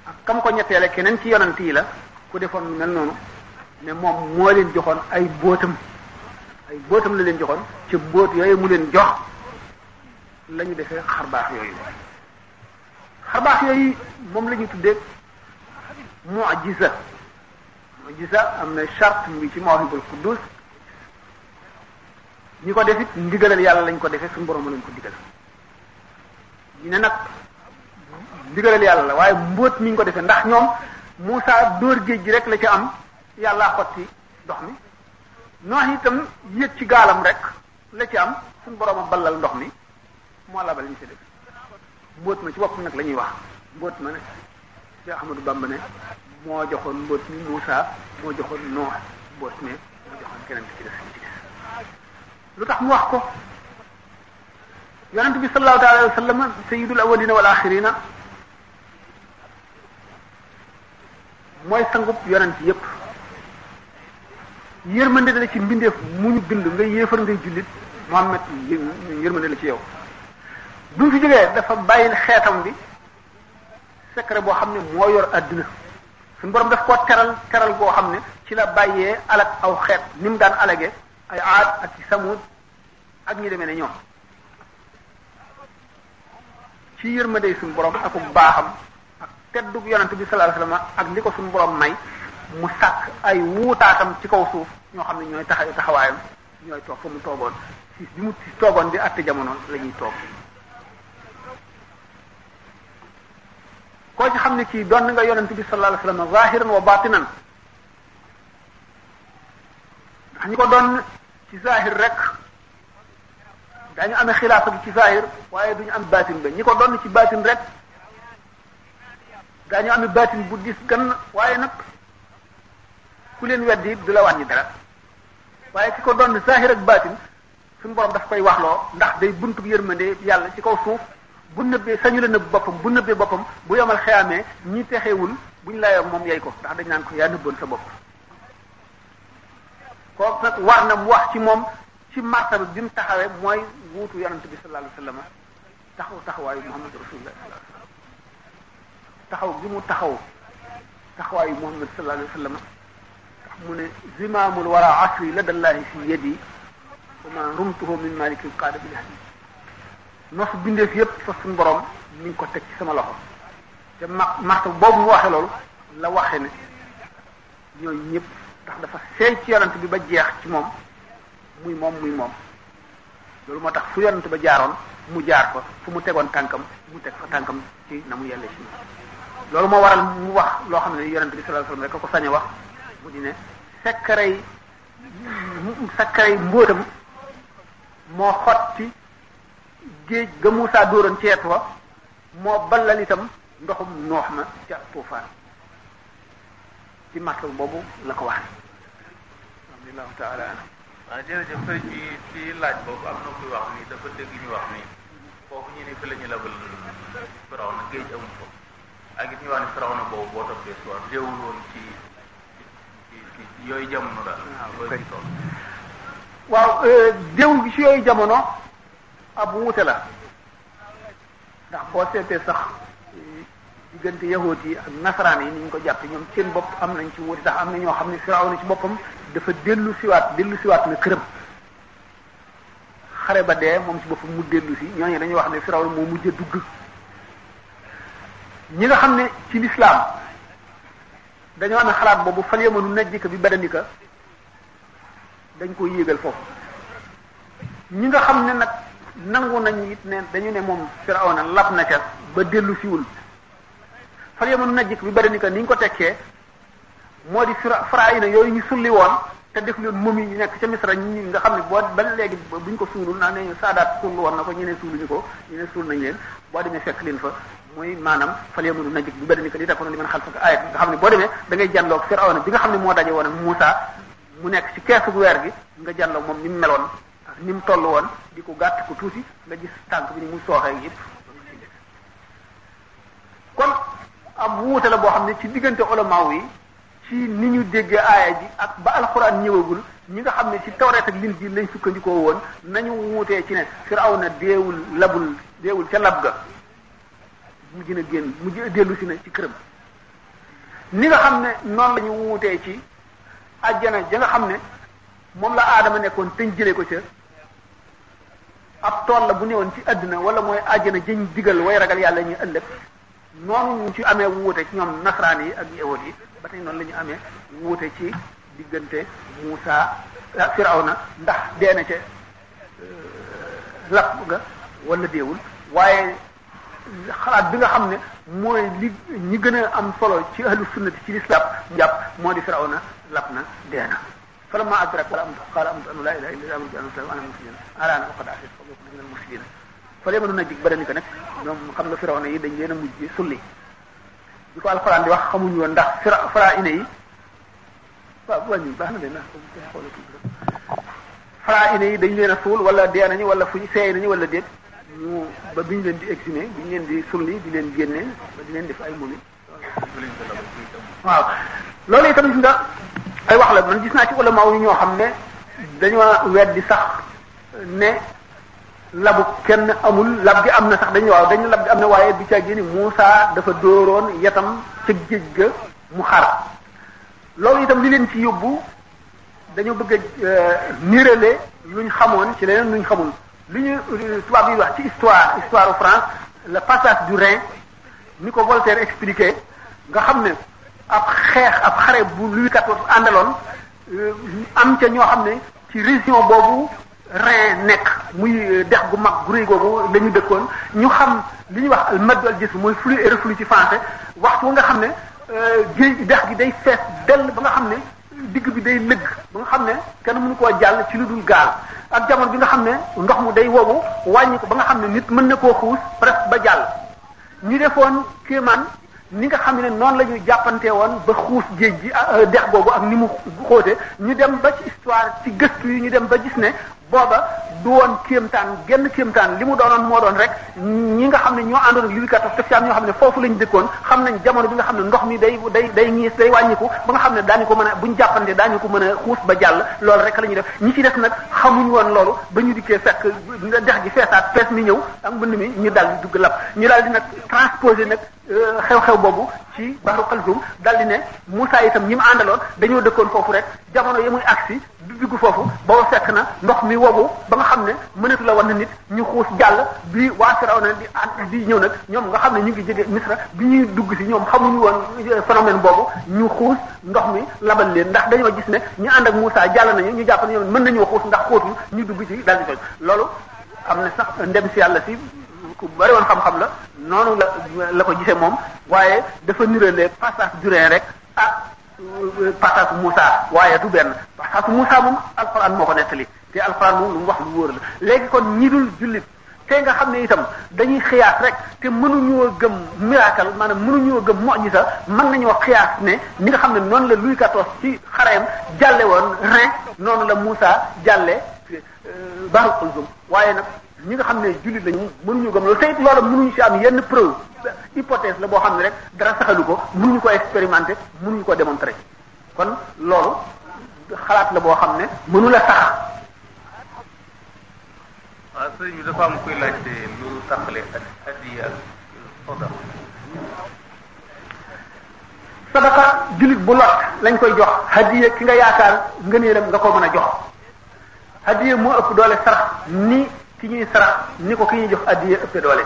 ak kam ko ñetteele keneen ci yonant yi la ku defoon lu mel noonu ne moom moo leen joxoon ay bóotam la leen joxoon ci bóot yooyu mu leen jox la ñu defee xarbaax yooyu moom la ñu tuddee mu'jiza am na charte mu ngi ci Mawahibul Quddus ñi ko def it ndigalal yàlla lañ ko defee suñu borom lañ ko digal ñu ne nag ndigalal yàlla la waaye mbóot mi ñu ko defee ndax ñoom Muusa dóor géej gi rek la ci am yàlla xotti ndox mi Noox itam yéeg ci gaalam rek la ci am suñu borom a ballal ndox mi moo labal ñu ci def mbóot ma ci bopp nag la ñuy wax mbóot ma ne Cheikh Ahmadou Bamba ne moo joxoon mbóot mi Muusa moo joxoon Noox mbóot mi moo joxoon keneen ci def lu tax mu wax ko yonent bi sallallahu alayhi wa sallam sayyidul awwalina wal axirina mooy sangub yonent yépp yërmande la ci mbindeef mu ñu bind nga yéefar ngay jullit Muhammad yërmande la ci yow bu mu fi jógee dafa bàyyi xeetam bi secret boo xam ne moo yor àdduna suñu borom daf koo teral boo xam ne ci la bàyyee alak aw xeet ni mu daan alage ay Aad ak ci Samud ak ñi demee ne ñoom ci yërmande suñu borom ak baaxam ak teddug yonent bi sallallahu alayhi wasallam ak li ko suñu borom may mu sàkk ay wuutaatam ci kaw suuf ñoo xam ne ñooy taxawaayam ñooy toog fa mu toogoon si bi mu si toogoon di àtte jamono la ñuy toog koo ci xam ne kii doon nga yonent bi sallallahu alayhi wasallam zahiran wa batinan ndax ñi ko doon ci zahir rek daañu amee xilaafa gi ci zahir waaye duñu am batin ba ñi ko doon ci batin rek daañu amee batin bu dis gan waaye nag ku leen weddi du la wàññi dara waaye ki ko doon zahir ak batin suñu borom daf koy waxloo ndax day buntu yërmande yàlla ci kaw suuf bu nëbbee sañu la nëbb boppam bu nëbbee boppam bu yomal xeyaamee ñi texewul buñ la yor moom yey ko ndax dañ naan ko yaa nëbboon sa bopp kooku nag war na mu wax ci moom ci martaba bi mu taxawee mooy wuutu yonent bi sallallahu alayhi wasallam taxawaayu Muhammad rasulullah sallallahu alayhi wasallam taxaw bi mu taxawaayu Muhammad sallallahu alayhi wasallam tax mu ne zimaamul wara asri ladallahi fi yadi wa ma rumtuhu min malikil qaada bil hadi nos bindeef yépp fa suñu borom mi ngi ko teg ci sama loxo te martaba boobu mu waxe loolu la waxe ne ñooñu ñëpp ndax dafa seey ci yonent bi ba jeex ci moom muy moom loolu moo tax fu yonent ba jaaroon mu jaar fa fu mu tegoon tànkam mu teg fa tànkam ci na mu yelle ci moom loolu moo waral mu wax loo xam ne yonent bi sallallahu alayhi wasallam rek a ko sañ a wax mu di ne sekkarey mbóotam moo xotti géej ga Muusaa dóoroon ceet wa moo ballal itam ndoxum noox ma ca tuufaan ci martal boobu la ko wax alhamdulilah taala waaw jërëjëf sëñ bi ci laaj boobu am na kuy wax ni dafa dégg ñu wax ni foofu ñu ne fi la ñu labal Firawna géej amul ko ak it ñu wax ni Firawna boobu boo toppee soir déewul woon ci yooyu jamono daal waaw déewul gi ci yooyu jamono ab wuute la ndax boo seetee sax diggante yahuud yi ak nasaraan yi ni ñu ko jàpp ñoom seen bopp am nañ ci wuute tax am na ñoo xam ne Firawna ci boppam dafa dellu siwaat na këram xare ba dee moom ci boppam mu dellu si ñooñu dañuy wax ne Firawna moo mujj a dugg ñi nga xam ne ci lislaam dañoo amee xalaat boobu fal yamanu najjika bi badanika dañ koy yéegal foofu ñi nga xam ne nag nangu nañ it ne dañu ne moom Firawna lab na ca ba dellu siwul fal yamanu najjika bi badanika ni ñu ko tekkee moo di Firawna yooyu ñu sulli woon te def leen moom yi nekk ca Misra ñi nga xam ne boo ba léegi buñ ko suulul naa ne Saadaat suul woon na ko ñeneen suuluñu ko ñeneen suul nañ leen boo demee fekk leen fa muy maanaam fal yamanu najjika bi badanika li takoon li man xalfaka ayat nga xam ne boo demee da ngay jànloog Firawna bi nga xam ne moo daje woon ak Muusaa mu nekk ci keesu weer gi nga jànloog moom ni mu meloon ak ni mu toll woon di ko gàtt ko tuuti nga gis tànk bi ni mu sooxee yëpp kon am wuute la boo xam ne ci diggante ulamaaw yi ci ni ñu déggee aaya ji ak ba alxuraan ñëwagul ñi nga xam ne ci tawreet ak linjiil lañ sukkandikoo woon nañu wuutee ci ne Firawna deewul ca lab ga mujj na génn mujj dellu si na ci këram ni nga xam ne noonu la ñu wuutee ci àjjana ja nga xam ne moom la aadama nekkoon te ñu jëlee ko ca ab tool la bu newoon ci àddina wala mooy àjjana jëñ digal way ragal yàlla ñu ëllëg noonu ñu ci amee wuute ci ñoom nasaraan yi ak yahuud yi ba tey noonu la ñu amee wuute ci diggante Muusa ak Firawna ndax dee na ca lapp ga wala deewul waaye xalaat bi nga xam ne mooy li ñi gën a am solo ci ahlu sunnati ci lislaam jàpp moo di Firawna lapp na dee na falammaa adraka qaala amantu an laa ilaaha illa llaah wa ana muslimun alaana waqad asaytu fa kuntu minal mufsidiin fële mënu na jig ba ni ko nag ñoom xam nga Firawna yi dañ leen a mujj sulli bi ko alxuraan di wax xamuñu woon ndax Faraa'ina yi waaw wàññi baax na de ndax xoolal Faraa'ina yi dañ leen a suul wala dee nañu wala fuñ seey nañu wala déet ñu ba biñ leen di exhumé biñ leen di sulli di leen génne ba di leen def ay mumi waaw loolu itam gis nga ay wax la man gis naa ci ulama yi ñoo xam ne dañoo weddi sax ne labu kenn amul lab gi am na sax dañu waaw dañu lab gi am na waaye bi ca génni Muusa dafa dóoroon yetam ca géej ga mu xar loolu itam li leen ci yóbbu dañoo bëgg a nirale luñ xamoon ci leneen luñ xamul lu ñu tubaab yi wax ci histoire France le passage du Rhin ni ko Voltaire expliqué nga xam ne ab xare bu Louis XIV àndaloon am ca ñoo xam ne ci région boobu Rhin nekk muy dex gu mag gu rëy googu la ñu dëkkoon ñu xam li ñuy wax al madd al jism mooy flux et reflux ci français waxtu nga xam ne géej dex gi day fees dell ba nga xam ne digg bi day lëgg ba nga xam ne kenn mënu koo jàll ci lu dul gaal ak jamono bi nga xam ne ndox mu day wowu wàññi ko ba nga xam ne nit mën na koo xuus presque ba jàll ñu defoon kéemaan ni nga xam ne noonu la ñu jàppante woon ba xuus géej gi dex boobu ak ni mu xóote ñu dem ba ci histoire ci gëstu yi ñu dem ba gis ne booba du woon kéemtaan genn kéemtaan li mu doonoon moo doon rek ñi nga xam ne ñoo àndoon ak Louis XIV te fi am ñoo xam ne foofu lañu dëkkoon xam nañ jamono bi nga xam ne ndox mi day ñiis day wàññiku ba nga xam ne daañu ko mën a buñ jàppante daañu ko mën a xuus ba jàll loolu rek la ñuy def ñi ci def nag xamuñ woon loolu ba ñu dikkee fekk dex gi feesaat fees mi ñëw ak mbënd mi ñu daal di dugg lab ñu daal di nag transposé nag xew-xew boobu ci Bahru Kalsum daal di ne Moussa itam ñi mu àndaloon dañoo dëkkoon foofu rek jamono yi muy agsi du dugg foofu booba fekk na ndox mi wobu ba nga xam ne mënatu la wan na nit ñu xuus jàll bi waa Firawna di ñëw nag ñoom nga xam ne ñu ngi jóge Misra bi ñuy dugg si ñoom xamuñu woon phénomène boobu ñu xuus ndox mi labal leen ndax dañoo gis ne ñu ànd ak Moussa jàll nañu ñu jàpp ne ñoom mën nañoo xuus ndax xóotul ñu dugg ci daal di toj loolu am na sax ndem si yàlla si ku bari woon xam-xam la noonu la ko gisee moom waaye dafa nirale passage du Rhin rek ak passage Moussa waaye du benn passage Moussa moom alxuraan moo ko nettali te alxuraan moom lu mu wax lu wóor la léegi kon ñi dul jullit te nga xam ne itam dañuy xiyaas rek te mënuñoo gëm miracle maanaam mënuñoo gëm mu'jiza mën nañoo xiyaas ne ni nga xam ne noonu la Louis XIV ci xareem jàlle woon Rhin noonu la Moussa jàlle Bahru Kalsum waaye nag ñi nga xam ne jullit lañu mënuñu gëm loolu te it loolu mënuñu ci am yenn preuve hypothèse la boo xam ne rek dara saxalu ko mënuñu ko expérimenter mënuñu ko démontrer kon loolu xalaat la boo xam ne mënu la sax. waaw sëñ bi dafa am kuy laajte lu tàqale hadiya ak sadaqa. sadaqa jullit bu lot lañ koy jox hadiya ki nga yaakaar ngëneelam nga ko mën a jox hadiya moo ëpp doole sarax ni ki ñuy sarax ni ko ki ñuy jox hadiya ëpp doole.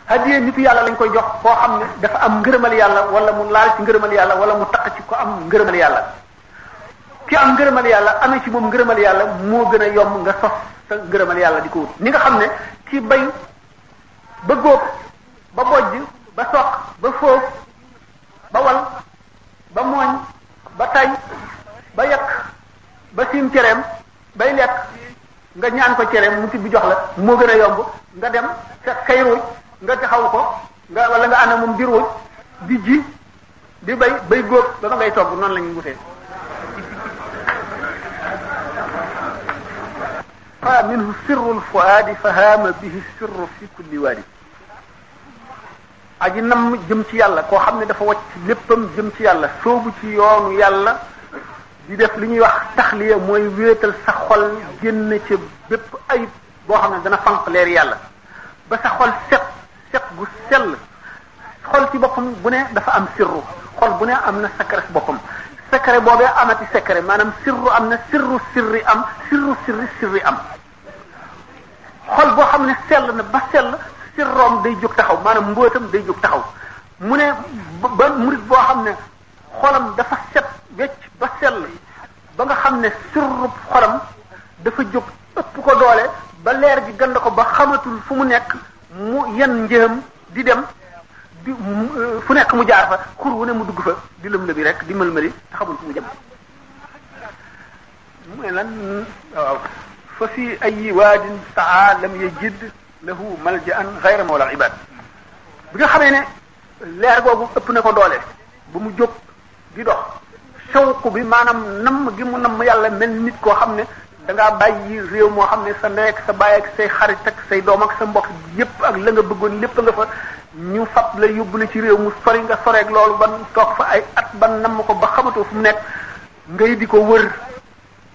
hadiya nitu yàlla lañ koy jox koo xam ne dafa am ngërëmal yàlla wala mu laal ci ngërëmal yàlla wala mu taq ci ko am ngërëmal yàlla ki am ngërëmal yàlla amee ci moom ngërëmal yàlla moo gën a yomb nga sos sa ngërëmal yàlla di ko wut ni nga xam ne ki bay ba góob ba bojj ba soq ba foof ba wal ba mooñ ba tay ba yekk ba siim cereem bay lekk nga ñaan ko cereem mu tibb jox la moo gën a yomb nga dem fekk kay ruuj nga taxaw ko nga wala nga ànd moom di ruuj di ji di bay góob ba ma ngay togg noonu la ñuy wutee fa minhu sirru lfuaadi fa haama bihi sirru fi kulli waadi aji nam jëm ci yàlla koo xam ne dafa wacc léppam jëm ci yàlla soobu ci yoonu yàlla di def li ñuy wax taxliya mooy wéetal sa xol génn ci bépp ayib boo xam ne dana fanq leer yàlla ba sa xol set gu sell xol ci boppam bu ne dafa am sirru xol bu ne am na secret boppam secret boobee amati secret maanaam sirru am na sirru sirri am sirru sirri am xol boo xam ne sell na ba sell sirroom day jóg taxaw maanaam mbóotam day jóg taxaw mu ne ba murid boo xam ne xolam dafa set wecc ba sell ba nga xam ne sirru xolam dafa jóg ëpp ko doole ba leer gi gand ko ba xamatul fu mu nekk mu yen njëam di dem di fu nekk mu jaar fa xur wu ne mu dugg fa di lëm bi rek di mëlmëli te xamul fu mu jëm mu ne lan waaw fa fi ay waadin saa lam yajid lahu malja'an ghayra mawla al ibad bi nga xamee ne leer googu ëpp na ko doole ba mu jóg di dox sawku bi maanaam namm gi mu namm yàlla mel nit koo xam ne da ngaa bàyyi réew moo xam ne sa ndey ak sa baay ak say xarit ak say doom ak sa mbokk yépp ak la nga bëggoon lépp nga fa ñu fab la yóbbu la ci réew mu sori nga soreeg loolu ban toog fa ay at ban namm ko ba xamatoo fu mu nekk ngay di ko wër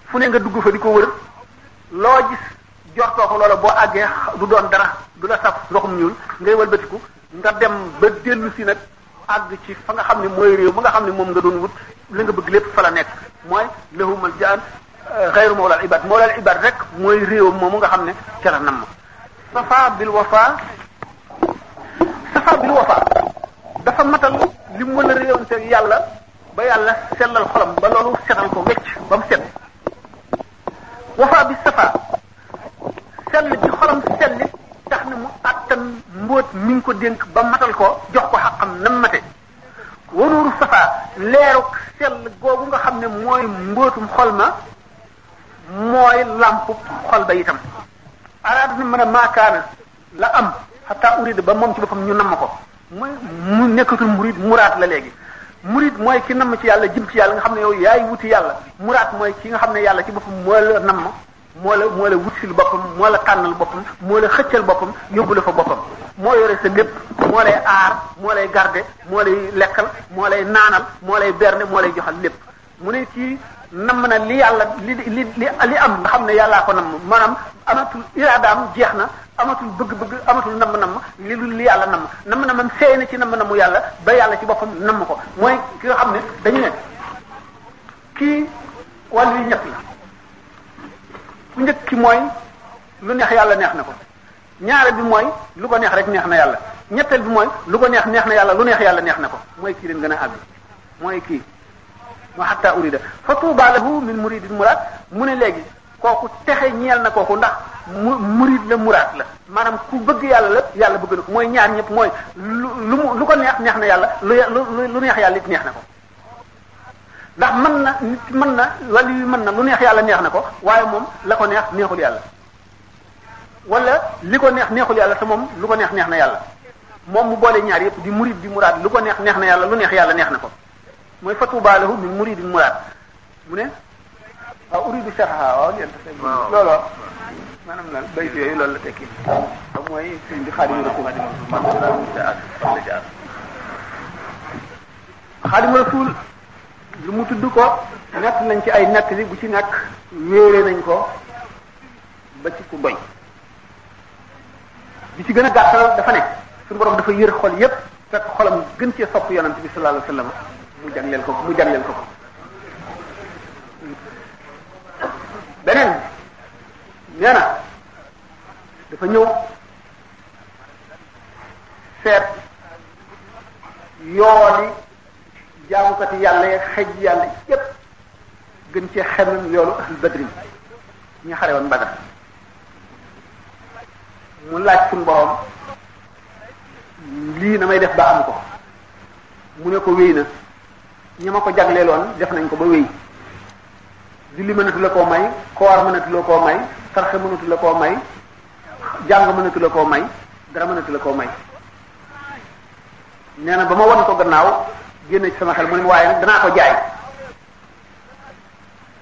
fu ne nga dugg fa di ko wër loo gis jortoo ko loola boo àggee du doon dara du la saf ndoxum ñuul ngay walbatiku nga dem ba dellu si nag àgg ci fa nga xam ne mooy réew ba nga xam ne moom nga doon wut la nga bëgg lépp fa la nekk mooy lahumal jaan xayru mawlal ibad mawlal ibad rek mooy réewam moomu nga xam ne ca la namm safa bil wafa dafa matal li mu mën a réewante yàlla ba yàlla sellal xolam ba loolu setal ko wecc ba mu set wafa bi safa sell ci xolam sellit tax na mu àttan mbóot mi ngi ko dénk ba matal ko jox ko xaqam nam mate wanuuru safa leeruk sell googu nga xam ne mooy mbóotum xol ma mooy lampu xol ba itam araada na mën a maakaana la am xataa urida ba moom ci boppam ñu namm ko mooy mu nekkatul murid muraad la léegi murid mooy ki namm ci yàlla jëm ci yàlla nga xam ne yow yaay wuti yàlla muraad mooy ki nga xam ne yàlla ci boppam moo la namm moo la wutsil boppam moo la tànnal boppam moo la xëccal boppam yóbbu la fa boppam moo yore sa lépp moo lay aar moo lay garder moo lay lekkal moo lay naanal moo lay berne moo lay joxal lépp mu ne kii namm na li yàlla li am nga xam ne yàllaa ko namm maanaam amatul iraadaam jeex na amatul bëgg-bëgg amatul namm li yàlla namm man seey na ci namm yàlla ba yàlla ci boppam namm ko mooy ki nga xam ne dañu ne kii wàllu yi ñett la ku njëkk ki mooy lu neex yàlla neex na ko ñaareel bi mooy lu ko neex rek neex na yàlla ñetteel bi mooy lu ko neex na yàlla lu neex yàlla neex na ko mooy kii leen gën a àgg mooy kii moo xatta urida fa tuuba lahu min muridin muraad mu ne léegi kooku texe ñeel na kooku ndax murid la muraad la maanaam ku bëgg yàlla la yàlla bëgg na ko mooy ñaar ñëpp mooy lu ko neex na yàlla lu neex yàlla it neex na ko ndax mën na wala yu mën na lu neex yàlla neex na ko waaye moom la ko neex neexul yàlla wala li ko neexul yàlla te moom lu ko neex na yàlla moom mu boole ñaar yëpp di murid di muraad lu ko neex na yàlla lu neex yàlla neex na ko mooy fa tuuba lahu min muridin muraad mu ne waaw uridu sharha waaw loolu maanaam la bay fi yooyu loolu la tekki mooy sëñ bi Xaadimu Rasuul lu mu tudd ko nekk nañ ci ay nekk li bu ci nekk wéere nañ ko ba ci ku doy bi ci gën a gàttal dafa ne suñu borom dafa yër xol yépp fekk xolam gën cee sopp yonent bi sallallahu alayhi wasallam mu jagleel ko beneen nee na dafa ñëw seet yooli jaamukati yàlla yeeg xej yàlla yépp gën cee xemem yoolu ahlul badri ñi xare woon Badar mu laaj suñu borom lii na may def ba am ko mu ne ko wéy na ñi ma ko jagleeloon def nañ ko ba wéy julli mënatu la koo may koor mënatu la koo may sarxe mënatu la koo may jàng mënatu la koo may dara mënatu la koo may nee na ba ma won ko gannaaw génne ci sama xel mu ne waaye nag danaa ko jaay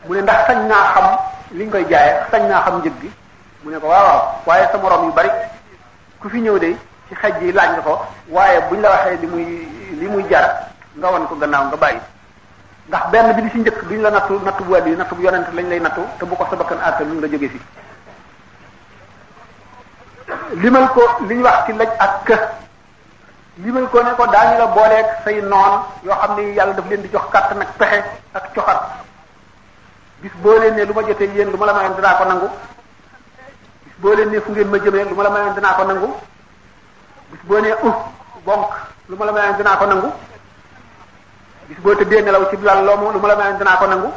mu ne ndax sañ naa xam liñ koy jaayee sañ naa xam njëg gi mu ne ko waaw waaye sa morom yu bari ku fi ñëw de ci ci xej yi laaj nga ko waaye buñ la waxee li muy jar nga wan ko gannaaw nga bàyyi ndax benn bi di ci njëkk duñ la nattu bu wàll yi nattu bu yonent lañ lay nattu te bu ko sa bakkan àttal lu nga jóge fi limal ko li ñu wax ci laj ak kë limal ko ne ko daañu la booleeg say noon yoo xam ne yàlla daf leen di jox kàttan ak pexe ak coxat bis boo leen ne lu ma jotee yéen lu ma la mayoon dinaa ko nangu bis boo leen ne fu ngeen ma jëmee lu ma la mayoon dinaa ko nangu bis boo nee bonk lu ma la mayoon dinaa ko nangu bis boo tëddee nelaw ci lal loomu lu ma la mayoon dinaa ko nangu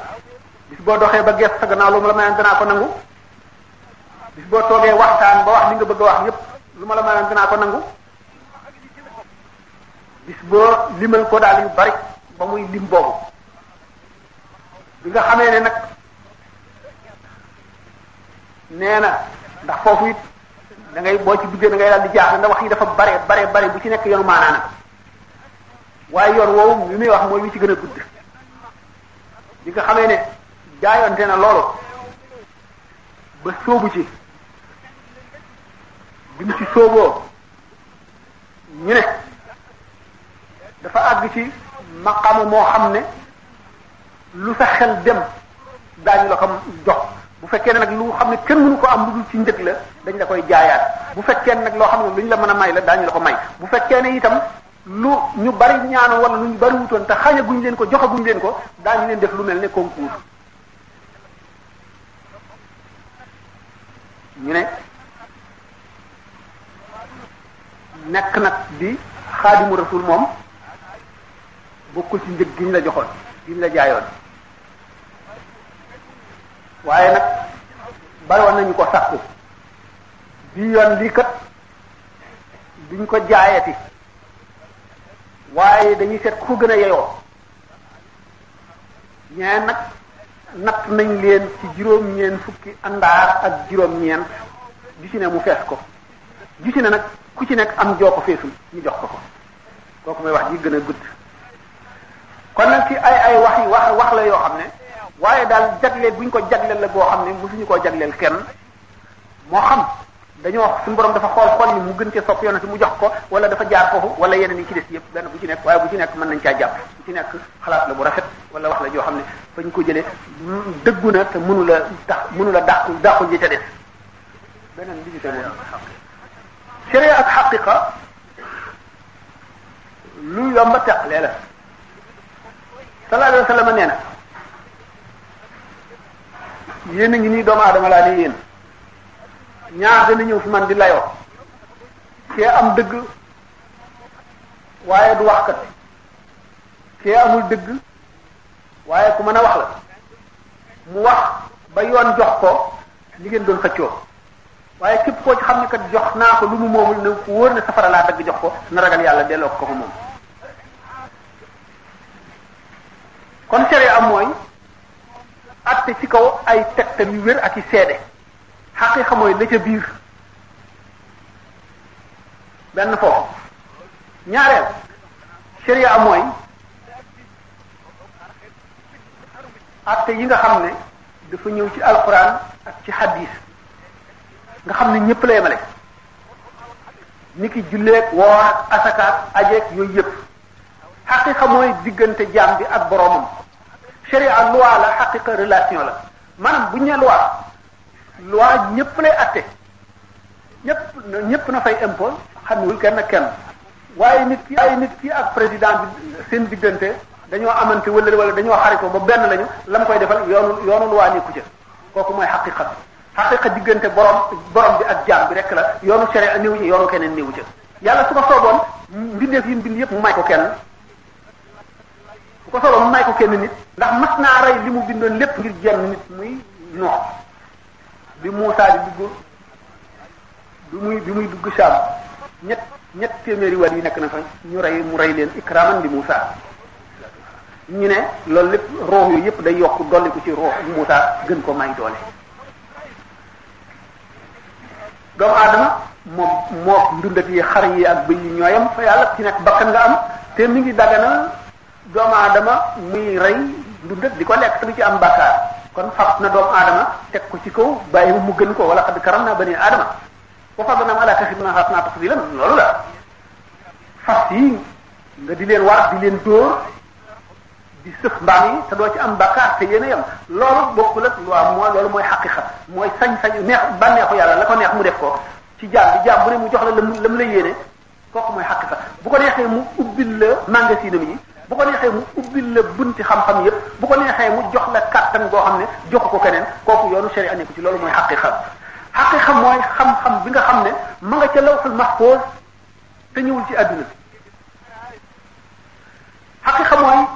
bis boo doxee ba gees sa gannaaw lu ma la mayoon dinaa ko nangu bis boo toogee waxtaan ba wax li nga bëgg a wax yépp lu ma la mayoon dinaa ko nangu bis boo limal ko daal yu bari ba muy lim boobu bi nga xamee ne nag nee na ndax foofu it da ngay boo ci duggee da ngay daal di jaaxle ndax wax yi dafa bare bu ci nekk yoonu maanaana waaye yoon woowu li muy wax mooy wi ci gën a gudd bi nga xamee ne jaayonte na loolu ba sóobu ci bi mu ci sóoboo ñu ne dafa àgg ci maqaama moo xam ne lu sa xel dem daañu la ko jox bu fekkee ne nag lu xam ne kenn mënu ko am lu dul ci njëg la dañ la koy jaayaat bu fekkee ne nag loo xam ne lu ñu la mën a may la daañu la ko may bu fekkee ne itam lu ñu bari ñaanu wala lu ñu bari wutoon te xañaguñ leen ko joxaguñ leen ko daañu leen def lu mel ne concours ñu ne nekk nag di xaadimu rasul moom bokkul ci njëg gi ñu la joxoon gi ñu la jaayoon waaye nag bari nañu ko sàkku bi yoon lii kat duñ ko jaayati waaye dañuy seet ku gën a yeyoo ñee nag natt nañ leen ci juróom-ñeent fukki àndaar ak juróom-ñeent ju ci ne mu fees ko ju ci ne nag ku ci nekk am joo ko feesul ñu jox ko kooku mooy wax ji gën a gudd kon nag ci ay wax la yoo xam ne waaye daal jagleel buñ ko jagleel la boo xam ne mosuñu koo jagleel kenn moo xam dañoo suñu borom dafa xool yi mu gën cee sopp yoon si mu jox ko wala dafa jaar foofu wala yeneen yi ci des yëpp benn bu ci nekk waaye bu ci nekk mën nañ caa jàpp bu ci nekk xalaat la bu rafet wala wax la joo xam ne fañ ko jëlee dëggu na te mënu la dàqu ji ca des beneen bi ci tegu sharia ak xaqiqa lu yomba teqlee la sallallahu alayhi wa sallam nee na yéen a ngi nii doomu aadama laa ne yéen ñaar dana ñëw fi man di layoo kee am dëgg waaye du waxkat kee amul dëgg waaye ku mën a wax la mu wax ba yoon jox ko li ngeen doon xëccoo waaye képp koo ci xam ne kat jox naa ko lu mu moomul ne ku wóor ne safara laa dëgg jox ko na ragal yàlla delloo ko moom kon sharia am mooy atte ci kaw ay tegtal yu wér ak i seede xaqiiqa mooy la ca biir benn foofu ñaareel sharia mooy atte yi nga xam ne dafa ñëw ci alquran ak ci hadis nga xam ne ñëpp la yemale ni ki julleeg woor ak asakaat ajeeg yooyu yëpp xaqiqa mooy diggante jaam bi ak boroomam sharia loi la xaqiqa relation la maanaam bu ñu nee loi ñëpp lay atte ñëpp na fay impôt xamewul kenn waaye nit ki ak président bi seen diggante dañoo amante wala dañoo xaritoo ba benn lañu la mu koy defal yoonu loi nekku ca kooku mooy xaqiqa diggante borom bi ak jaam bi rek la yoonu sharia néew ci yoonu keneen néewu ca yàlla su ko sooboon mbindeef yi bind yëpp mu may ko kenn bu ko sooboon mu may ko kenn nit ndax mas naa rey li mu bindoon lépp ngir jenn nit muy Nuux bi Muusaa di dugg bi muy dugg Saam ñett téeméeri wat yi nekk na fa mu rey leen ikraman li Muusaa ñu ne loolu lépp roox yooyu yëpp day yokk dolli ko ci roox Muusaa gën ko may doole doomu aadama moo ndundat yi xar yi ak bëy yi ñooyam fa yàlla ci nekk bakkan nga am te mi ngi daganal doomu aadama muy rey ndundat di ko lekk te du ci am bàkkaar kon fab na doomu aadama teg ko ci kaw bàyyi mu gën ko wala xad karam naa bani aadama wa faddalnaahum alaa kathiirin mimman xalaqnaa tafdiilan loolu la fas yi nga di leen war di leen dóor di sëf mbaam yi te doo ci am bakkaar te yéen a yem loolu bokkul ak loi loolu mooy xaqiqa mooy sañ-sañ neex bànneexu yàlla la ko neex mu def ko ci jaam bi jaam bu ne mu jox la lam la yéene kooku mooy xaqiqa bu ko neexee mu ubbil la magasinam yi bu ko neexee mu ubbil la bunti xam-xam yëpp bu ko neexee mu jox la kàttan goo xam ne joxu ko keneen kooku yoonu sharia nekku ci loolu mooy xaqiqa xaqiqa mooy xam-xam bi nga xam ne ma nga ca lawhul mahfuz te ñëwul ci àdduna xaqiqa mooy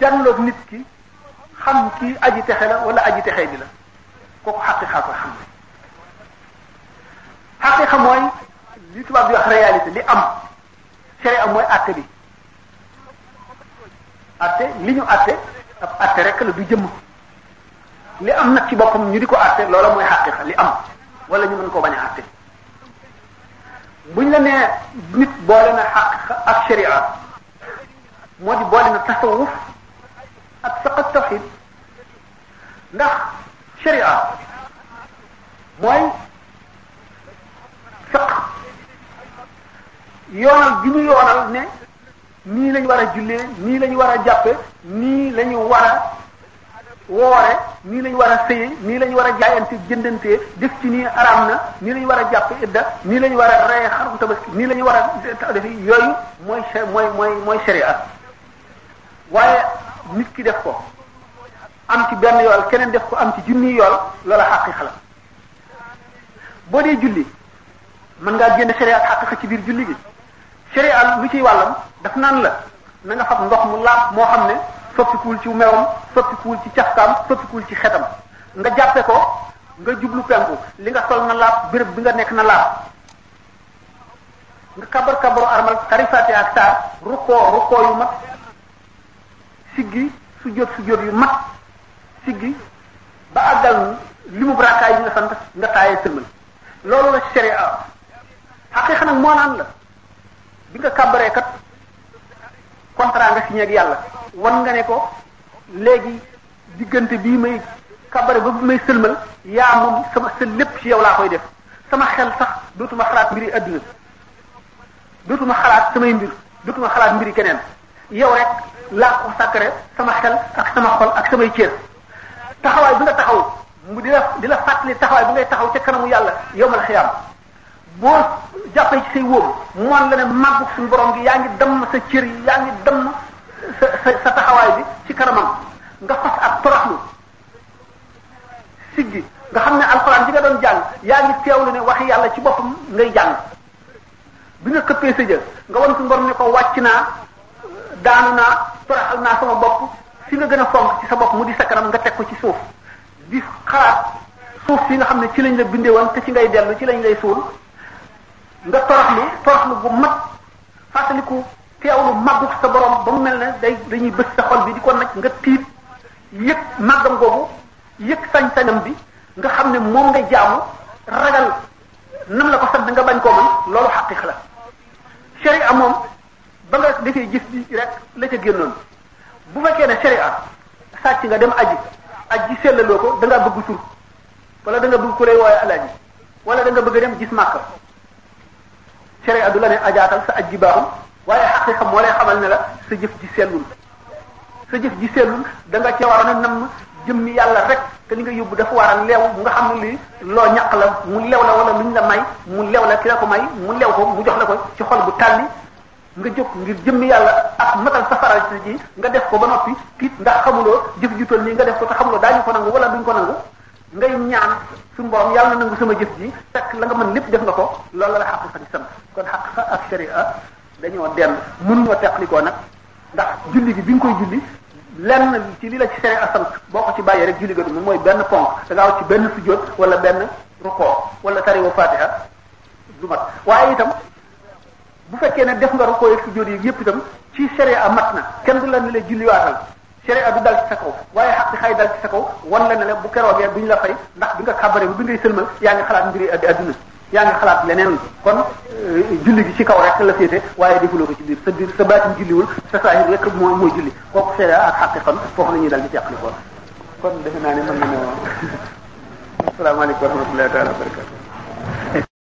jànloog nit ki xam kii aji texe la wala aji texe bi la kooku xaqiqa ko xam ne xaqiqa mooy li tubaab di wax réalité li am sharia mooy àtte bi àtte li ñu àtte ab àtte rek la du jëmm li am nag ci boppam ñu di ko àtte loola mooy xaqiqa li am wala ñu mën koo bañ a àtte buñ la nee nit boole na xaqiqa ak sharia moo di boole na tasawuf ak fiqh tawhid ndax sharia mooy fiqh yoonal bi ñu yoonal ne nii lañu war a jullee nii lañu war a jàppe nii lañu war a woore nii lañu war a sëye nii lañu war a jaayante jëndantee def ci nii araam na nii lañu war a jàppe idda nii lañu war a reye xarum tabaski nii lañu war a def yooyu mooy sharia waaye nit ki def ko am ci benn yool keneen def ko am ci junni yool loola xaqiqa la boo dee julli mën ngaa génn sharia ak xaqiqa ci biir julli gi sharia lu ciy wàllam daf naan la na nga fab ndox mu laab moo xam ne soppikuwul ci mewam soppikuwul ci cafkaam soppikuwul ci xetam nga jàppe ko nga jublu penku li nga sol na laab béréb bi nga nekk na laab nga kabaru armal tarifaate ak saar rukkoo yu mat siggi sujjóot yu mat siggi ba àggal li mu brakaay yi nga sant nga taayee sëlmal loolu la sharia xaqiqa nag moo naan la bi nga kàbbaree kat contrat nga signé ak yàlla wan nga ne ko léegi diggante bii may kàbbare ba bu may sëlmal yaa moom sama sa lépp ci yow laa koy def sama xel sax dootuma xalaat mbiri adduna dootuma xalaat samay mbir dootuma xalaat mbiri keneen yow rek laa ko sàkkare sama xel ak sama xol ak samay cër taxawaay bi nga taxaw mu di la fàttali taxawaay bi ngay taxaw ca kanamu yàlla yawmal xiyaam boo jàppee ci say wóom moon la ne màggu suñu borom gi yaa ngi damm sa cër yi yaa ngi damm sa taxawaay bi ci kanamam nga fas ak toroxlu siggi nga xam ne alxuraan bi nga doon jàng yaa ngi teewlu ne waxi yàlla ci boppam ngay jàng bi nga këppee sa jë nga wan suñu borom ne ko wàcc naa daanu naa toroxal naa sama bopp fi nga gën a fonk ci sa bopp mu di sa kanam nga teg ko ci suuf di xalaat suuf si nga xam ne ci lañ la bindee woon te ci ngay dellu ci lañ lay suul nga toroxlu bu mat fàttaliku teewlu màggu sa borom ba mu mel ne dañuy bës sa xol bi di ko naj nga tiit yëg màggam googu yëg sañ-sañam bi nga xam ne moom nga jaamu ragal nam la ko sant nga bañ koo mën loolu xaqiq la sharia moom ba nga defee gis bi rek la ca génnoon bu fekkee ne sharia sàcc nga dem aji sellaloo ko da ngaa bëgg tur wala da nga bëgg ku lay wooye alaaji wala da nga bëgg dem gis màkk sharia du la ne ajaatal sa aj ji baaxul waaye xaqiqa moo lay xamal ne la sa jëf ji sellul da nga ca waroon a namm jëmmi yàlla rek te li nga yóbbu dafa war a leew nga xam ne lii loo ñaq la mu lew la wala luñ la may mu lew la ki la ko may mu lew ko mu jox la ko ci xol bu tàlli nga jóg ngir jëmmi yàlla ak matal safaral ji nga def ko ba noppi tiit ndax xamuloo jëf ju toll nii nga def ko te xamuloo daañu ko nangu wala duñ ko nangu ngay ñaan suñu borom yàlla na nangu sama jëf ji fekk la nga mën lépp def nga ko loolu la xaqiqa di sant kon xaqiqa ak sharia dañoo dend mënuñoo teqlikoo nag ndax julli gi bi nga koy julli lenn ci li la ci sharia sant boo ko ci bàyyee rek julli ga du mooy benn ponk da ngaa wax ci benn sujjóot wala benn rukoo wala tariwa fatiha du mat waaye itam bu fekkee ne def nga rukoo ak sujjóot yi yépp itam ci sharia mat na kenn du la ne la julliwaatal sharia du dal ci sa kaw waaye xaq xay dal ci sa kaw wan la ne la bu keroogee duñ la fay ndax bi nga xabare bi ngay sëlmal yaa ngi xalaat mbiri adduna yaa ngi xalaat leneen kon julli gi ci kaw rek la féete waaye defuloo ko ci biir sa baatin julliwul sa saahir rek mooy julli kooku sharia ak xaqiqa foofu la ñuy dal di teqli ko kon defe naa ne mën nañoo asalaamaaleykum wa rahmatullahi taala wa barakatu